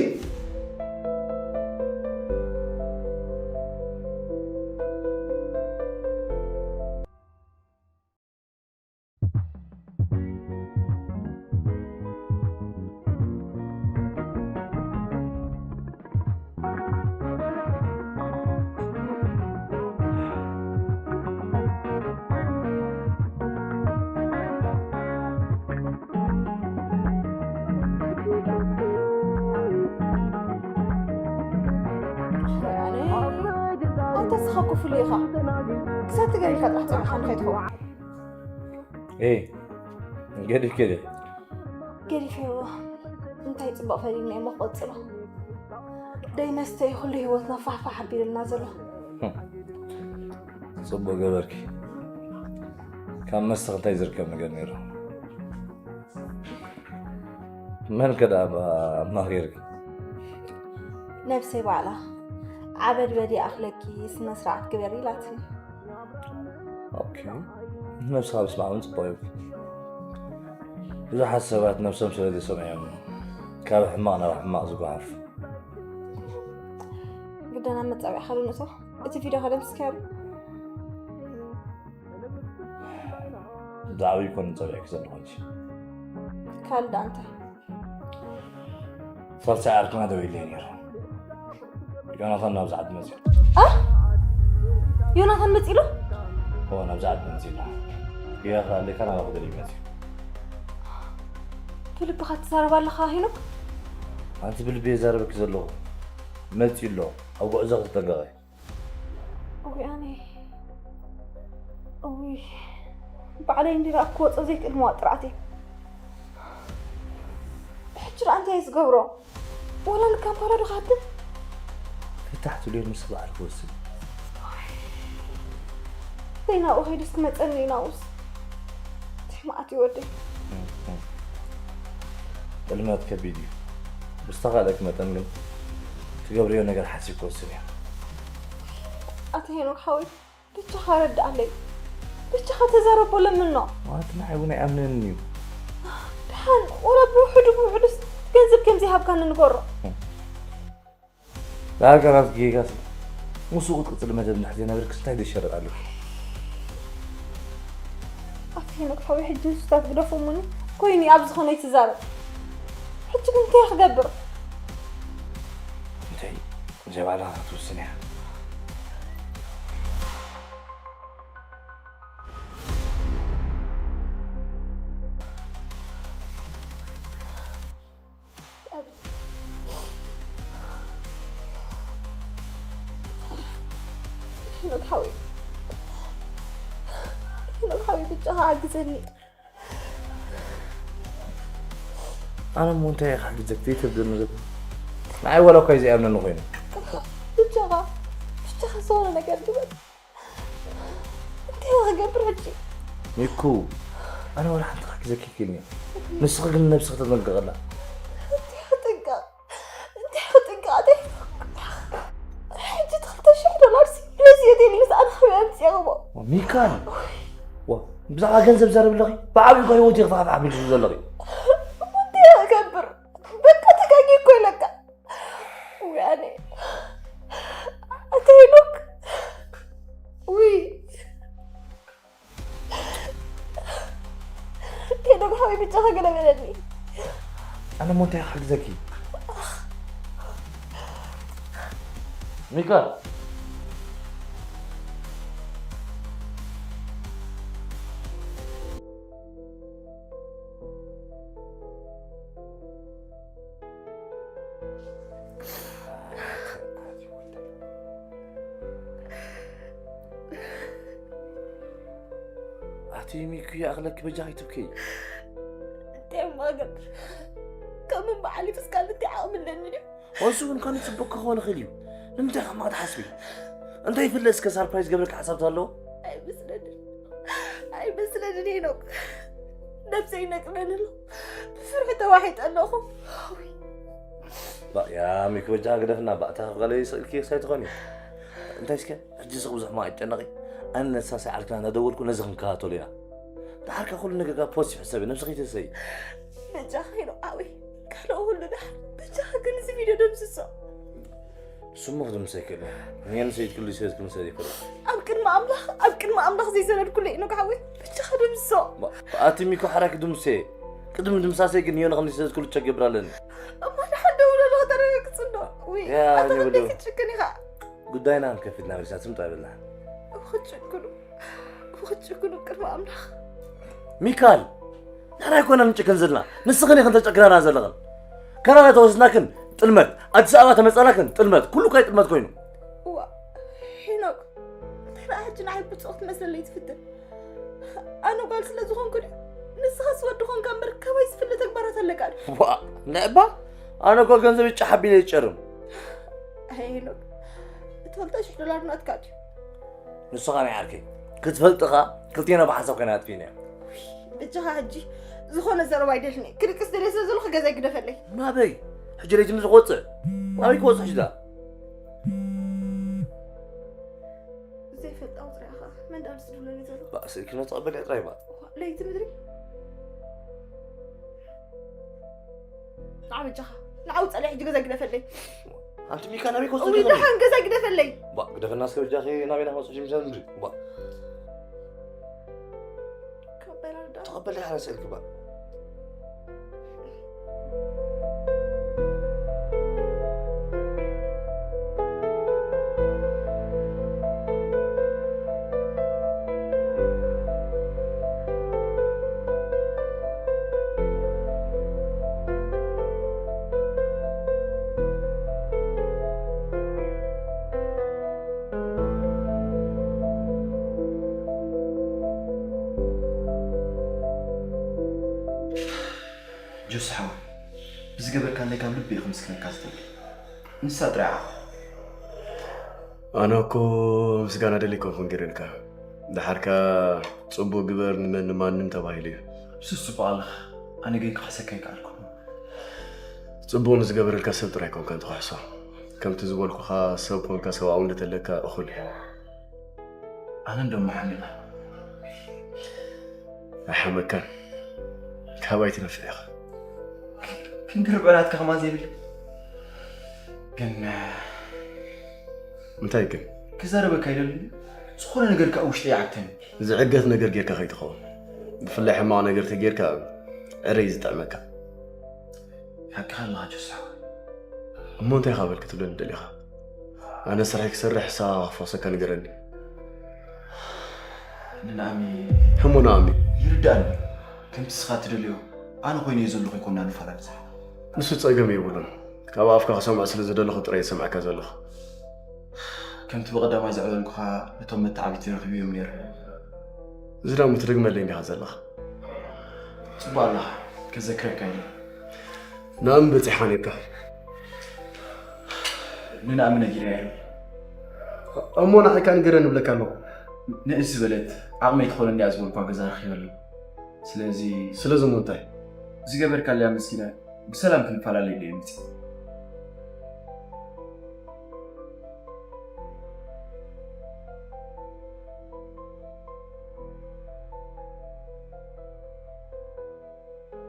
ኣንተ ስኻ ኩፍሉ ኢኻ። ክሰቲ ገዲልካ ጥራሕ ጸሚኻ ንኸይትኸውን። ኤ ገዲፍ ገዲፍ ገዲፈዎ እንታይ ጽቡቕ ፈሊና እሞ ክቕጽሎ ደይ መስተ እዩ ኩሉ ህይወትና ፋሕፋሕ ኣቢሉልና ዘሎ። ጽቡቕ ገበርኪ። ካብ መስተ እንታይ ዝርከብ ነገር ነይሩ? መን ከ ደኣ ኣማኺርኪ? ነብሰይ ባዕላ ዓበድ በዲ ኣኽለኪ ስነ ስርዓት ግበሪ ኢላትኒ። ኦኬ፣ ነብስኻ ምስማዕ እውን ጽቡቕ እዩ። ብዙሓት ሰባት ነብሶም ስለ ዝሰምዑ እዮም ካብ ሕማቕ ናብ ሕማቕ ዝጓሓፉ። ግደና መጻብዕኻ ዶ ንእቶ እቲ ቪድዮ ከደምስስካዮ ዶ? ብዛዕባ ይኮን ጸቢዕኪ ዘለኹ እንጂ። ካልእ ደኣ እንታይ? ሳልሳይ ዓርክና ደዊለይ ነይሩ። ዮናታን ናብዚ ዓዲ መጺኡ። እ? ዮናታን መጺኡ ኣሎ? እወ ናብዚ ዓዲ መጺኡ ኣሎ። ጌጋ ከኣ ኣለካ ናባኺ ደልዩ መጺኡ። ከልብኻ ትዛረብ ኣለኻ ሄኖክ? ኣንቲ ብልቢ የዛረበኪ ዘለኹ መፂኡ ኣሎ። ኣብ ጉዕዞ ክትጠንቀቐ። እውይ ኣነ እውይ ባዕለይ እንዲራ ክወፆ ዘይክእል መዋጥራት እየ። ሕጂ ደኣ እንታይ እየ ዝገብሮ? ወላ ንካምፓላ ዶ ክሃድም? ፍታሕ ትልዮ ንሱ በዓል ክወስን። ዘይናብኡ ከይዱስ ክመፀኒ እዩ ናብኡስ። እንታይ መዓት እዩ ወደይ። ጥልመት ከቢድ እዩ። ብዝተኻእለኪ መጠን ግን ትገብርዮ ነገር ሓሲብ ክወስን እያ። ኣቶ ሄኖክ ሓወይ ብቻኻ ረድኣለይ። ብቻኻ ተዛረቦ ለምኖ። ማለት ንዓይ እውን ኣይኣምነንን እዩ። ደሓን ወላ ብውሕዱ ብውሕዱስ ገንዘብ ከምዘይሃብካኒ ንገሮ። ዳርጋ ናት ጌጋሲ ምስኡ ክትቅፅሊ መደብ እንድሕር ዘይነበርክስ እንታይ ደሸረጥ ኣለኪ? ኣቲ ሄኖክ ሓወይ ሕጂ ንሱታት ግደፎሙኒ ኮይኑ እዩ ኣብ ዝኾነ ይትዛረብ። ሕጂ ግን እንታይ ክገብር? እንታይ ዘይ ባዕልኻ ክትውስን እያ። ሄኖክ ሓወይ ሄኖክ ሓወይ ብቻኻ ሓግዘኒ። ኣነ እሞ እንታይ እየ ክሕግዘክ ዘይከብደኒ ዘሎ? ንዓይ ዋላ እኳ እዩ ዘይኣምነኒ ኮይኑ። ብቻኻ ብቻኻ ዝኾነ ነገር ግበር። እንታይ እየ ክገብር ሕጂ? ሚኩ፣ ኣነ ዋላ ሓንቲ ክሕግዘኪ ይክእልኒ። ንስኺ ግን ንነብስኺ ተጠንቀቐላ። እንታይ ክጥንቀቕ እንታይ ክጥንቀቕ ኣደ? ሕጂ ትኽልተ ሽሕ ዶላር ሲ ነዚኦ ደሊ ምስ ኣነ ከመይ ኣምፅእኽዎ? ሚካል፣ ዋ፣ ብዛዕባ ገንዘብ ዘረብ ኣለኺ? ብዓብዩ እኳ ህይወት ይኽፋሕ ኣቢልሽ ዘለኺ። እንታይ ክገብር? በቃ ተጋጊ እኮ ኢለካ። ውይ ኣነ ኣተ ሄኖክ ውይ ሄኖክ ሓወይ ብቻ ከገለ በለኒ። ኣነ ሞ እንታይ ክሕግዘኪ? ሚካል፣ ኣቲ ሚኩ ይኣኽለኪ በጃኺ ትብከይ። እንታይ እሞ ክገብር? ከም እምባ ሓሊፉስ ካልእ እንታይ ዓቕሚ ኣለኒ ድዩ? ወሱ እውን ካን ጽቡቅ ክኾን ይኽእል እዩ። ንምንታይ ከምኣ ትሓስቢ? እንታይ ይፍለ እስከ ሳርፕራይዝ ገብረካ ሓሳብ ኣለዎ? ኣይመስለንን ኣይመስለንን ሄኖክ ነብሰይ ይነቅነኒ ኣሎ ብፍርሒ ተዋሒጠ ኣለኹ ያ ሚኪ በጃ ግደፍና ባእታ ካብ ጋለሪ ስእልኪ ክሳይ ትኾኒ እንታይ እስከ ሕጂ ስቕ ብዙሕ ማ ኣይጨነቂ ኣነ ነሳሳይ ዓርክና እናደወልኩ ነዚ ክንከታተሉ ኢና ደሓርካ ኩሉ ነገር ፖስት ይሕሰብ ነብስኺ ተሰይ በጃኺ ሄኖክ ሓወይ ካልኦ ኩሉ ደሓር በጃኺ ግን እዚ ቪድዮ ደምስሶ ስሙ ክድምሰ ይክእል እየ ንየን ሰይድ ክሉ ሰይድ ክምሰል ይክእል ኣብ ቅድሚ ኣምላኽ ኣብ ቅድሚ ኣምላኽ ዘይሰነድኩሉ ሄኖክ ሓወይ በጃኺ ደምስሶ ኣቲ ሚኮ ሓራኪ ድምሴ ቅድሚ ድምሳሰይ ግን ዮና ከም ዝሰለዝኩሉ ቸክ ገብር ኣለኒ። እሞ ንሓደ ውለዶ ከተረጋግጽ እንዶ። ውይ፣ ያ፣ ኣታ እኔ ክንደይ ወደው። ክትጭክን ኢኻ። ጉዳይና ንከፊት ናብ ሪሳ ትምጣ ይብልና። እቡ ክትጭክኑ፣ እቡ ክትጭክኑ ቅድሚ ኣምላኽ። ሚካል፣ ንሕና ኣይኮና ንጭክን ዘለና፣ ንስኽን ኢኽን ተጨክናና ዘለኽን። ካናዳ ተወስድናክን ጥልመት፣ ኣዲስ ኣበባ ተመጻናክን ጥልመት፣ ኩሉ ካይ ጥልመት ኮይኑ። እዋ፣ ሄኖክ፣ እንታይ ደኣ ሕጂ ንዓይ ብጹቕ ክትመስለለይ ትፍትን? ኣነ ጓል ስለ ዝኾንኩ ድዩ? ንስኻስ ወዲ ኾንካ እምበር ካባይ ዝፍለ ተግባራት ኣለካ ድዩ? ዋ ንዕባ ኣነ እኮ ገንዘብ ይጫሕ ኣቢለ ይጨርም። ኣይ ሄኖክ እቲ ክልተ ሽሕ ዶላር ናትካ ድዩ? ንስኻ ናይ ዓርከይ ክትፈልጥኻ ክልቴና ብሓሳብ ከና ኣጥፊእና በጃኻ ሕጂ ዝኾነ ዘረባ ኣይደልን እየ ክድቅስ ደልየ ስለ ዘለኹ ገዛይ ግደፈለይ ናበይ ሕጂ ለይቲ ምድሪ ክወፅእ ናበይ ክወፅእ ሕጂ ዳ ዘይፈልጣ ውፅሪያ ኸዓ መን ዳኣ ንስድብለኒ ዘሎ ባእ ስእልኪ ነተቐበልያ ጥራይ ባእ ለይቲ ምድሪ ንዓ በጃኻ ንዓ ውፀለይ ሕጂ ገዛ ግደፈለይ ኣንቲ ሚካ ናበይ ክወስዶ እውይ ደኸኒ ደሓን ገዛ ግደፈለይ ባእ ግደፈና እስከ በጃኺ ናበይና ክወፅእ ጅምሰ ምድሪ ባእ ካብ በራር ደኣ ተቐበለይ ሓራ ስእልኪ ባእ ጆስ ሓወይ፣ ብዝገበርካለይ ካብ ልቢ እየ ክምስክነካ ዝደሊ። ንሳ ጥራይ ዓቕሚ። ኣነ እኮ ምስጋና ደሊ ኣይኮንኩን ገይረልካ። ደሓርካ ጽቡቕ ግበር ንመን ንማንም ተባሂሉ እዩ። ንሱስ ጽቡቕ ኣለኻ። ኣነ ግን ክኽሕሰካ ኣይከኣልኩን። ጽቡቕ ንዝገበረልካ ሰብ ጥራይ ኣይኮንካን ትኽሕሶ። ከምቲ ዝበልኩኻ ሰብ ኮንካ ሰብኣውነት ኣለካ እኹል እዩ። ኣነ እንደሞ ሓሚቐ። ኣይሓመካን። ካባይ ትነፍዕ ኢኻ። ክንዲ ርብዒ ናትካ ከማን ዘይብለይ። ግን እንታይ ግን? ክዛረበካ ይደሊ። ዝኾነ ነገር ካብ ውሽጠይ ይዓግተኒ። ዝዕገት ነገር ጌርካ ከይትኸውን። ብፍላይ ሕማቕ ነገር ተጌርካ ዕረ እዩ ዝጥዕመካ። ሓቅኻ ኣለኻ ጆስ ሓወይ። እሞ እንታይ ኢኻ በል ክትብለኒ ደሊኻ? ኣነ ስርሐይ ክሰርሕ ንስኻ ክፈኽሰካ ንገረኒ። ንናኣሚ። እሞ ናኣሚ? ይርዳእኒ። ከምቲ ንስኻ ትደልዮ ኣነ ኮይነ እየ ዘለኹ ኣይኮንና ንፈላለ ዘለና። ንሱ ጸገም የብሉን። ካብ ኣፍካ ክሰምዖ ስለ ዝደለኹ ጥራይ እየ ዝሰምዓካ ዘለኹ። ከምቲ ብቐዳማይ ዘዕለልኩኻ ነቶም መተዓብይቲ ረኺበዮም ነይረ። እዚ ደኣ እሞ ትደግመለይ እንዲኻ ዘለኻ? ጽቡቕ ኣለኻ። ከዘክረካ እየ። ናኣሚ በጺሕካ ነይርካ። ንናኣሚ ነጊረያ እየ። እሞ ንዓይ ከኣ ንገረኒ እብለካ ኣለኹ። ንእስ ዝበለት ዓቕመይ ትኾነኒ እያ ዝበልኳ ገዛ ረኺበ ኣለኹ። ስለዚ ስለዚ እሞ እንታይ? ዝገበርካለይ ኣመስጊነ ብሰላም ክንፈላለይ ድየ መጺእ።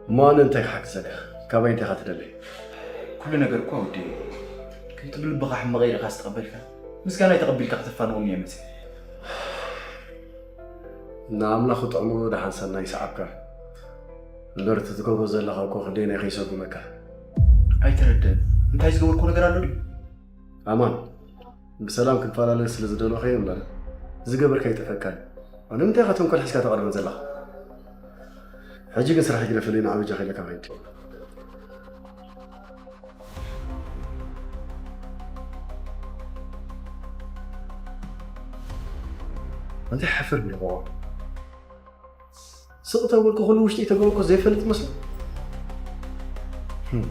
እሞ ኣነ እንታይ ክሓግዘካ? ካባይ እንታይ ኢኻ ትደሊ? ኩሉ ነገር እኳ ወዲ፣ ከምቲ ብልብኻ ሕመቐ ኢልካ ዝተቐበልካ፣ ምስጋናይ ተቐቢልካ ከተፋንወኒ እየ መጺእ። ንኣምላኽ ጥዕሞ ደሓን ሰናይ ሰዓብካ። እምበር እቲ ትገብሮ ዘለኻ እኮ ክንደየናይ ከይሰጉመካ። ኣይተረድእን። እንታይ ዝገበርኩ ነገር ኣሎ ድዩ? ኣማን፣ ብሰላም ክንፈላለ ስለ ዝደለኹ እየ እምበር፣ ዝገበርካ ኣይጠፍኣካን። ንምንታይ ኢኻ ተንኮል ሒዝካ ተቐርበን ዘለኻ? ሕጂ ግን ስራሕ ይግደፈለይ፣ ንዓ በጃኻ ኢለካ ከይድ። እንታይ ሓፍር ብልቑቑ? ስቕ ተበልኩ፣ ኩሉ ውሽጢ ተገብርኩ ዘይፈልጥ መስሎ። ህም።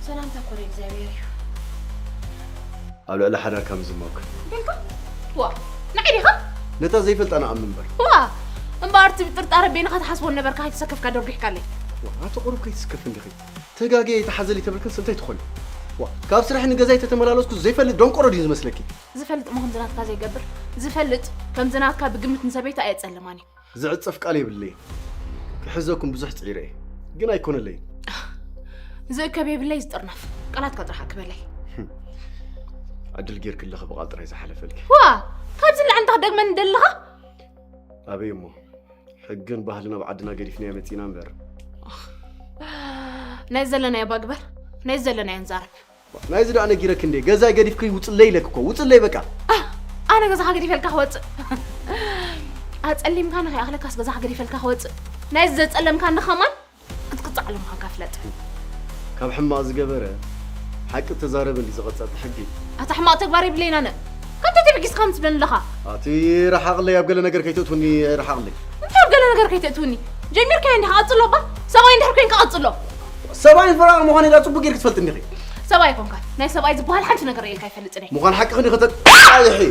ሰላምታ እኮ ናይ እግዚኣብሔር እዩ። ኣብ ልዕሊ ሓዳርካ ምዝማውካ። በልካ? ዋ፣ ንዓይ ዲኻ? ነታ ዘይፈልጣ ንኣምን እምበር። ዋ፣ እምበኣር እቲ ብጥርጣረ ቤንኻ ትሓስቦ ነበርካ፣ ከይተሰከፍካ ደርጒሕካለይ። ዋ፣ ኣቲ ቁሩብ ከይትስከፍ እንዲኺ። ተጋግየ ይተሓዘሊ ተብልክንስ እንታይ ትኾኒ? ዋ፣ ካብ ስራሕ ንገዛይ ተተመላለስኩ ዘይፈልጥ ደንቆሮ ድዩ ዝመስለኪ? ዝፈልጥ እሞ ከምዚ ናትካ ዘይገብር፣ ዝፈልጥ ከምዚ ናትካ ብግምት ንሰበይቱ ኣየጸልማን እዩ። ዝዕጸፍ ቃል የብለይን። ክሕዘኩም ብዙሕ ጽዒረ እየ፣ ግን ኣይኮነለይን። ዝእከብ የብለይ ዝጥርነፍ፣ ቃላትካ ጥራሕ ኣክበለይ። ዕድል ጌርክለኺ ብቓል ጥራይ ዝሓለፈልኪ። ዋ! ካብዚ ንላዕሊ እንታይ ክደግመኒ ደለኻ? ኣበይ እሞ፣ ሕግን ባህልን ኣብ ዓድና ገዲፍናዮ መጺእና እምበር። ናይ ዘለናዮ እባ ግበር፣ ናይ ዘለናዮ ንዛረብ። ናይዚ ደኣ ነጊረኪ እንዴ፣ ገዛይ ገዲፍኪ ውጽለይ ኢለኪ እኮ፣ ውጽለይ በቃ። ኣህ፣ ኣነ ገዛኻ ገዲፈልካ ክወጽእ? ኣጸሊምካኒ ከይኣኽለካስ ገዛኻ ገዲፈልካ ክወጽእ? ናይዚ ዘጸለምካኒ ከማን ክትቅጻዕ ኣለምዃንካ ፍለጥ። ካብ ሕማቕ ዝገበረ ሓቂ ተዛረበ እንዲ ዝቐጸ እቲ ሕጊ። ኣታ ሕማቕ ተግባር የብለይን ኣነ። ከምቲ ተበጊስካ ምትብለኒ ኣለኻ። ኣቲ ረሓቕለይ፣ ኣብ ገለ ነገር ከይተእትውኒ ረሓቕለይ። እንታይ ኣብ ገለ ነገር ከይተእትውኒ? ጀሚርካዮ እንዲኻ፣ ቀጽሎ እባ። ሰብኣይ እንድሕር ኮንካ ቀጽሎ። ሰብኣይን ፈራቒ ምዃነይ ደኣ ጽቡቕ ጌርኪ ትፈልጢ እንዲኺ። ሰብኣይ ኣይኮንካን። ናይ ሰብኣይ ዝበሃል ሓንቲ ነገር ርኤልካ ኣይፈልጥን እየ። ምዃን ሓቅኺ እንዲኺ ተጣይሒ።